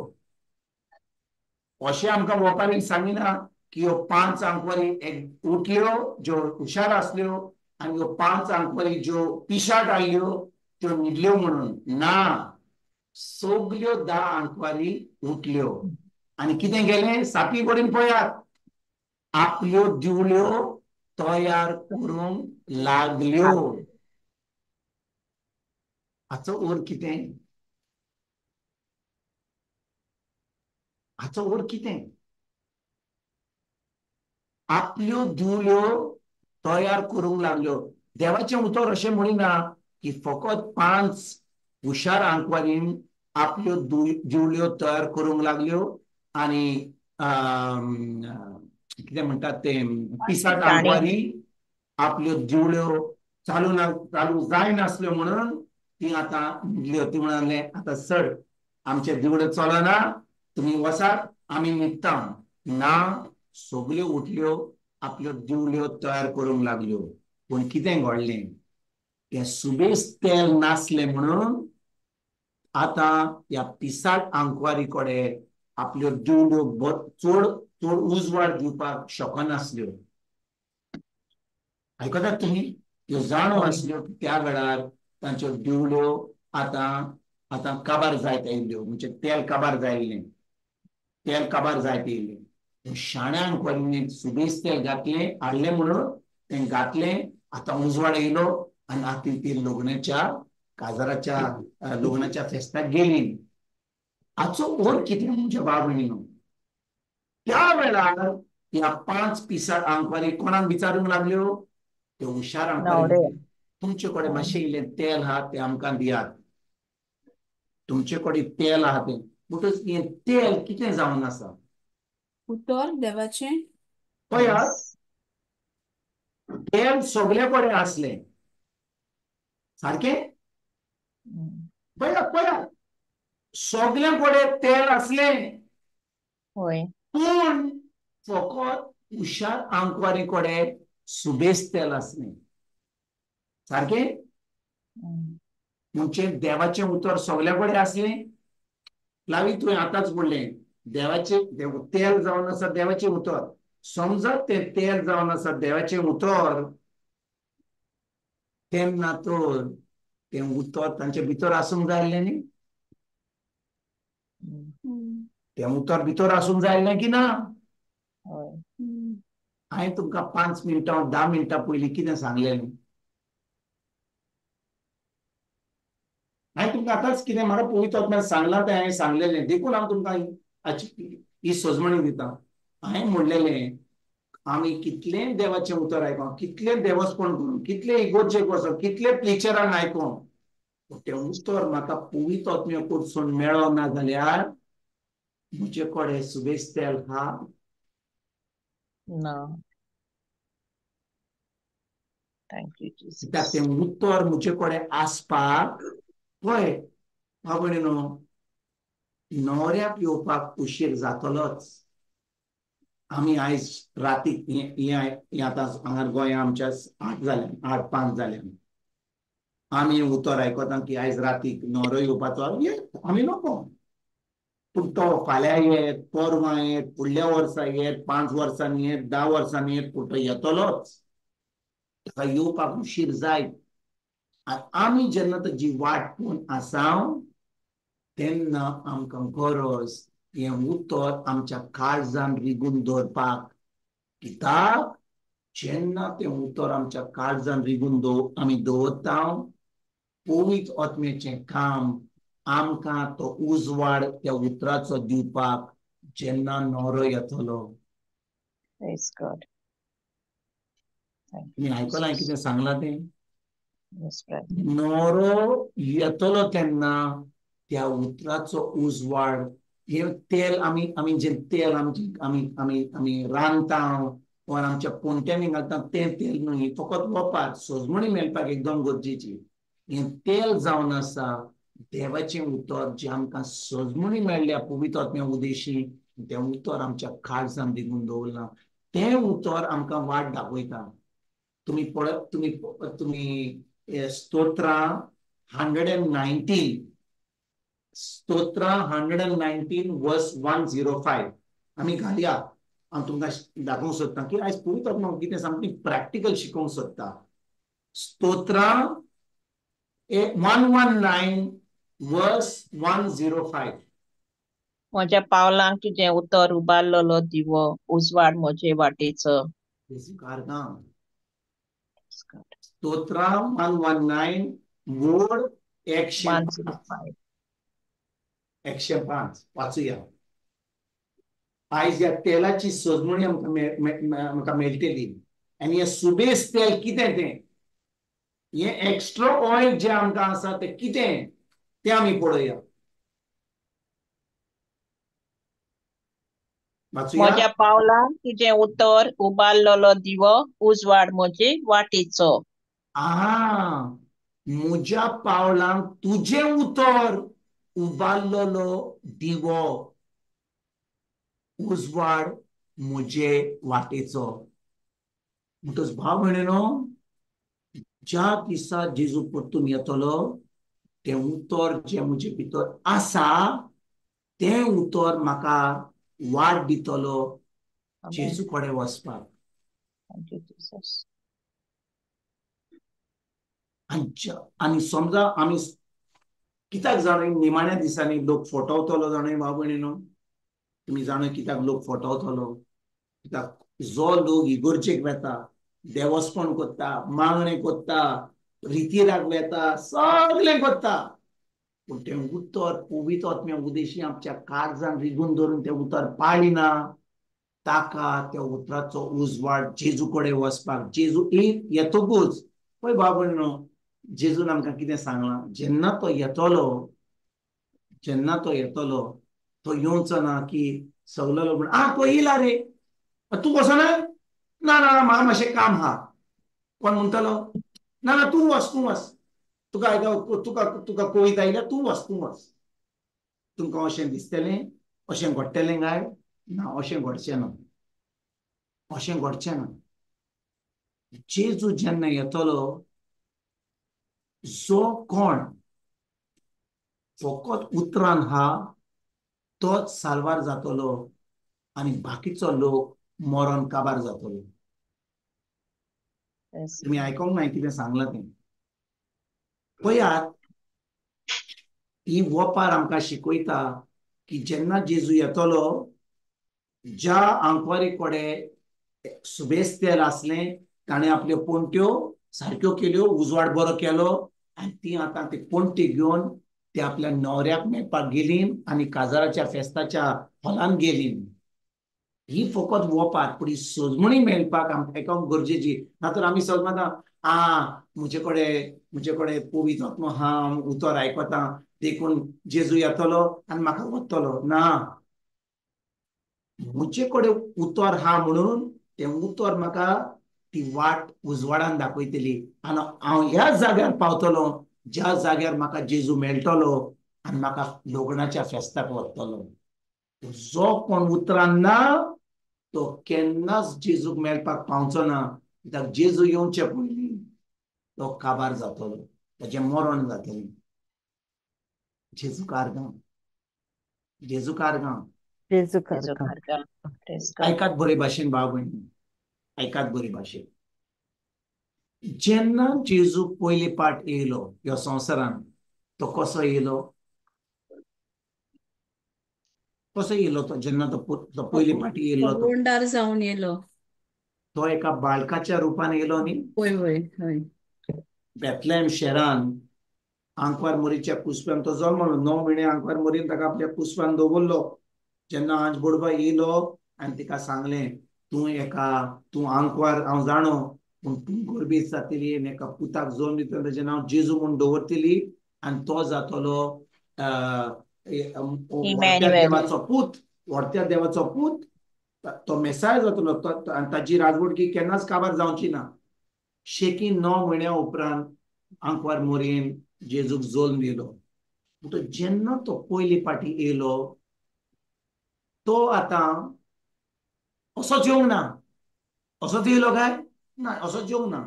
अशें आमकां वपारीन सांगिना की ह्यो 5 आंकवारी उठल्यो ज्यो हुशार आसल्यो आनी ह्यो 5 आंकवारी ज्यो पिशाट आयल्यो त्यो न्हिदल्यो म्हणून. ना, सगल्यो 10 आंकवारी उठल्यो आनी कितें केलें? 7वी वडीन पळयात, आपल्यो दिवल्यो तयार करूंक लागल्यो. हाचो अर्थ कितें? हाचो अर्थ कितें? आपल्यो दिवल्यो तयार करूंक लागल्यो. देवाचें उतर अशें म्हणिना की फकत 5 हुशार आंकवारीन आपल्यो दिवल्यो तयार करूंक लागल्यो आनी कितें म्हणटात तें पिसाट आंकवारी आपल्यो दिवल्यो चालू ना चालू जायनासल्यो म्हणून ती आतां न्हिदल्यो. ती म्हणाले आतां सर आमचे दिवल्यो चलना, तुमी वसात आमी न्हिदता. ना, सगल्यो उठल्यो, आपल्यो दिवल्यो तयार करूंक लागल्यो. पूण कितें घडलें? तें सुबेज तेल नासलें म्हणून आतां ह्या पिसाट आंकवारी कडेन आपल्यो दिवल्यो चड चड उजवाड दिवपाक शकनासल्यो. आयकतात तुमी? त्यो जाणो आसल्यो की त्या वेळार तांच्यो दिवल्यो आतां आतां काबार जायत आयिल्ल्यो, म्हणजे तेल काबार जायिल्लें, तेल काबार जायत येयिल्लें. शाण्या आंकवारींनी सुबेज तेल घातलें, हाडलें म्हणून तें घातलें. आतां उजवाड येयलो आनी आतां ती लग्नाच्या काजाराच्या लग्नाच्या फेस्ताक गेली. हाचो अर्थ कितें म्हज्या भाव भयणीनो? त्या वेळार ह्या 5 पिसाट आंकवारी कोणाक विचारूंक लागल्यो? त्यो हुशार आंकवारी, तुमचे कडेन मातशें इल्लें तेल आहा तें आमकां दियात, तुमचे कडेन तेल आहा तें. म्हणटकच हें तेल कितें जावन आसा? उतर देवाचें. पळयात, तेल सगळे कडेन आसलें सारकें. पळयात पळयात, सगळे कडेन तेल आसलें, पूण फकत हुशार आंकवारी कडेन सुबेज तेल आसलें. सारकें. म्हणजे देवाचें उतर सगल्या कडेन आसलें. लावी तुवें आतांच म्हणलें देवाचें तेल जावन आसा देवाचें उतर. समजत तें तेल जावन आसा देवाचें उतर, तेन्ना तर तें उतर तांचे भितर आसूंक जाय आसलें न्ही? तें उतर भितर आसूंक जाय आसलें की ना? हांवें तुमकां 5 मिनटां 10 मिनटां पयलीं कितें सांगलेलें? हांवें तुमकां आतांच कितें म्हाका पवित्र आत्म्यान सांगलां तें हांवें सांगलेलें, देखून हांव तुमकां ही सजमणी दिता. हांवें म्हणलेलें आमी कितलें देवाचें उतर आयकों, कितलें देवस्पण करूं, कितलें इगोर्जेक वचों, कितले प्लिचरांक आयकों, तें उतर म्हाका पवित्र आत्म्या कडसून मेळना जाल्यार म्हजे कडेन सुबेज तेल आहा ना. Thank you कित्याक तें उतर म्हजे कडेन आसपाक पळय भाव भयणीनो, न्हवऱ्याक येवपाक उशीर जातलोच. आमी आयज रातीक हें आतां हांगा गोंया आमच्या 8 जाल्या, 8-5 जाल्या, आमी उतर आयकता की आयज रातीक न्हवरो येवपाचो, आमी नको. पूण तो फाल्यां येत, परवां येत, फुडल्या वर्सा येत, 5 वर्सांनी येत, 10 वर्सांनी येत, पूण तो येतलोच. ताका येवपाक उशीर जायत. आनी आमी जेन्ना ताजी वाट पळोवन आसा तेन्ना आमकां गरज हें उतर आमच्या काळजान रिगून दवरपाक. कित्याक जेन्ना तें उतर आमच्या काळजान रिगून आमी दवरता, पवित्र आत्म्याचें काम आमकां तो उजवाड त्या उतराचो दिवपाक जेन्ना न्हवरो येतलो. तुमी आयकलां कितें सांगलां तें? न्हवरो येतलो तेन्ना त्या उतराचो उजवाड, हे तेल आमी आमी जें तेल आमची आमी आमी आमी रांदता वा आमच्या पोंट्यांनी घालता तें तेल न्हय, फकत वपार सजमणी मेळपाक एकदम गरजेची. हें तेल जावन आसा देवाचें उतर जें आमकां सजमणी मेळ्ळ्या पवित्र आत्म्या उदेशी, तें उतर आमच्या काळजान रिगून दवरलां, तें उतर आमकां वाट दाखयता. तुमी पळत तुमी तुमी स्तोत्रां 119, स्तोत्रां 119 वर्स 105 आमी घालया. हांव तुमकां दाखोवंक सोदता की आयज पवित्र आत्मा कितें सामकें प्रॅक्टिकल शिकोवंक सोदता. स्तोत्रां 119 वर्स 105. म्हज्या पावलांक तुजें उतर उबारलेलो दिवो, उजवाड म्हजे वाटेचो. स्तोत्रां 119 वोड 105, 105 वाचुया. आयज ह्या तेलाची सजमणी आमकां मेळटली. आनी हें सुबेज तेल कितें तें, हें एक्स्ट्रा ऑयल जें आमकां आसा तें कितें तें आमी पळोवया. म्हज्या पावलांक तुजें उतर उबारलेलो दिवो, उजवाड म्हजे वाटेचो. म्हज्या पावलांक तुजें उतर उबारलेलो दिवो, उजवाड म्हजे वाटेचो. म्हणटच भाव भयणीनो, ज्या दिसा जेजू परतून येतलो तें उतर जें म्हजे भितर आसा तें उतर म्हाका वाट दितलो जेजू कडेन वचपाक. आनी समजा आमी कित्याक जाणा निमाण्या दिसांनी लोक फटवतलो जाणा भाव भयणीनो, तुमी जाणा कित्याक लोक फटवतलो? कित्याक जो लोक इगर्जेक वेता, देवस्पण करता, मागणें करता, रितीराक वेता, सगळें करता, पूण तें उतर पवित्र आत्म्या उदेशी आमच्या काळजान रिगून धरून तें उतर पाळिना, ताका त्या उतराचो उजवाड जेजू कडेन वचपाक. जेजू येतकूच पळय भाव भयणीनो, जेजून आमकां कितें सांगलां, जेन्ना तो येतलो, जेन्ना तो येतलो तो येवचो ना की सगलो लोक म्हण तो येयला रे, तूं वचना, ना ना म्हाका मातशें काम आहा. कोण म्हणटलो ना ना तूं वच, तूं वच, तुका तुका तुका कोविड आयल्या, तूं वच, तूं वच. तुमकां अशें दिसतलें, अशें घडटलें काय ना? अशें घडचें ना, अशें घडचें ना. जेजू जेन्ना येतलो जो कोण फकत उतरान हा तोच साल्वार जातलो आनी बाकीचो लोक मरण काबार जातलो. तुमी आयकोंक ना कितें सांगलां तें? पळयात, ही वपार आमकां शिकयता की जेन्ना जेजू येतलो, ज्या आंकवारी कडेन सुबेज तेल आसलें ताणें आपल्यो पणट्यो सारक्यो केल्यो, उजवाड बरो केलो आनी ती आतां ती पणटी घेवन ती आपल्या न्हवऱ्याक मेळपाक गेली आनी काजाराच्या फेस्ताच्या हॉलान गेली. ही फकत वपार, पूण ही सजमणी मेळपाक आमकां एका गरजेची. ना तर आमी सजमता आ म्हजे कडेन पवित्र आत्मो आहा, उतर आयकता, देखून जेजू येतलो आनी म्हाका वतलो. ना, म्हजे कडेन उतर आहा म्हणून तें उतर म्हाका ती वाट उजवाडान दाखयतली आनी हांव ह्या जाग्यार पावतलो ज्या जाग्यार म्हाका जेजू मेळटलो आनी म्हाका लग्नाच्या फेस्ताक वतलो. जो कोण उतरान ना तो केन्नाच जेजूक मेळपाक पावचो ना. कित्याक जेजू येवचे पयलीं तो काबार जातलो, ताचें मरण जातलें. जेजू कारगांव, जेजू कारगांव, जेजू कारगांव. आयकात बरे भाशेन भाव भयणी, आयकात बरे भाशेन. जेन्ना जेजू पयले पाट येयलो ह्या संवसारान, तो कसो येयलो? कसो येयलो तो? जेन्ना तो पयले पाटी येयलो गोंडार जावन येयलो, तो एका बाळकाच्या रुपान येयलो न्ही. वय वय हय. बेथलेहम शहरान आंकवार मोरीच्या कुसप्यान तो जल्मलो. 9 म्हयने आंकवार मोरीन ताका आपल्या कुसप्यान दवरलो. जेन्ना आंज बोडबा येयलो आनी तिका सांगलें, तूं एका तूं आंकवार हांव जाणो, पूण तूं गोरबेज जातली आनी एका पुताक जल्म दितली, ताचें नांव जेजू म्हूण दवरतली आनी तो जातलो देवाचो पूत, व्हडत्या देवाचो पूत, तो मेसाय जातलो आनी ताची राजवटकी केन्नाच काबार जावची ना. शेकी 9 म्हयन्या उपरांत आंकवार मोरयेन जेजूक जल्म दिलो. म्हणटकच जेन्ना तो पयले पाटी येयलो तो आतां असोच येवंक ना. असोच येयलो काय ना? असोच येवंक ना.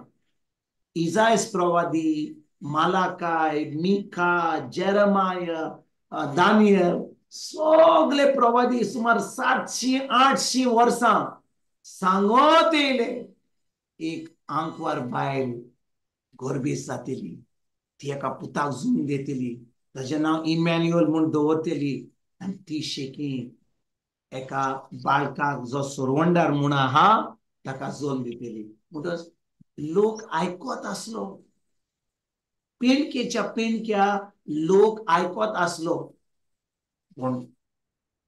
इजायस प्रवादी, मालाकाय, मिका, जेरमाय, दानियल सगळे प्रवादी सुमार 700-800 वर्सां सांगत येयले एक आंकवार बायल गोरबेज जातली, ती एका पुताक जल्म दितली, ताचें नांव इमॅन्युअल म्हूण दवरतली आनी ती शेकी एका बाळकाक जो सरवंडार म्हूण आहा ताका जल्म दितली. म्हणटकच लोक आयकत आसलो, पिणकेच्या पिणक्या लोक आयकत आसलो. पूण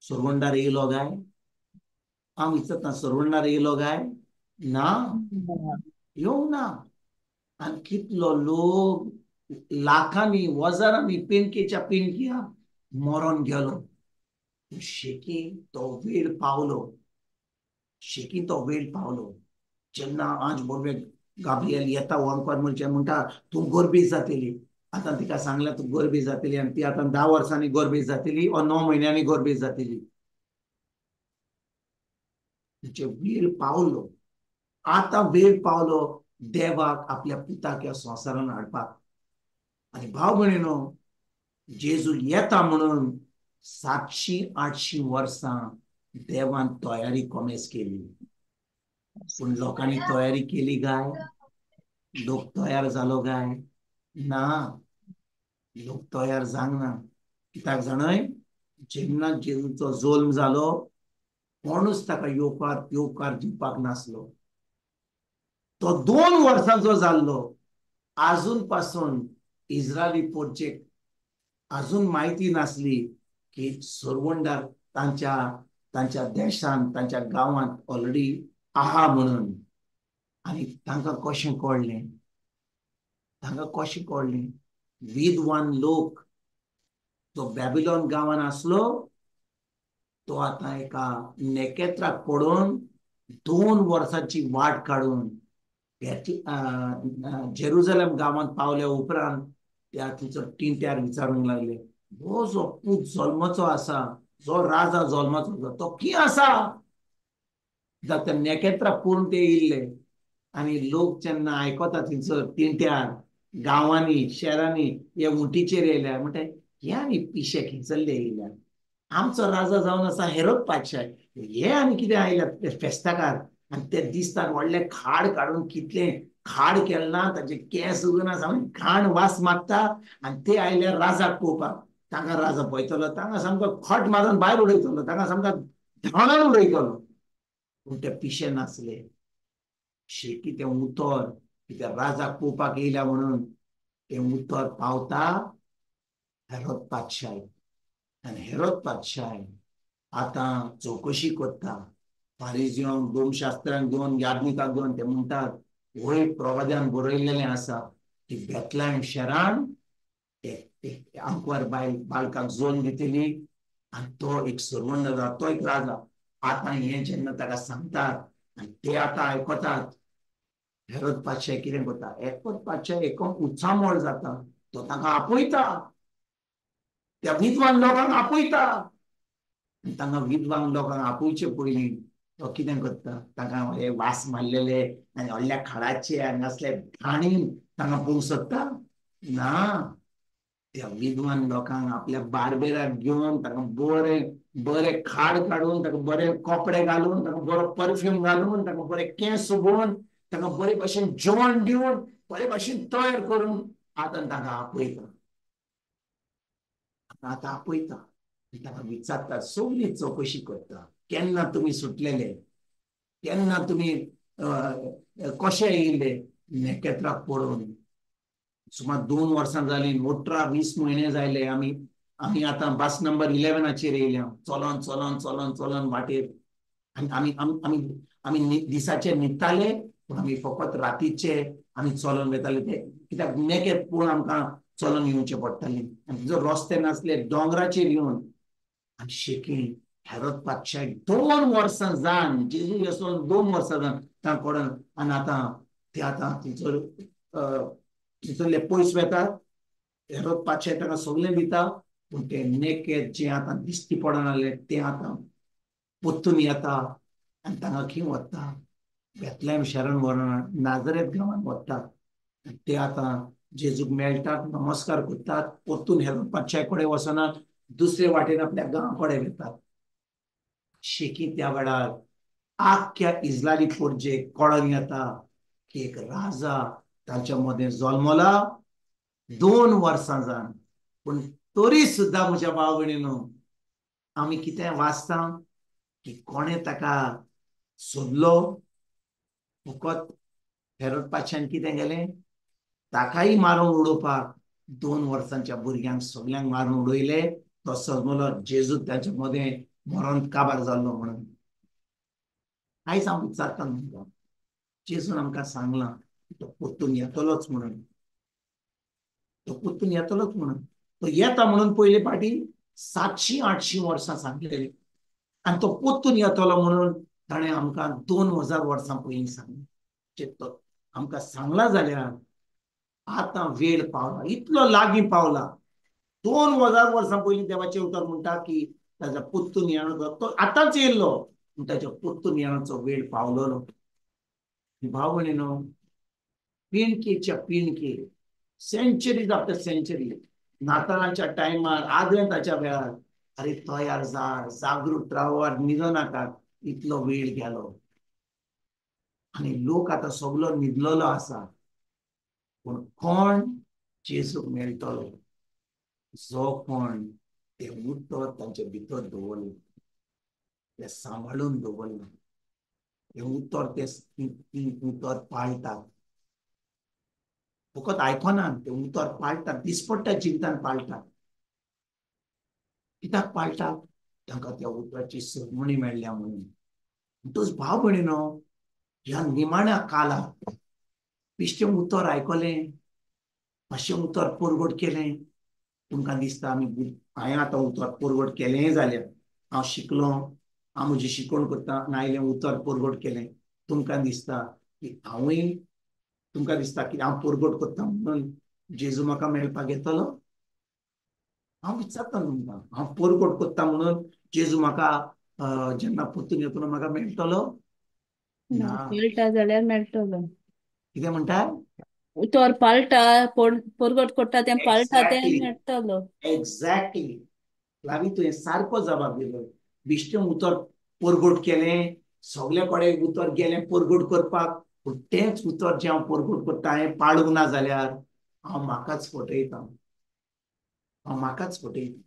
सरवंडार येयलो काय? हांव विचारता, सरवंडार येयलो काय? ना, येवंक ना. आनी कितलो लोक लाखांनी हजारांनी पिणकेच्या पिणक्या मरोन गेलो. शेकी तो वेळ पावलो, शेकी तो वेळ पावलो जेन्ना आज बोडवे गाब्रियल येता आंकवार म्हणचे म्हणटा तूं गोरबेज जातली. आतां तिका सांगलें तूं गोरबेज जातली आनी ती आतां 10 वर्सांनी गोरबेज जातली ओ 9 म्हयन्यांनी गोरबेज जातली. तिचे वेळ पावलो. आतां वेळ पावलो देवाक आपल्या पुताक ह्या संवसारान हाडपाक. आनी भाव भयणीनो, जेजू येता म्हणून 700-800 वर्सां देवान तयारी कोमेस केली. पूण लोकांनी तयारी केली काय? लोक तयार जालो काय? ना, लोक तयार जावंक ना. कित्याक जाणय, जेन्ना जेजूचो जल्म जालो कोणूच ताका येवकार येवकार दिवपाक नासलो. तो 2 वर्सांचो जाल्लो. आजून पासून इस्रायली पोरचेक आजून म्हायती नासली की सरवंडार तांच्या तांच्या देशांत तांच्या गांवांत ऑलरेडी आहा म्हणून. आनी तांकां कशें कळ्ळें? तांकां कशें कळ्ळें? विद्वान लोक जो बॅबिलॉन गांवान आसलो तो आतां एका नेकेत्राक पडून 2 वर्सांची वाट काडून जेरुजलम गांवांत पावल्या उपरांत त्या थंयचो टिंट्यार विचारूंक लागले, हो जो पूत जल्माचो आसा, जो राजा जल्माचो आसा, तो कितें आसा? कित्याक त्या नेकेत्राक पळोवन ते येयल्ले. आनी लोक जेन्ना आयकता थंयसर टिंट्यार गांवांनी शहरांनी हे उंटीचेर येयल्या म्हणटा हे आनी पिशे खंयसरले येयल्या, आमचो राजा जावन आसा हेरोद पातशाय, हे आनी कितें आयल्या फेस्ताकार. आनी ते दिसतात व्हडले खाड काडून कितले खाड केलें ना, ताचे केंस उगना, सामके घाण वास मारता. आनी ते आयल्यार राजाक पळोवपाक, तांकां राजा पळयतलो, तांकां सामको खट मारून भायर उडयतलो, तांकां सामको धांवडावन उडयतलो. पूण ते पिशे नासले. शेकी तें उतर कित्याक राजाक पळोवपाक येयल्या म्हणून तें उतर पावता हेरोद पातशाय. आनी हेरोद पातशाय आतां चवकशी करता, फारिजियांक, दोमशास्त्रांक घेवन, याज्ञिकाक घेवन. ते म्हणटात वय प्रवाद्यान बरयलेलें आसा की बेतलायम शहरान आंकवार बायल बालकाक जोन दितली आनी तो एक सर्वंट जाता, तो एक राजा. आतां हें जेन्ना ताका सांगतात आनी ते आतां आयकतात, हेरोद पातशाय कितें करता, हेरोद पातशाय एकदम उत्सामोळ जाता. तो तांकां आपयता, त्या विद्वान लोकांक आपयता. आनी तांकां विद्वान लोकांक आपोवचे पयलीं तो कितें करता, तांकां हे वास मारलेले आनी व्हडल्या खाडाचे आनी असले घाणीन तांकां पळोवंक सोदता ना. त्या विद्वान लोकांक आपल्या बार्बेराक घेवन तांकां बरे बरे खाड काडून, ताका बरे कपडे घालून, ताका बरो परफ्यूम घालून, ताका बरे केंस उगोवन, ताका बरे भाशेन जेवण दिवन, बरे भाशेन तयार करून आतां तांकां आपयता. आतां आपयता, तांकां विचारता, सगळी चवकशी करता, केन्ना तुमी सुटलेले, केन्ना तुमी कशे येयले नखेत्राक पळोवन. सुमार 2 वर्सां जालीं, 18-20 म्हयने जाले आमी आमी आतां बस नंबर 11 येयल्या, चलोन चलोन चलोन चलोन वाटेर. आनी आमी आमी आमी दिसाचे न्हिदताले, पूण आमी फकत रातीचे आमी चलोन वयताले. ते कित्याक नेकेत पळोवन आमकां चलोन येवचें पडटालें. आनी जर रस्ते नासले दोंगराचेर येवन. आनी शेकी हेरोद पातशाय 2 वर्सां जावन, जेजू येसोन 2 वर्सां जावन तांकां कडून. आनी आतां ते आतां थंयसर थंयसरले पयस वेतात. हेरोद पातशाय तांकां सगळें दिता, पूण ते नेकेत जें आतां दिश्टी पडनासलें तें आतां परतून येता आनी तांकां खंय व्हरता, बेतलेम शहरान व्हरना, नाजरेत गांवांत व्हरता. ते आतां जेजूक मेळटात, नमस्कार करतात, परतून हेरोद पातशाय कडेन वचनात, दुसरे वाटेन आपल्या गांवा कडेन वतात. शेकी त्या वेळार आख्ख्या इस्रायली पोरजेक कळोन येता की एक राजा तांच्या मदें जल्मला 2 वर्सां जावन. पूण तरी सुद्दां म्हज्या भाव भयणीनो, आमी कितें वाचता की कोणें ताका सोदलो, फकत हेरोद पातशान कितें केलें, ताकाय मारून उडोवपाक 2 वर्सांच्या भुरग्यांक सगल्यांक मारून उडयले. तो सजमलो जेजू तांच्या मदें मरोन काबार जाल्लो म्हणून. आयज हांव विचारता तुमकां, जेजून आमकां सांगलां तो परतून येतलोच म्हणून, तो परतून येतलोच म्हणून. तो येता म्हणून पयले फावटी 700-800 वर्सां सांगलेली, आनी तो परतून येतलो म्हणून ताणें आमकां 2000 वर्सां पयलीं सांगलें. तो आमकां सांगलां जाल्यार आतां वेळ पावला, इतलो लागीं पावला. 2000 वर्सां पयलीं देवाचें उतर म्हणटा की ताच्या परतून येण्याचो, तो आतांच येयल्लो, पूण ताच्या परतून येण्याचो वेळ पावलोलो. भाव भयणीनो, पिणकेच्या पिणके, सेंचुरीज आफ्टर सेंचुरी, नातालांच्या टायमार, आदवेंताच्या वेळार, अरे तयार जा, जागृत राव, न्हिदो नाका, इतलो वेळ गेलो. आनी लोक आतां सगलो न्हिदलेलो आसा, पूण कोण जेजूक मेळटलो, जो कोण ते उतर तांचे भितर दवरलें, ते सांबाळून दवरलें, ते उतर ते उतर पाळटात, फकत आयकनात, ते उतर पाळटात, दिसपट्ट्या जिवितान पाळटात. कित्याक पाळटात? तांकां त्या उतराची सरमणी मेळ्ळ्या म्हणून. म्हणटच भाव भयणीनो, ह्या निमाण्या काळार बेश्टें उतर आयकलें, मातशें उतर परगट केलें, तुमकां दिसता आमी हांवें आतां उतर परगट केलें जाल्यार हांव शिकलो, हांव म्हजी शिकवण करता आनी आयलें उतर परगट केलें, तुमकां दिसता की हांवूय, तुमकां दिसता की हांव परगट करता म्हणून जेजू म्हाका मेळपाक येतलो? हांव विचारता तुमकां, हांव परगट करता म्हणून जेजू म्हाका जेन्ना परतून येतलो म्हाका मेळटलो? मेळटा जाल्यार मेळटलो. कितें म्हणटा? उतर पाळटा, परगट करता तें पाळटा तें मेळटलो. एक्झॅक्टली लावी, तुवें सारको जबाब दिलो. बेश्टें उतर परगट केलें, सगळे कडेन उतर गेलें परगट करपाक, पूण तेंच उतर जें हांव परगट करता हांवें पाळूंक ना जाल्यार हांव म्हाकाच फटयतां, हांव म्हाकाच फटयतां.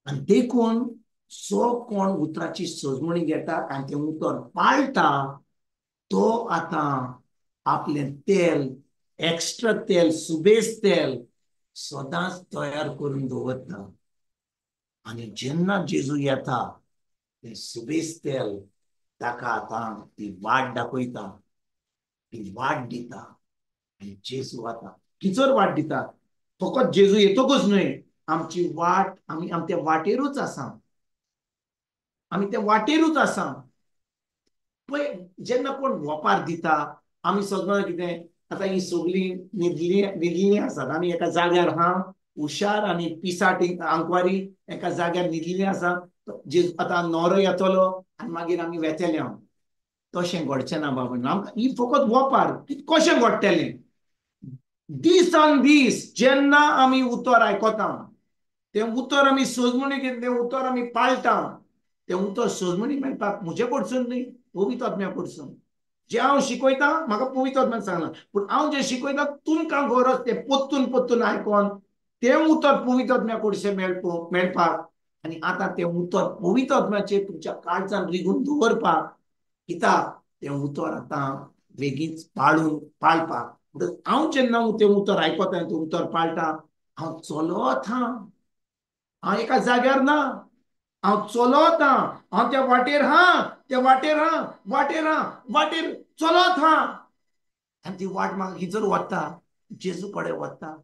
आनी देखून जो कोण उतराची सजमणी घेता आनी तें उतर पाळटा तो आतां आपलें तेल, एक्स्ट्रा तेल, सुबेज तेल सदांच तयार करून दवरता. आनी जेन्ना जेजू येता तें सुबेज तेल ताका आतां ती वाट दाखयता, ती वाट दिता. आनी जेजू आतां किचोर वाट दिता, फकत जेजू येतकूच न्हय, आमची वाट आमी आमी त्या वाटेरूच आसा, आमी त्या वाटेरूच आसा. पळय जेन्ना कोण वोपार दिता आमी सगळं कितें आतां ही सगळीं न्हिदली न्हिदलीं आसात, आमी एका जाग्यार आहा हुशार आनी पिसाट आंकवारी एका जाग्यार न्हिदलीं आसा. जेजू आतां न्हवरो येतलो आनी मागीर आमी वेतले. हांव तशें घडचें ना बाबा, आमकां ही फकत वोपार कशें घडटलें? दिसान दीस जेन्ना आमी उतर आयकता तें उतर आमी सजमणी घेवन तें उतर आमी पाळटा, तें उतर सजमणी मेळपाक म्हजे कडसून न्हय, पवित्र आत्म्या कडसून. जें हांव शिकयता म्हाका पवित्र आत्म्यान सांगलां, पूण हांव जें शिकयता तुमकां गरज तें परतून परतून आयकोन तें उतर पवित्र आत्म्या कडसून मेळपाक. आनी आतां तें उतर पवित्र आत्म्याचेर तुमच्या काळजान रिगून दवरपाक, कित्याक तें उतर आतां बेगीच पाळून पाळपाक. हांव जेन्ना तें उतर आयकता तें उतर पाळटा, हांव चलत हा, हांव एका जाग्यार ना, हांव चलत हा, हांव त्या वाटेर हा, त्या वाटेर हा, वाटेर हा, वाटेर चलत हा. आनी ती वाट म्हाका खंयसर वता? जेजू कडेन वता.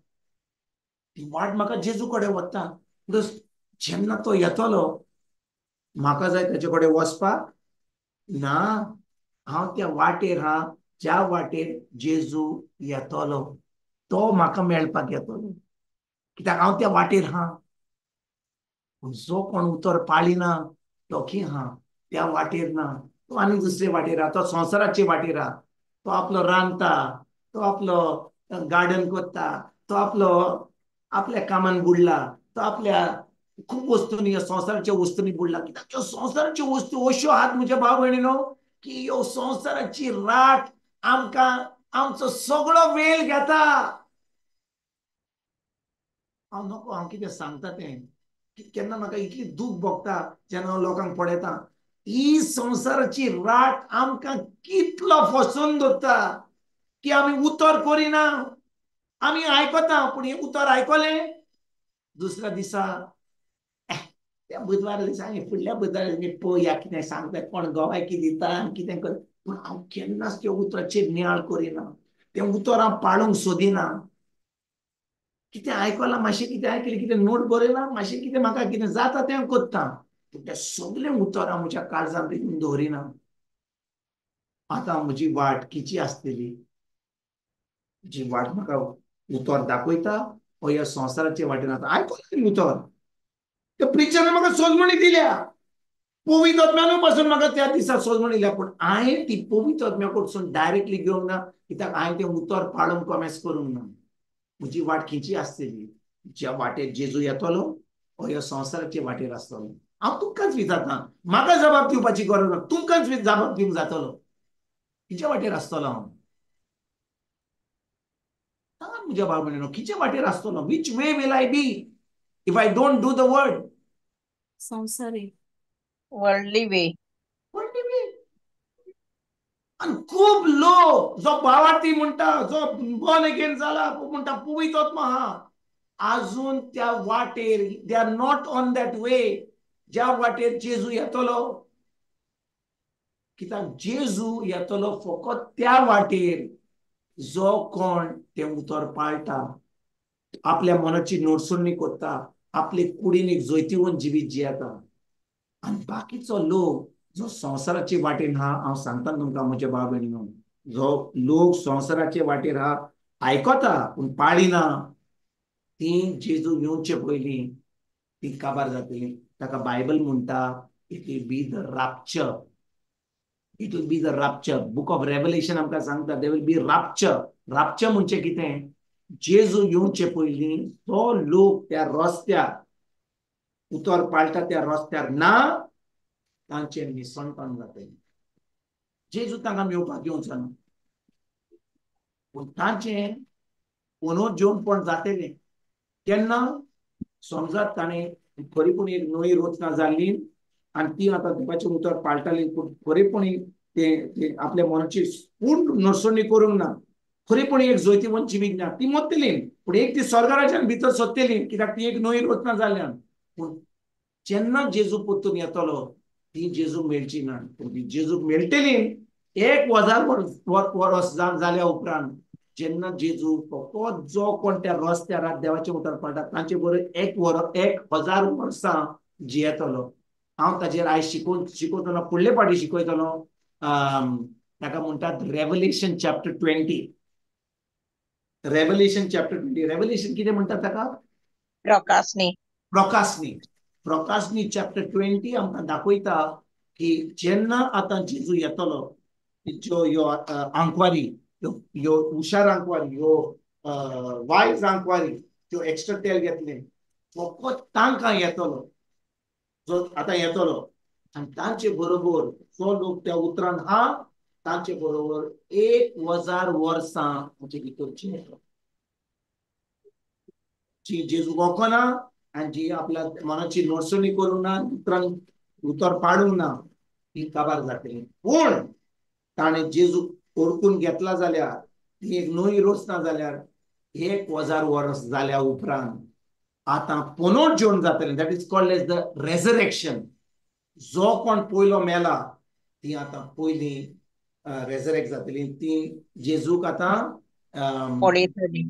ती वाट म्हाका जेजू कडेन वता. म्हणटकच जेन्ना तो येतलो म्हाका जाय ताचे कडेन वचपाक ना, हांव त्या वाटेर हा ज्या वाटेर जेजू येतलो तो म्हाका मेळपाक येतलो, कित्याक हांव त्या वाटेर हा. पूण जो कोण उतर पाळिना तो की हा त्या वाटेर ना, तो आनी दुसरे वाटेर आहा, तो संवसाराचे वाटेर आहा, तो आपलो रांदता, तो आपलो गार्डन करता, तो आपलो आपल्या कामान बुडला, तो आपल्या खूब वस्तूंनी संवसाराच्या वस्तूंनी बुडला. कित्याक ह्यो संवसाराच्यो वस्तू अश्यो आहात म्हज्या भाव भयणीनो की ह्यो संवसाराची राट आमकां आमचो सगळो वेळ घेता. हांव नको, हांव कितें सांगता तें केन्ना म्हाका इतली दूख भोगता जेन्ना हांव लोकांक पळयता. ही संवसाराची राट आमकां कितलो फसोवन दवरता की आमी उतर करिना, आमी आयकता पूण हें उतर आयकलें दुसऱ्या दिसा त्या बुधवारा दिसा आमी फुडल्या बुधवारा आमी पळोवया कितें सांगता, कोण गोवायकी दिता आनी कितें कर. पूण हांव केन्नाच त्या उतराचेर नियाळ करिना, तें उतर हांव पाळूंक सोदिना. कितें आयकलां मातशें कितें आयकलें, कितें नोट बरयला मातशें कितें म्हाका कितें जाता तें हांव करता, पूण त्या सगळें उतर हांव म्हज्या काळजांत रिगून दवरिना. आतां म्हजी वाट किची आसतली? जी वाट म्हाका उतर दाखयता हो ह्या संवसाराचे वाटेन. आतां आयकलें उतर, त्या प्रिचरान म्हाका सजमणी दिल्या, पवित्र आत्म्यानूय पासून म्हाका त्या दिसा सजमणी दिल्या, पूण हांवें ती पवित्र आत्म्या कडसून डायरेक्टली घेवंक ना, कित्याक हांवें तें उतर पाळूंक कोमेस करूंक ना. म्हजी वाट खंयची आसतली? ज्या वाटेर जेजू येतलो हो ह्या संवसाराचे वाटेर आसतलो. हांव तुमकांच विचारता, म्हाका जबाब दिवपाची गरज ना, तुमकांच जबाब दिवंक जातलो. खंयच्या वाटेर आसतलो हांव? सांगात म्हज्या भाव भयणीनो, खंयच्या वाटेर आसतलो? Which way will I be if I don't do the word? संवसारी, वर्ल्डली वे, वर्ल्डली वे. आनी खूब लोक जो भावार्थी म्हणटा, जो बॉर्न अगेन जाला म्हणटा, पवित्र आत्मा आहा, आजून त्या वाटेर, they are not on that way ज्या वाटेर जेजू येतलो. कित्याक जेजू येतलो फकत त्या वाटेर जो कोण तें उतर पाळटा, आपल्या मनाची नोटसणी करता, आपले कुडीन एक जैतिवंत जिवीत जियेता. आनी बाकीचो लोक जो संवसाराचे वाटेन हा, हांव सांगता तुमकां म्हज्या भाव भयणीनो, जो लोक संवसाराचे वाटेर हा आयकता पूण पाळिना, ती जेजू येवचे पयलीं ती काबार जातली. ताका बायबल म्हणटा it will be the rapture, it will be the rapture. Book of Revelation आमकां सांगता they will be rapture. Rapture म्हणजे कितें? जेजू येवचे पयलीं तो लोक त्या रस्त्यार उतर पाळटा त्या रस्त्यार ना, तांचें निसणपण जातलें. जेजू तांकां मेवपाक येवचो ना. पूण तांचें पुनर्जीवनपण जातलें केन्ना समजात ताणें खरेपणी एक नवी रचना जाल्ली आनी ती आतां देवाचें उतर पाळटाली, पूण खरेपणी ते आपल्या मनाची पूर्ण नडसणी करूंक ना, खरेपणी एक जैतिवंत जिवीत ना, ती मरतली, पूण एक ती स्वर्गराज्यान भितर सोदतली, कित्याक ती एक नवी रचना जाल्ल्यान. पूण जेन्ना जेजू परतून येतलो ती जेजूक मेळची ना, पूण ती जेजूक मेळटली 1000 वर्स जाल्या उपरांत जेन्ना जेजू फकत जो कोण त्या रस्त्यार देवाचें उतर पाळटा तांचे बरोबर 1000 वर्सां जियेतलो. हांव ताजेर आयज शिकयतलो, फुडले फावटी शिकयतलो. ताका म्हणटात Revelation chapter 20. Revelation chapter 20. Revelation कितें म्हणटात ताका? प्रकाशनी. प्रकाशनी. प्रकाशनी चॅप्टर 20 आमकां दाखयता की जेन्ना आतां जेजू येतलो, ज्यो ह्यो आंकवारी, ह्यो हुशार आंकवारी, ह्यो वायज आंकवारी, त्यो एक्स्ट्रा तेल घेतले, फकत तांकां येतलो जो आतां येतलो आनी तांचे बरोबर जो लोक त्या उतरान हा तांचे बरोबर 1000 वर्सां म्हणजे भितर जियेतलो. जी जेजू वळखना आनी जी आपल्या मनाची नडसणी करूंक ना, उतरान उतर पाडूंक ना, ती काबार जातली. पूण ताणें जेजूक ओळखून घेतला जाल्यार, ती एक नवी रचना जाल्यार 1000 वर्स जाल्या उपरांत आतां पुनर्जीवन जातलें. That is called as the resurrection. जो कोण पयलो मेला ती आतां पयलीं रेजरेक्ट जातली, ती जेजूक आतां पळयतली,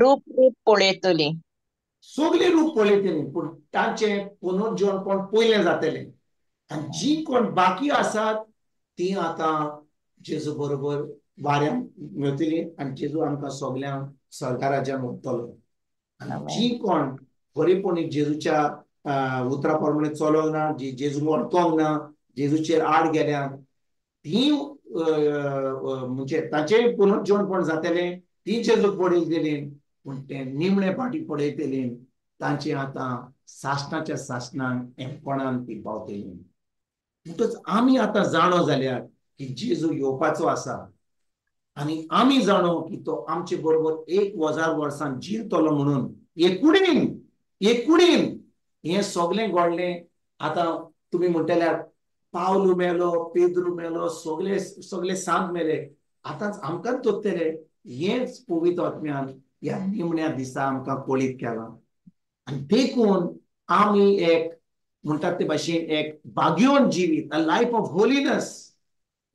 रूप रूप पळयतली, सगळीं रूप पळयतली, पूण तांचें पुनर्जीवन कोण पयलें जातलें. आनी जी कोण बाकी आसात ती आतां जेजू बरोबर वाऱ्यान मेळटली आनी जेजू आमकां सगल्यांक स्वर्गराज्यान व्हरतलो. आनी जी कोण खरेपणी जेजूच्या उतरा प्रमाणे चलोंक ना, जी जेजू वळखोंक ना, जेजूचेर आड गेल्या, ती म्हणजे ताचें पुनर्जीवनपण जातलें, ती जेजूक पळयतली, पूण ते निमणे फाटी पळयतली, तांचे आतां सासणाच्या सासणान एकपणान ती पावतली. म्हणटच आमी आतां जाणो जाल्यार की जेजू येवपाचो आसा आनी आमी जाणो की तो आमचे बरोबर 1000 वर्सां जिरतलो म्हणून एकुडीन एकुडीन हें सगळें घडलें. आतां तुमी म्हणटल्यार पावलू मेलो, पेद्रू मेलो, सगळे सगळे सांत मेले, आतांच आमकांच दोत्तले. हेंच पवित्र आत्म्यान ह्या निमण्या दिसा आमकां कळीत केलां. आनी देखून आमी एक म्हणटात ते भाशेन एक भाग्योन जिवीत, अ लायफ ऑफ होलीनस,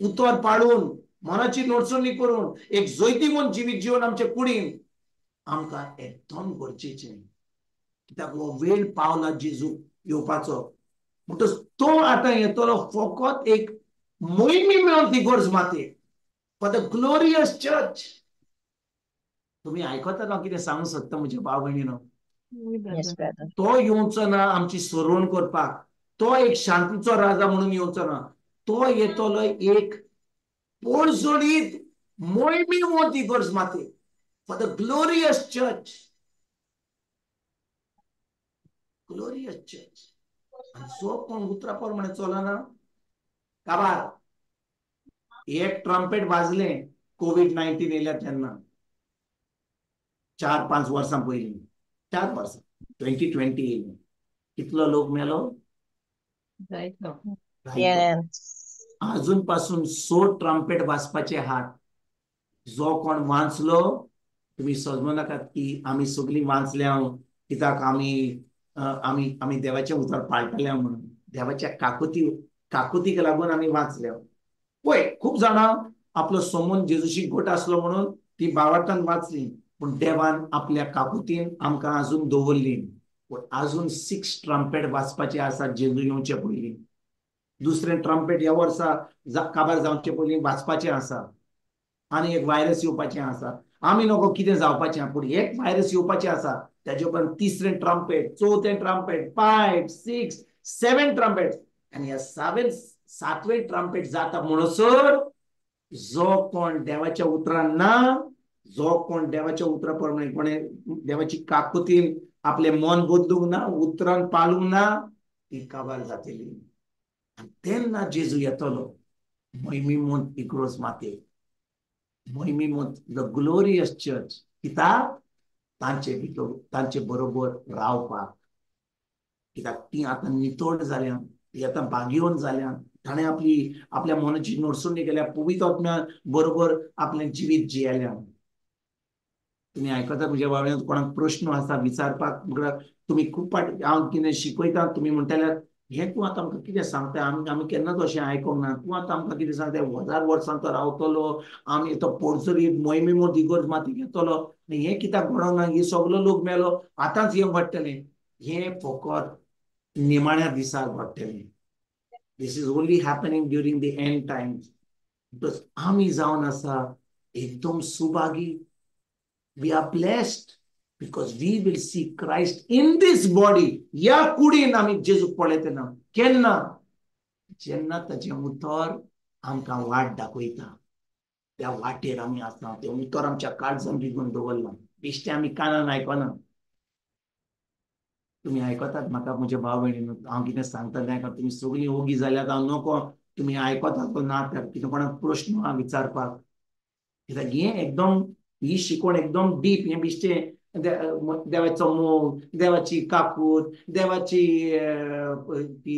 उतर पाळून मनाची नडसणी करून एक जैतिवंत जिवीत जिवन आमचे कुडीन आमकां एकदम गरजेचें. कित्याक हो वेळ पावला जेजू येवपाचो. म्हणटच तो आतां येतलो फकत एक मोहिमी मेळोवन ती गरज माते, फॉर the glorious church. तुमी आयकता हांव कितें सांगूंक सोदता म्हज्या भाव भयणीनो? तो येवचो ना आमची सोरोवण करपाक, तो एक शांतीचो राजा म्हणून येवचो ना, तो येतलो एक पोळजोडीत मोहिमी ती गरज माते, for the glorious church. Glorious church. आनी जो कोण उतरा प्रमाणे चलना काबार. एक ट्रम्पेट वाजलें कोवीड-19 येयल्या तेन्ना, 4-5 वर्सां पयलीं, 4 वर्सां 2020 येयलें, कितलो लोक मेलो? अजून पासून 100 ट्रम्पेट वाजपाचे हात. जो कोण वाचलो, तुमी समजूं नाकात की आमी सगळीं वाचल्या कित्याक आमी आमी आमी देवाचें उतर पाळटले म्हणून, देवाच्या काकुतीक लागून आमी वाचल्या. पळय खूब जाणां आपलो सोमून जेजूशी घट आसलो म्हणून ती बावार्थान वाचली, पूण देवान आपल्या काकुतीन आमकां अजून दवरली. पूण अजून 6 ट्रम्पेट वाजपाचे आसात जेजू येवचे पयलीं. दुसरें ट्रम्पेट ह्या वर्सा काबार जावचे पयलीं वाजपाचें आसा. आनी एक व्हायरस येवपाचें आसा, आमी नको कितें जावपाचें, पूण एक व्हायरस येवपाचें आसा. ताजे उपरांत तिसरें ट्रम्पेट, चवथें ट्रम्पेट, 5, 6, 7 ट्रम्पेट. आनी ह्या 7वें ट्रम्पेट जाता म्हणसर जो कोण देवाच्या उतरान ना, जो कोण देवाच्या उतरा प्रमाणे कोणें देवाची काकुतीन आपलें मन बदलूंक ना, उतरान पाळूंक ना, ती काबार जातली. आनी तेन्ना जेजू येतलो. मोहिमीमोंत इग्रोज माते, मोहिमीमोंत the glorious church, कित्याक तांचे भितर तांचे बरोबर रावपाक, कित्याक ती आतां नितळ जाल्या, ती आतां बागयोन जाल्या, ताणें आपली आपल्या मनाची नडसुणी केल्या, पवित्र आत्म्या बरोबर आपलें जिवीत जियेल्या. तुमी आयकता म्हज्या बाबतींत कोणाक प्रश्न आसा विचारपाक, तुमी खूब फावट हांव कितें शिकयता तुमी म्हणटले हें तूं आतां आमकां कितें सांगता, आमी आमी केन्नाच अशें आयकूंक ना, तूं आतां आमकां कितें सांगता, 1000 वर्सां तो रावतलो, आमी तो पोर्चुगीज मोहिमेमोंत इगर्ज माती घेतलो, हें कित्याक घडोवंक ना, हे सगलो लोक मेलो, आतांच हें घडटलें. हें फकत निमाण्या दिसा घडटलें. This is only happening during the end times. Because आमी जावन आसा एकदम Subhagi. We are blessed because we will see Christ in this body. ह्या कुडीन आमी जेजूक पळयतना केन्ना, जेन्ना ताचें उतर आमकां वाट दाखयता, त्या वाटेर आमी आसना, तें उतर आमच्या काळजान रिगून दवरलां, बेश्टें आमी कानान आयकना. तुमी आयकतात म्हाका म्हज्या भाव भयणीन, हांव कितें सांगता तें आयकता, तुमी सगळीं ओगी जाल्यार हांव नको, तुमी आयकतात ना कितें कोणाक प्रश्न आहा विचारपाक, कित्याक हें एकदम ही शिकवण एकदम डीप, हें बेश्टें देवाचो मोग, देवाची काकूत, देवाची ती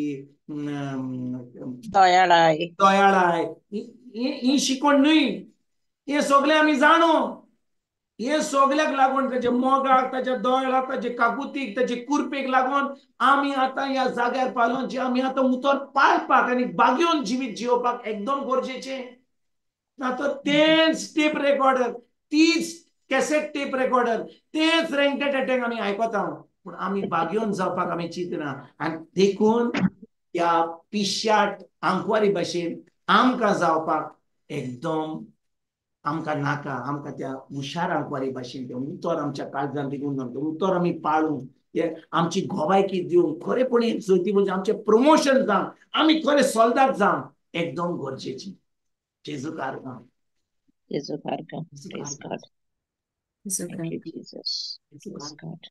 दयाळाय दयाळाय, ही शिकवण न्हय. हें सगळें आमी जाणो, हे सगळ्याक लागून ताच्या मोगाक, ताच्या दोळ्याक, ताचे काकुतीक, ताचे कुरपेक लागून आमी आतां ह्या जाग्यार पावलो, जे आमी आतां उतर पाळपाक आनी बागेवन जिवीत जियोवपाक एकदम गरजेचें. ना तर तेंच टेप रेकॉर्डर, तीच कॅसेट टेप रेकॉर्डर, तेच रेंटेड अटॅक आमी आयकता, पूण आमी बागेवन जावपाक आमी चिंतना. आनी देखून ह्या पिश्याट आंकवारी भाशेन आमकां जावपाक एकदम आमकां नाका. आमकां त्या हुशार आंकवारी भाशेन तें उतर आमच्या काळजान रिगून तें उतर आमी पाळून, ते आमची गोवायकी दिवन खरेपणी जोती म्हणजे आमचें प्रमोशन जावन आमी खरे सोल्दाद जावन एकदम गरजेची. जेजू कारकां, जेजू कारकां. Praise God. Thank you Jesus. Praise God.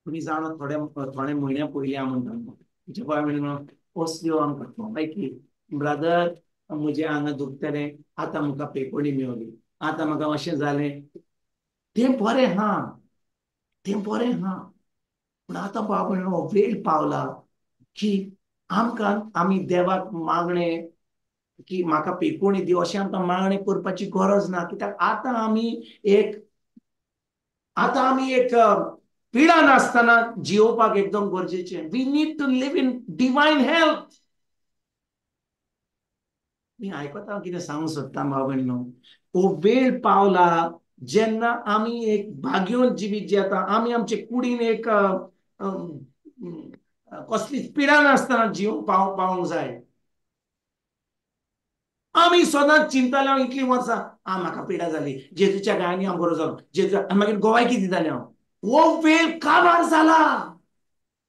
तुमी जाणा थोडे थोडे म्हयन्या पयलीं हांव म्हणटा तुमच्या बाय म्हणून असल्यो आमकां गोवायकी, ब्रदर म्हजें हांगा दुखतलें, आतां म्हाका पेकोणी मेवली, आतां म्हाका अशें जालें, तें बरें हा, तें बरें हा, पूण आतां बाबा हो वेळ पावला की आमकां आमी देवाक मागणें की म्हाका पेकोणी दी अशें आमकां मागणें करपाची गरज ना, कित्याक आतां आमी एक आतां आमी एक पिडा नासतना जियोवपाक एकदम गरजेचें. We need to live in divine health. मी आयकता कितें सांगूंक सोदता भाव भयणीनो, हो वेळ पावला जेन्ना आमी एक भाग्योन जिवीत जियेता, आमी आमचे कुडीन एक कसलीच पिडा नासतना जिवंक पावूंक जाय. आमी सदांच चिंताले हांव इतलीं वर्सां, आ म्हाका पिडा जाली, जेजूच्या गायांनी हांव बरो जालो, जेजू मागीर गोवाय कितें जालें हांव, हो वेळ काबार जाला.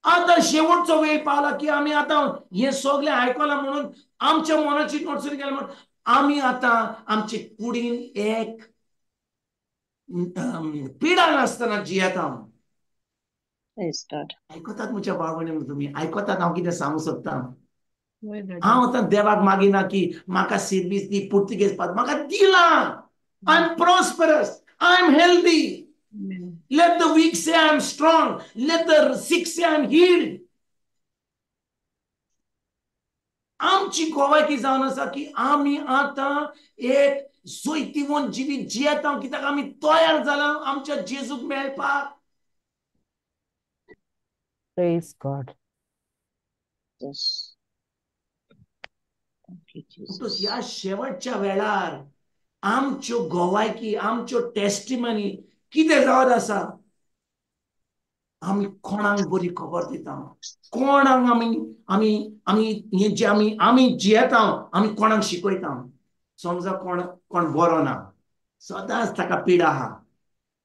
आतां शेवटचो वेळ पावला की आमी आतां हें सगळें आयकलां म्हणून आमच्या मनाची नडसणी गेल्या म्हणून आमी आतां आमचे कुडीन एक पिडा नासतना जियेता. आयकतात म्हज्या भाव भयणीनो, तुमी आयकतात हांव कितें सांगूंक सोदता. हांव आतां देवाक मागिना की म्हाका सिर्वीस दी, पुर्तुगेज पाद म्हाका दिलां, I am prosperous, I am healthy. Let the weak say I am strong. Let the sick say I am healed. आमची गोवायकी जावन आसा की आमी आतां एक जैतिवंत जिवीत जियेता, कित्याक आमी तयार जाला आमच्या जेजूक मेळपाक. Praise God. Yes. Thank you, Jesus. ह्या शेवटच्या वेळार आमच्यो गोवायकी, आमच्यो टेस्टिमनी कितें जावत आसा, आमी कोणाक बरी खबर दिता, कोणाक आमी आमी आमी हें जे आमी आमी जियेता, आमी कोणाक शिकयता. समजा कोण कोण बरो ना, सदांच ताका पिडा आहा,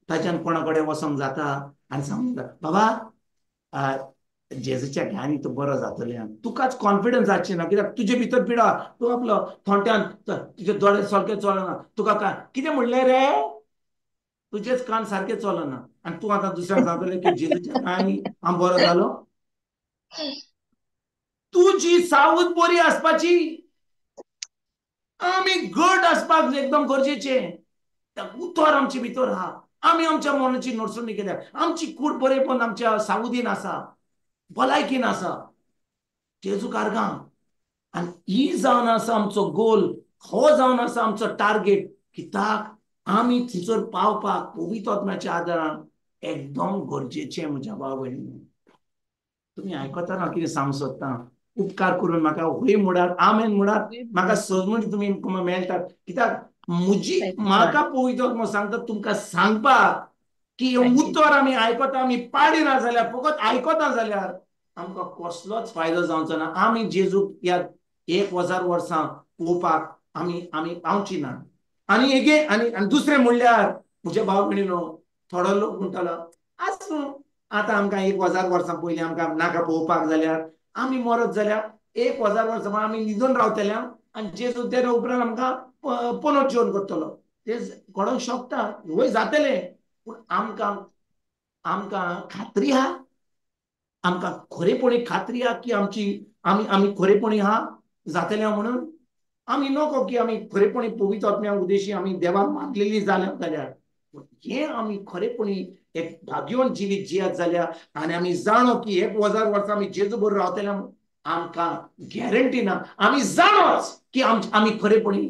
ताच्यान कोणा कडेन वचोंक जाता आनी सांगूंक जाता, बाबा जेजूच्या घ्यानी तूं बरो जातलें, तुकाच कॉन्फिडन्स जावचें ना, कित्याक तुजे भितर पिडा, तूं आपलो थोंट्यान तुजे दोळे सारके चलना, तुका काय कितें म्हणलें रे, तुजेच कान सारके चलना आनी तूं आतां दुसऱ्यांक सांगतलें की जेजूच्या घ्यानी हांव बरो जालो. तुजी सावूद बरी आसपाची. आमी घट आसपाक एकदम गरजेचें. उतर आमचे भितर आहा, आमी आमच्या मनाची नडसणी केल्या, आमची कूड बरेपण आमच्या सावदीन आसा, भलायकीन आसा. जेजू कारगां. आनी ही जावन आसा आमचो गोल, हो जावन आसा आमचो टार्गेट, कित्याक आमी थंयसर पावपाक पवित्र आत्म्याच्या आदारान एकदम गरजेचें. म्हज्या भाव भयणीनो, तुमी आयकतना हांव कितें सांगूंक सोदतां, उपकार करून म्हाका हय म्हणात, आमेन म्हणात, म्हाका सजमणी तुमी मेळटात. कित्याक म्हजी म्हाका पवित्र आत्मो सांगता तुमकां सांगपाक की उतर आमी आयकता, आमी पाडिना जाल्यार, फकत आयकता जाल्यार आमकां कसलोच फायदो जावचो ना. आमी जेजूक ह्या 1000 वर्सां पळोवपाक आमी आमी पावची ना. आनी एगे आनी दुसरें म्हणल्यार म्हज्या भाव भयणीनो, थोडो लोक म्हणटालो आसूं, आतां आमकां 1000 वर्सां पयलीं आमकां नाका पळोवपाक जाल्यार, आमी मरत जाल्यार 1000 वर्सां आमी न्हिदून रावतले आनी जेजू तेन्ना उपरांत आमकां पुनर्जीवन करतलो. ते घडोवंक शकता, वय जातलें, पूण आमकां आमकां खात्री आहा, आमकां खरेपणी खात्री आहा की आमची आमी आमी खरेपणी आहा जातले म्हणून. आमी नको की आमी खरेपणी पवित्र आत्म्या उद्देशी आमी देवाक मागलेली जाल्या जाल्यार, हें आमी खरेपणी एक भाग्यवान जिवीत जियेत जाल्यार आनी आमी जाणो की 1000 वर्सां आमी जेजू बरोबर रावतले, आमकां गॅरंटी ना. आमी जाणोच की आमी खरेपणी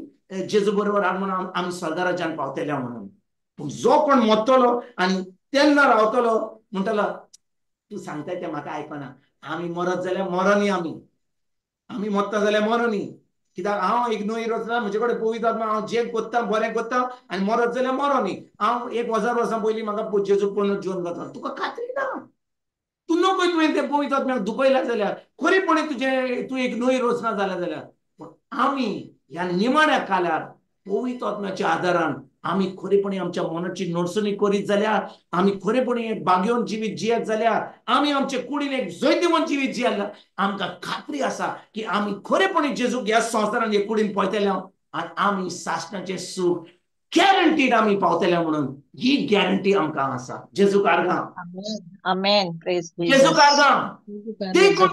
जेजू बरोबर आहा म्हणून आमी स्वर्गाराज्यान पावतले म्हणून. पूण जो कोण मरतलो आनी तेन्ना रावतलो म्हणटलो तूं सांगताय तें म्हाका आयकना, आमी मरत जाल्यार मरनी, आमी आमी मरता जाल्यार मरनी, कित्याक हांव एक न्हय रचना, म्हजे कडेन पवित्र आत्मा, हांव जें कोत्ता बरें कोत्ता आनी मरत जाल्यार मरनी. हांव 1000 वर्सां पयलीं म्हाका जेजू पुनर्जीवन जाता, तुका खात्री ना. तूं नको तुवें तें पवित्र आत्म्याक दुखयला जाल्यार, खरेपणी तुजें तूं एक न्हय रचना जाल्या जाल्यार. पूण आमी ह्या निमाण्या काळार पवित्र आत्म्याच्या आदारान आमी खरेपणी आमच्या मनाची नडसणी करीत जाल्यार, आमी खरेपणी एक भाग्यवन जिवीत जियेत जाल्यार, आमी आमचे कुडीन एक जैतिवंत जिवीत जियेत, आमकां खात्री आसा की आमी खरेपणी जेजूक ह्या संवसारान हे कुडीन पळयतले आनी आमी सासणाचें सूख गॅरंटीड आमी पावतले म्हणून. ही गॅरंटी आमकां आसा. जेजू कारगां. आमेन. जेजू कारगां. देखून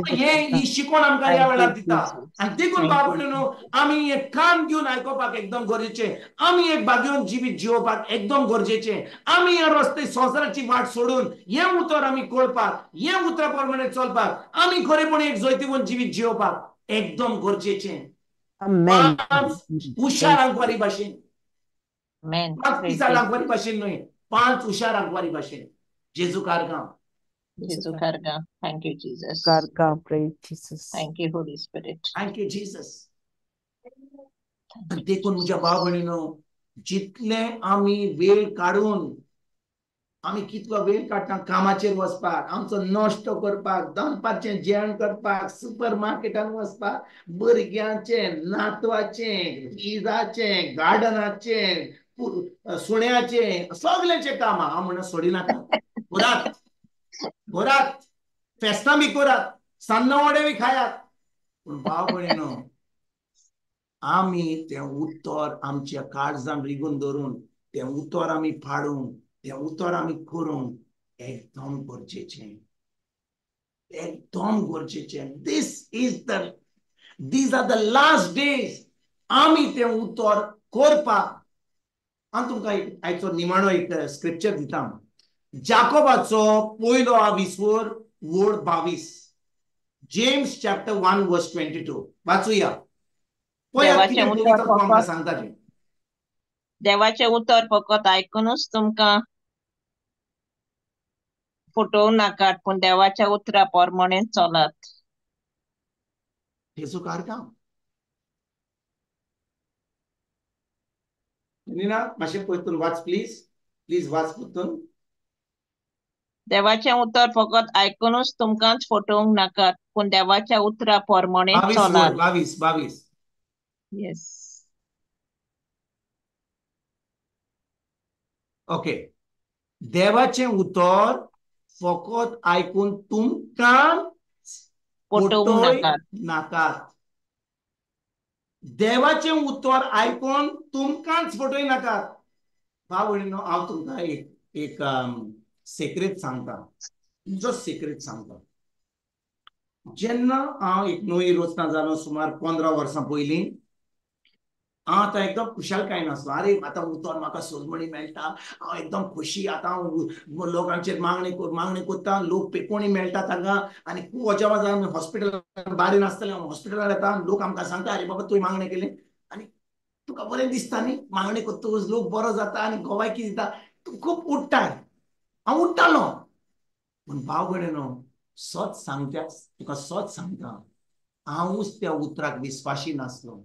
हे ही शिकवण आमकां ह्या वेळार दिता. आनी देखून बाबा न्हू, आमी एक कान घेवन आयकुपाक एकदम गरजेचें, आमी एक भाग्यवन जिवीत जिवोवपाक एकदम गरजेचें, आमी ह्या रस्ते संवसाराची वाट सोडून हें उतर आमी कळपाक, हें उतरा प्रमाणे चलपाक, आमी खरेपणी एक जैतिवंत जिवीत जिवोवपाक एकदम गरजेचें. पांच हुशार आंकवारी भाशेन, 5 पिसाळ आंकवारी भाशेन न्हय, 5 हुशार आंकवारी भाशेन. जेजू कारगां. जेजू कारगां. Thank you Jesus. कारगां. Praise Jesus. Thank you Holy Spirit. Thank you Jesus. देखून म्हज्या भाव भयणीनो, जितले आमी वेळ काडून, आमी कितलो वेळ काडटा कामाचेर वचपाक, आमचो नश्टो करपाक, दनपारचें जेवण करपाक, सुपर मार्केटान वचपाक, भुरग्यांचें, नातवाचें, इजाचें, गार्डनाचें, सुण्याचें, सगळ्यांचें काम हांव म्हणून सोडिनाका. करात करात, फेस्तां बी करात, सान्नां वडे बी खायात, पूण भाव भयणीनो, आमी तें उतर आमच्या काळजान रिगून धरून, तें उतर आमी पाडून, तें उतर आमी करून एकदम गरजेचें, एकदम गरजेचें. These are the last days. आमी तें उतर करपाक. हांव तुमकां एक आयचो निमाणो एक स्क्रिप्चर दिता. जाकोबाचो पयलो 20 वड 22, जेम्स चॅप्टर 1 वर्स 22 वाचुया. पळयात सांगता तें. देवाचें उतर फकत आयकुनूच तुमकां फटोवं नाकात, पूण देवाच्या उतरा प्रमाणे चलात. जेजू कारगां. नीना मातशें परतून वाच प्लीज, प्लीज वाच परतून. देवाचें उतर फकत आयकुनूच तुमकांच फटोवंक नाकात, पूण देवाच्या उतरा प्रमाणे चलात. 22 22. येस. ओके. देवाचें उतर फकत आयकून तुमकां फटोवंक नाकात. देवाचें उतर आयकून तुमकांच फटोय नाकात. भाव भयणीनो, हांव तुमकां एक एक सिक्रेट सांगता, तुमचो सिक्रेट सांगता. जेन्ना हांव एक नवी रचना जालो सुमार 15 वर्सां पयलीं, हांव आतां एकदम खुशालकायेन आसलो. आरे आतां उतर म्हाका सोजमणी मेळटा, हांव एकदम खोशी, आतां हांव लोकांचेर मागणी मागणी करता, लोक पेकोणी मेळटा तांकां आनी खूब अजाप जावन हॉस्पिटलान बारी नासतलें, हांव हॉस्पिटलान येता, लोक आमकां सांगता अरे बाबा तुवें मागणें केलें आनी तुका बरें दिसता न्ही, मागणें करतकच लोक बरो जाता आनी गोवायकी दिता, तूं खूब उडटाय. हांव उडटालो. पूण भाव भयणीनो सत सांगता तुका, सत सांगता, हांवूच त्या उतराक विस्वाशी नासलो.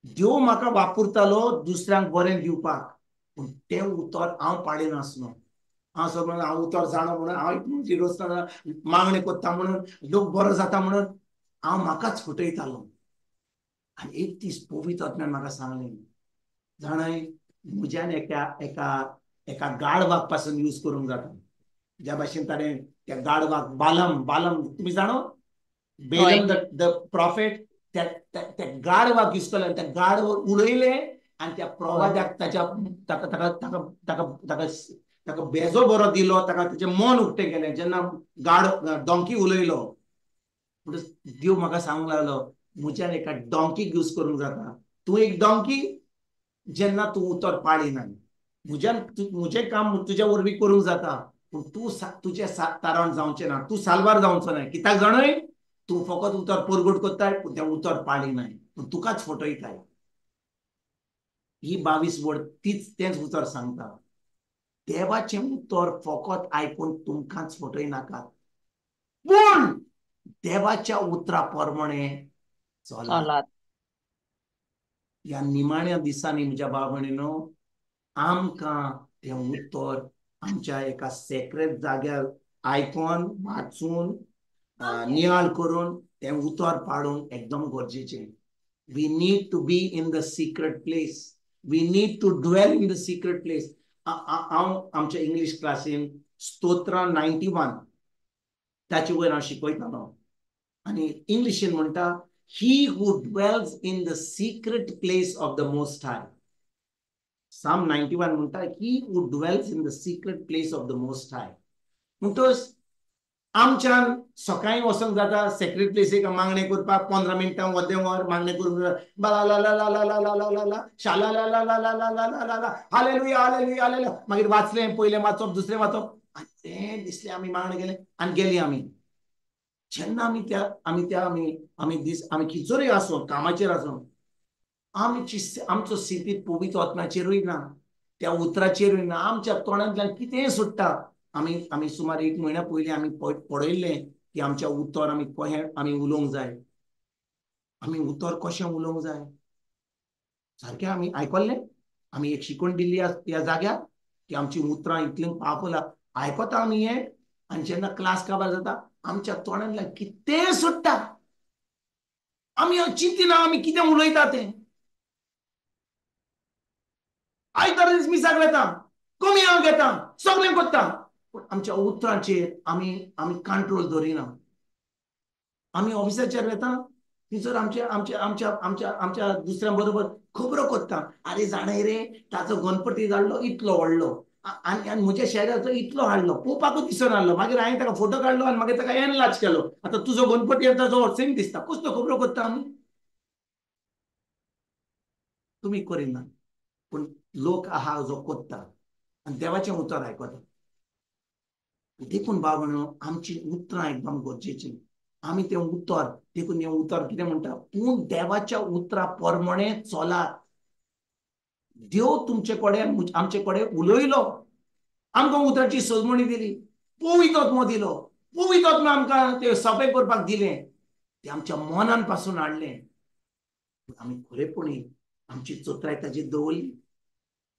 देव म्हाका वापरतालो दुसऱ्यांक बरें दिवपाक, पूण तें उतर हांव पाळिनासलो. हांव सगळें हांव उतर जाणो म्हणून हांव म्हजी रोजता मागणें करता म्हणून लोक बरो जाता म्हणून हांव म्हाकाच फटयतालो. आनी एक दीस पवित्र आत्म्यान म्हाका सांगलें, जाणाय म्हज्यान एका एका एका गाढवाक पासून यूज करूंक जाता. ज्या भाशेन ताणें त्या गाढवाक बालम, बालम तुमी जाणो, बेलम the prophet, त्या गाढवाक यूज केलो आनी त्या गाढव उडयलें आनी त्या प्रवाद्याक ताच्या ताका ताका ताका ताका ताका ताका बेजो बरो दिलो, ताका ताचें मन उक्तें केलें. जेन्ना गाड डोंकी उलयलो म्हणटच देव म्हाका सांगूंक लागलो म्हज्यान एका डोंकीक यूज करूंक जाता. तूं एक डोंकी जेन्ना तूं उतर पाळिना, म्हज्यान म्हजें काम तुज्या वरवीं करूंक जाता, पूण तूं तुजें तारण जावचें ना, तूं साल्वार जावचो ना. कित्याक जाणय, तूं फकत उतर परगट करताय पूण तें उतर पाळिनाय, पूण तुकाच फटयताय. ही 22 वर्ड तीच तेंच उतर सांगता. देवाचें उतर फकत आयकून तुमकांच फटयनाकात, पूण देवाच्या उतरा प्रमाणे चलात. ह्या निमाण्या दिसांनी म्हज्या भाव भयणीनो आमकां तें उतर आमच्या एका सेक्रेट जाग्यार आयकोन वाचून नियाळ करून तें उतर पाडूंक एकदम गरजेचें. We need to be in the secret place, we need to dwell in the secret place. हांव आमच्या इंग्लीश क्लासीन स्तोत्रां 91 ताचे वयर हांव शिकयतालो आनी इंग्लिशीन म्हणटा, he who dwells in the secret place of the most high. Psalm 91 म्हणटा he who dwells in the secret place of the most high. म्हणटच आमच्यान सकाळीं वचोंक जाता सेक्रेट प्लेसीक मागणें करपाक, 15 मिनटां अर्दें वर मागणें करूंक जाता, ला ला ला ला ला ला ला ला शाला ला ला ला ला ला ला ला ला हालेलुया हालेलुया हालेलुया. मागीर वाचलें, पयलें वाचप दुसरें वाचप आनी तें दिसलें आमी मागणें केलें आनी गेलीं आमी. जेन्ना आमी त्या आमी त्या आमी आमी दीस आमी खिचोरूय आसूं कामाचेर आसूं, आमची आमचो सितीत पवित्र आत्म्याचेरूय ना, त्या उतराचेरूय ना, आमच्या तोंडांतल्यान कितेंय सुट्टा. आमी आमी सुमार 1 म्हयन्या पयलीं आमी पळयल्लें की आमच्या उतर आमी कशें आमी उलोवंक जाय, आमी उतर कशें उलोवंक जाय सारकें आमी आयकल्लें. आमी एक शिकवण दिल्ली ह्या जाग्यार की आमचीं उतरां इतलीं पावफुल आयकता आमी हें, आनी जेन्ना क्लास काबार जाता आमच्या तोंडांतल्यान कितें सुट्टा, आमी चिंतिना आमी कितें उलयता तें. आयतारा दीस मिसाक वेता, कमी हांव घेता, सगळें करता, पूण आमच्या उतरांचेर आमी आमी कंट्रोल दवरिना. आमी ऑफिसाचेर वेता थंयसर आमच्या आमच्या आमच्या आमच्या आमच्या दुसऱ्यां बरोबर खबरो करता, आरे जाणय रे ताचो गणपती जाल्लो इतलो व्हडलो आनी आनी म्हज्या शेजारचो इतलो हाडलो, पळोवपाकूच दिसना आसलो. मागीर हांवें ताका फोटो काडलो आनी मागीर ताका एनलार्ज केलो, आतां तुजो गणपती आनी ताजो सेम दिसता. कसलो खबरो करता आमी? तुमी करिना, पूण लोक आहा जो करता आनी देवाचें उतर आयकता. देखून भाव आमची उतरां एकदम गरजेचीं. आमी तें उतर, देखून हें उतर कितें म्हणटा, पूण देवाच्या उतरा प्रमाणे चलात. देव तुमचे कडेन आमचे कडेन उलयलो, आमकां उतराची सजमणी दिली, पवित्र आत्मो दिलो, पवित्र आत्मा आमकां तें सोंपें करपाक दिलें, तें आमच्या मनान पासून हाडलें. आमी खरेपणी आमची चत्राय ताचेर दवरली,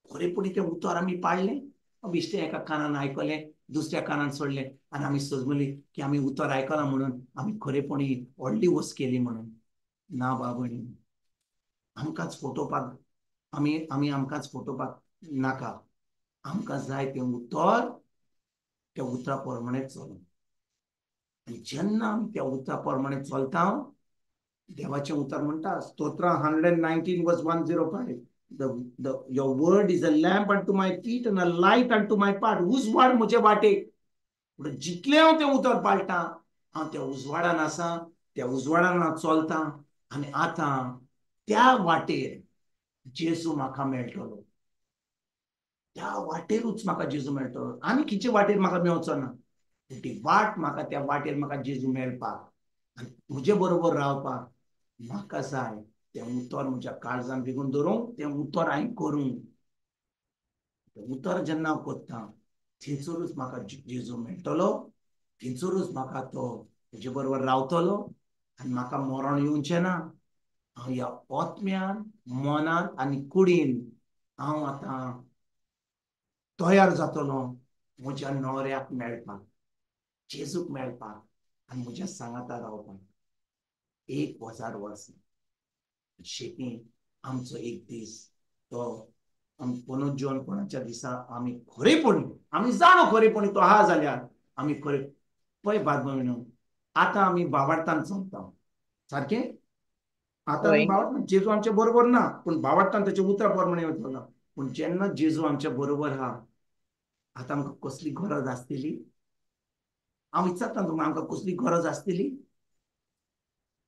खरेपणी तें उतर आमी पाळ्ळें. बेश्टें एका कानान आयकलें दुसऱ्या कानान सोडलें आनी आमी सजमली की आमी उतर आयकलां म्हणून आमी खरेपणी व्हडली वस्त केली म्हणून. ना बाबणी, आमकांच फटोवपाक आमी आमी आमकांच फटोवपाक नाका. आमकां जाय तें उतर त्या उतरा प्रमाणे चलूं. आनी जेन्ना आमी त्या उतरा प्रमाणे चलता, देवाचें उतर म्हणटा स्तोत्रां 119 verse 105, your word is a lamp unto my feet and a light unto my path. उजवाड म्हजे वाटेक. पूण जितलें हांव तें उतर पाळटा, हांव त्या उजवाडान आसा, त्या उजवाडान हांव चलता आनी आतां त्या वाटेर जेजू म्हाका मेळटलो, त्या वाटेरूच म्हाका जेजू मेळटलो. आनी खंयचे वाटेर म्हाका मेळचो ना, ती वाट म्हाका त्या वाटेर म्हाका जेजू मेळपाक आनी म्हजे बरोबर रावपाक म्हाका जाय तें उतर म्हज्या काळजान बेगून दवरूंक, तें उतर हांवें करूंक. तें उतर जेन्ना हांव करता थंयसरूच म्हाका जेजू मेळटलो, थंयसरूच म्हाका तो म्हजे बरोबर रावतलो आनी म्हाका मरण येवचें ना. हांव ह्या आत्म्यान, मनान आनी कुडीन हांव आतां तयार जातलो म्हज्या न्हवऱ्याक मेळपाक, जेजूक मेळपाक आनी म्हज्या सांगाता रावपाक 1000 वर्सां. शेकी आमचो एक दीस तो पुनर्जीवनपणाच्या दिसा आमी खरेपणी, आमी जाणो खरेपणी तो आहा जाल्यार आमी खरे पळय बादमा आतां आमी बावाडतान चलता सारकें. आतां आमी बावाडतान, जेजू आमच्या बरोबर ना पूण बावाडतान ताच्या उतरा प्रमाणे चलता. पूण जेन्ना जेजू आमच्या बरोबर आहा आतां आमकां कसली गरज आसतली? हांव विचारता तुमकां, आमकां कसली गरज आसतली?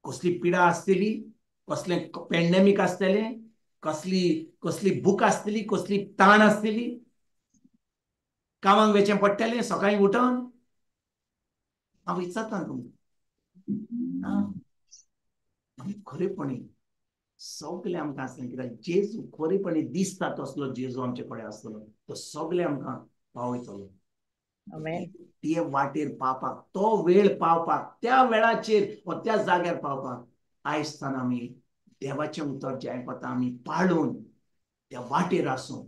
कसली पिडा आसतली? कसलें पेंडेमीक आसतलें? कसली कसली भूक आसतली? कसली ताण आसतली? कामाक वेचें पडटलें सकाळीं उठून? हांव विचारता तुमकां. आमी खरेपणी सगळें आमकां आसलें कित्याक जेजू खरेपणी दिसता तसलो जेजू आमचे कडेन आसतलो, तो सगळें आमकां पावयतलो. ते वाटेर पावपाक, तो वेळ पावपाक, त्या वेळाचेर वा त्या जाग्यार पावपाक आयज आमी देवाचें उतर जें आयकता आमी पाळून त्या वाटेर आसूं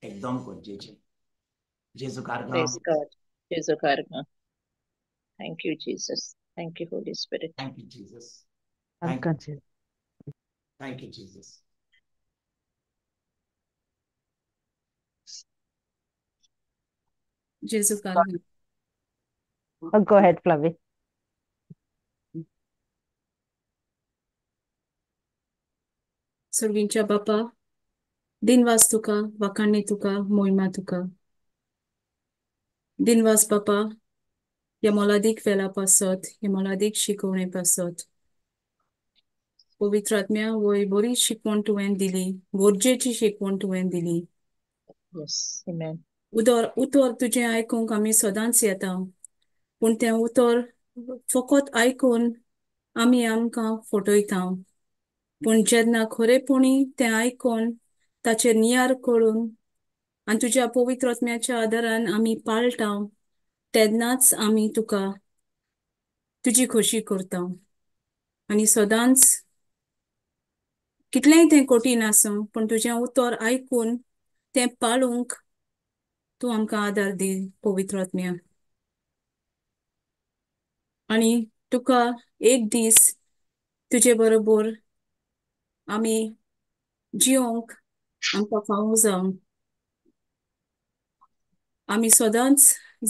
एकदम गरजेचें. जेजू कारगां. जेजू कारगां. Thank you Jesus. Thank you Holy Spirit. Thank you Jesus. Thank you. Thank you Jesus. जेजू कारगां. Go ahead, Flavie. सुरवींच्या बापा, दिनवास तुका, वाखाणणी तुका, मोहिमा तुका. दिनवास बापा ह्या मोलादीक वेळा पासत, ह्या मोलादीक शिकवणे पासत. पवित्र आत्म्या वय बरी शिकवण तुवें दिली, गरजेची शिकवण तुवें दिली. उतर तुजें आयकूंक आमी सदांच येता, पूण तें उतर फकत आयकून आमी आमकां फटयता. पूण जेन्ना खरेपणी तें आयकून ताचेर नियार करून आनी तुज्या पवित्र आत्म्याच्या आदारान आमी पाळटा तेन्नाच आमी तुका तुजी खोशी करता. आनी सदांच कितलेंय तें कठीण आसूं पूण तुजें उतर आयकून तें पाळूंक तूं आमकां आदार दी पवित्र आत्म्या. आनी तुका एक दीस तुजे बरोबर आमी जियोंक आमकां फावो जावं, आमी सदांच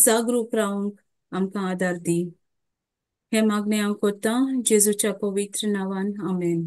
जागरूक रावंक आमकां आदार दी. हें मागणें हांव करतां जेजूच्या पवित्र नांवान, आमेन.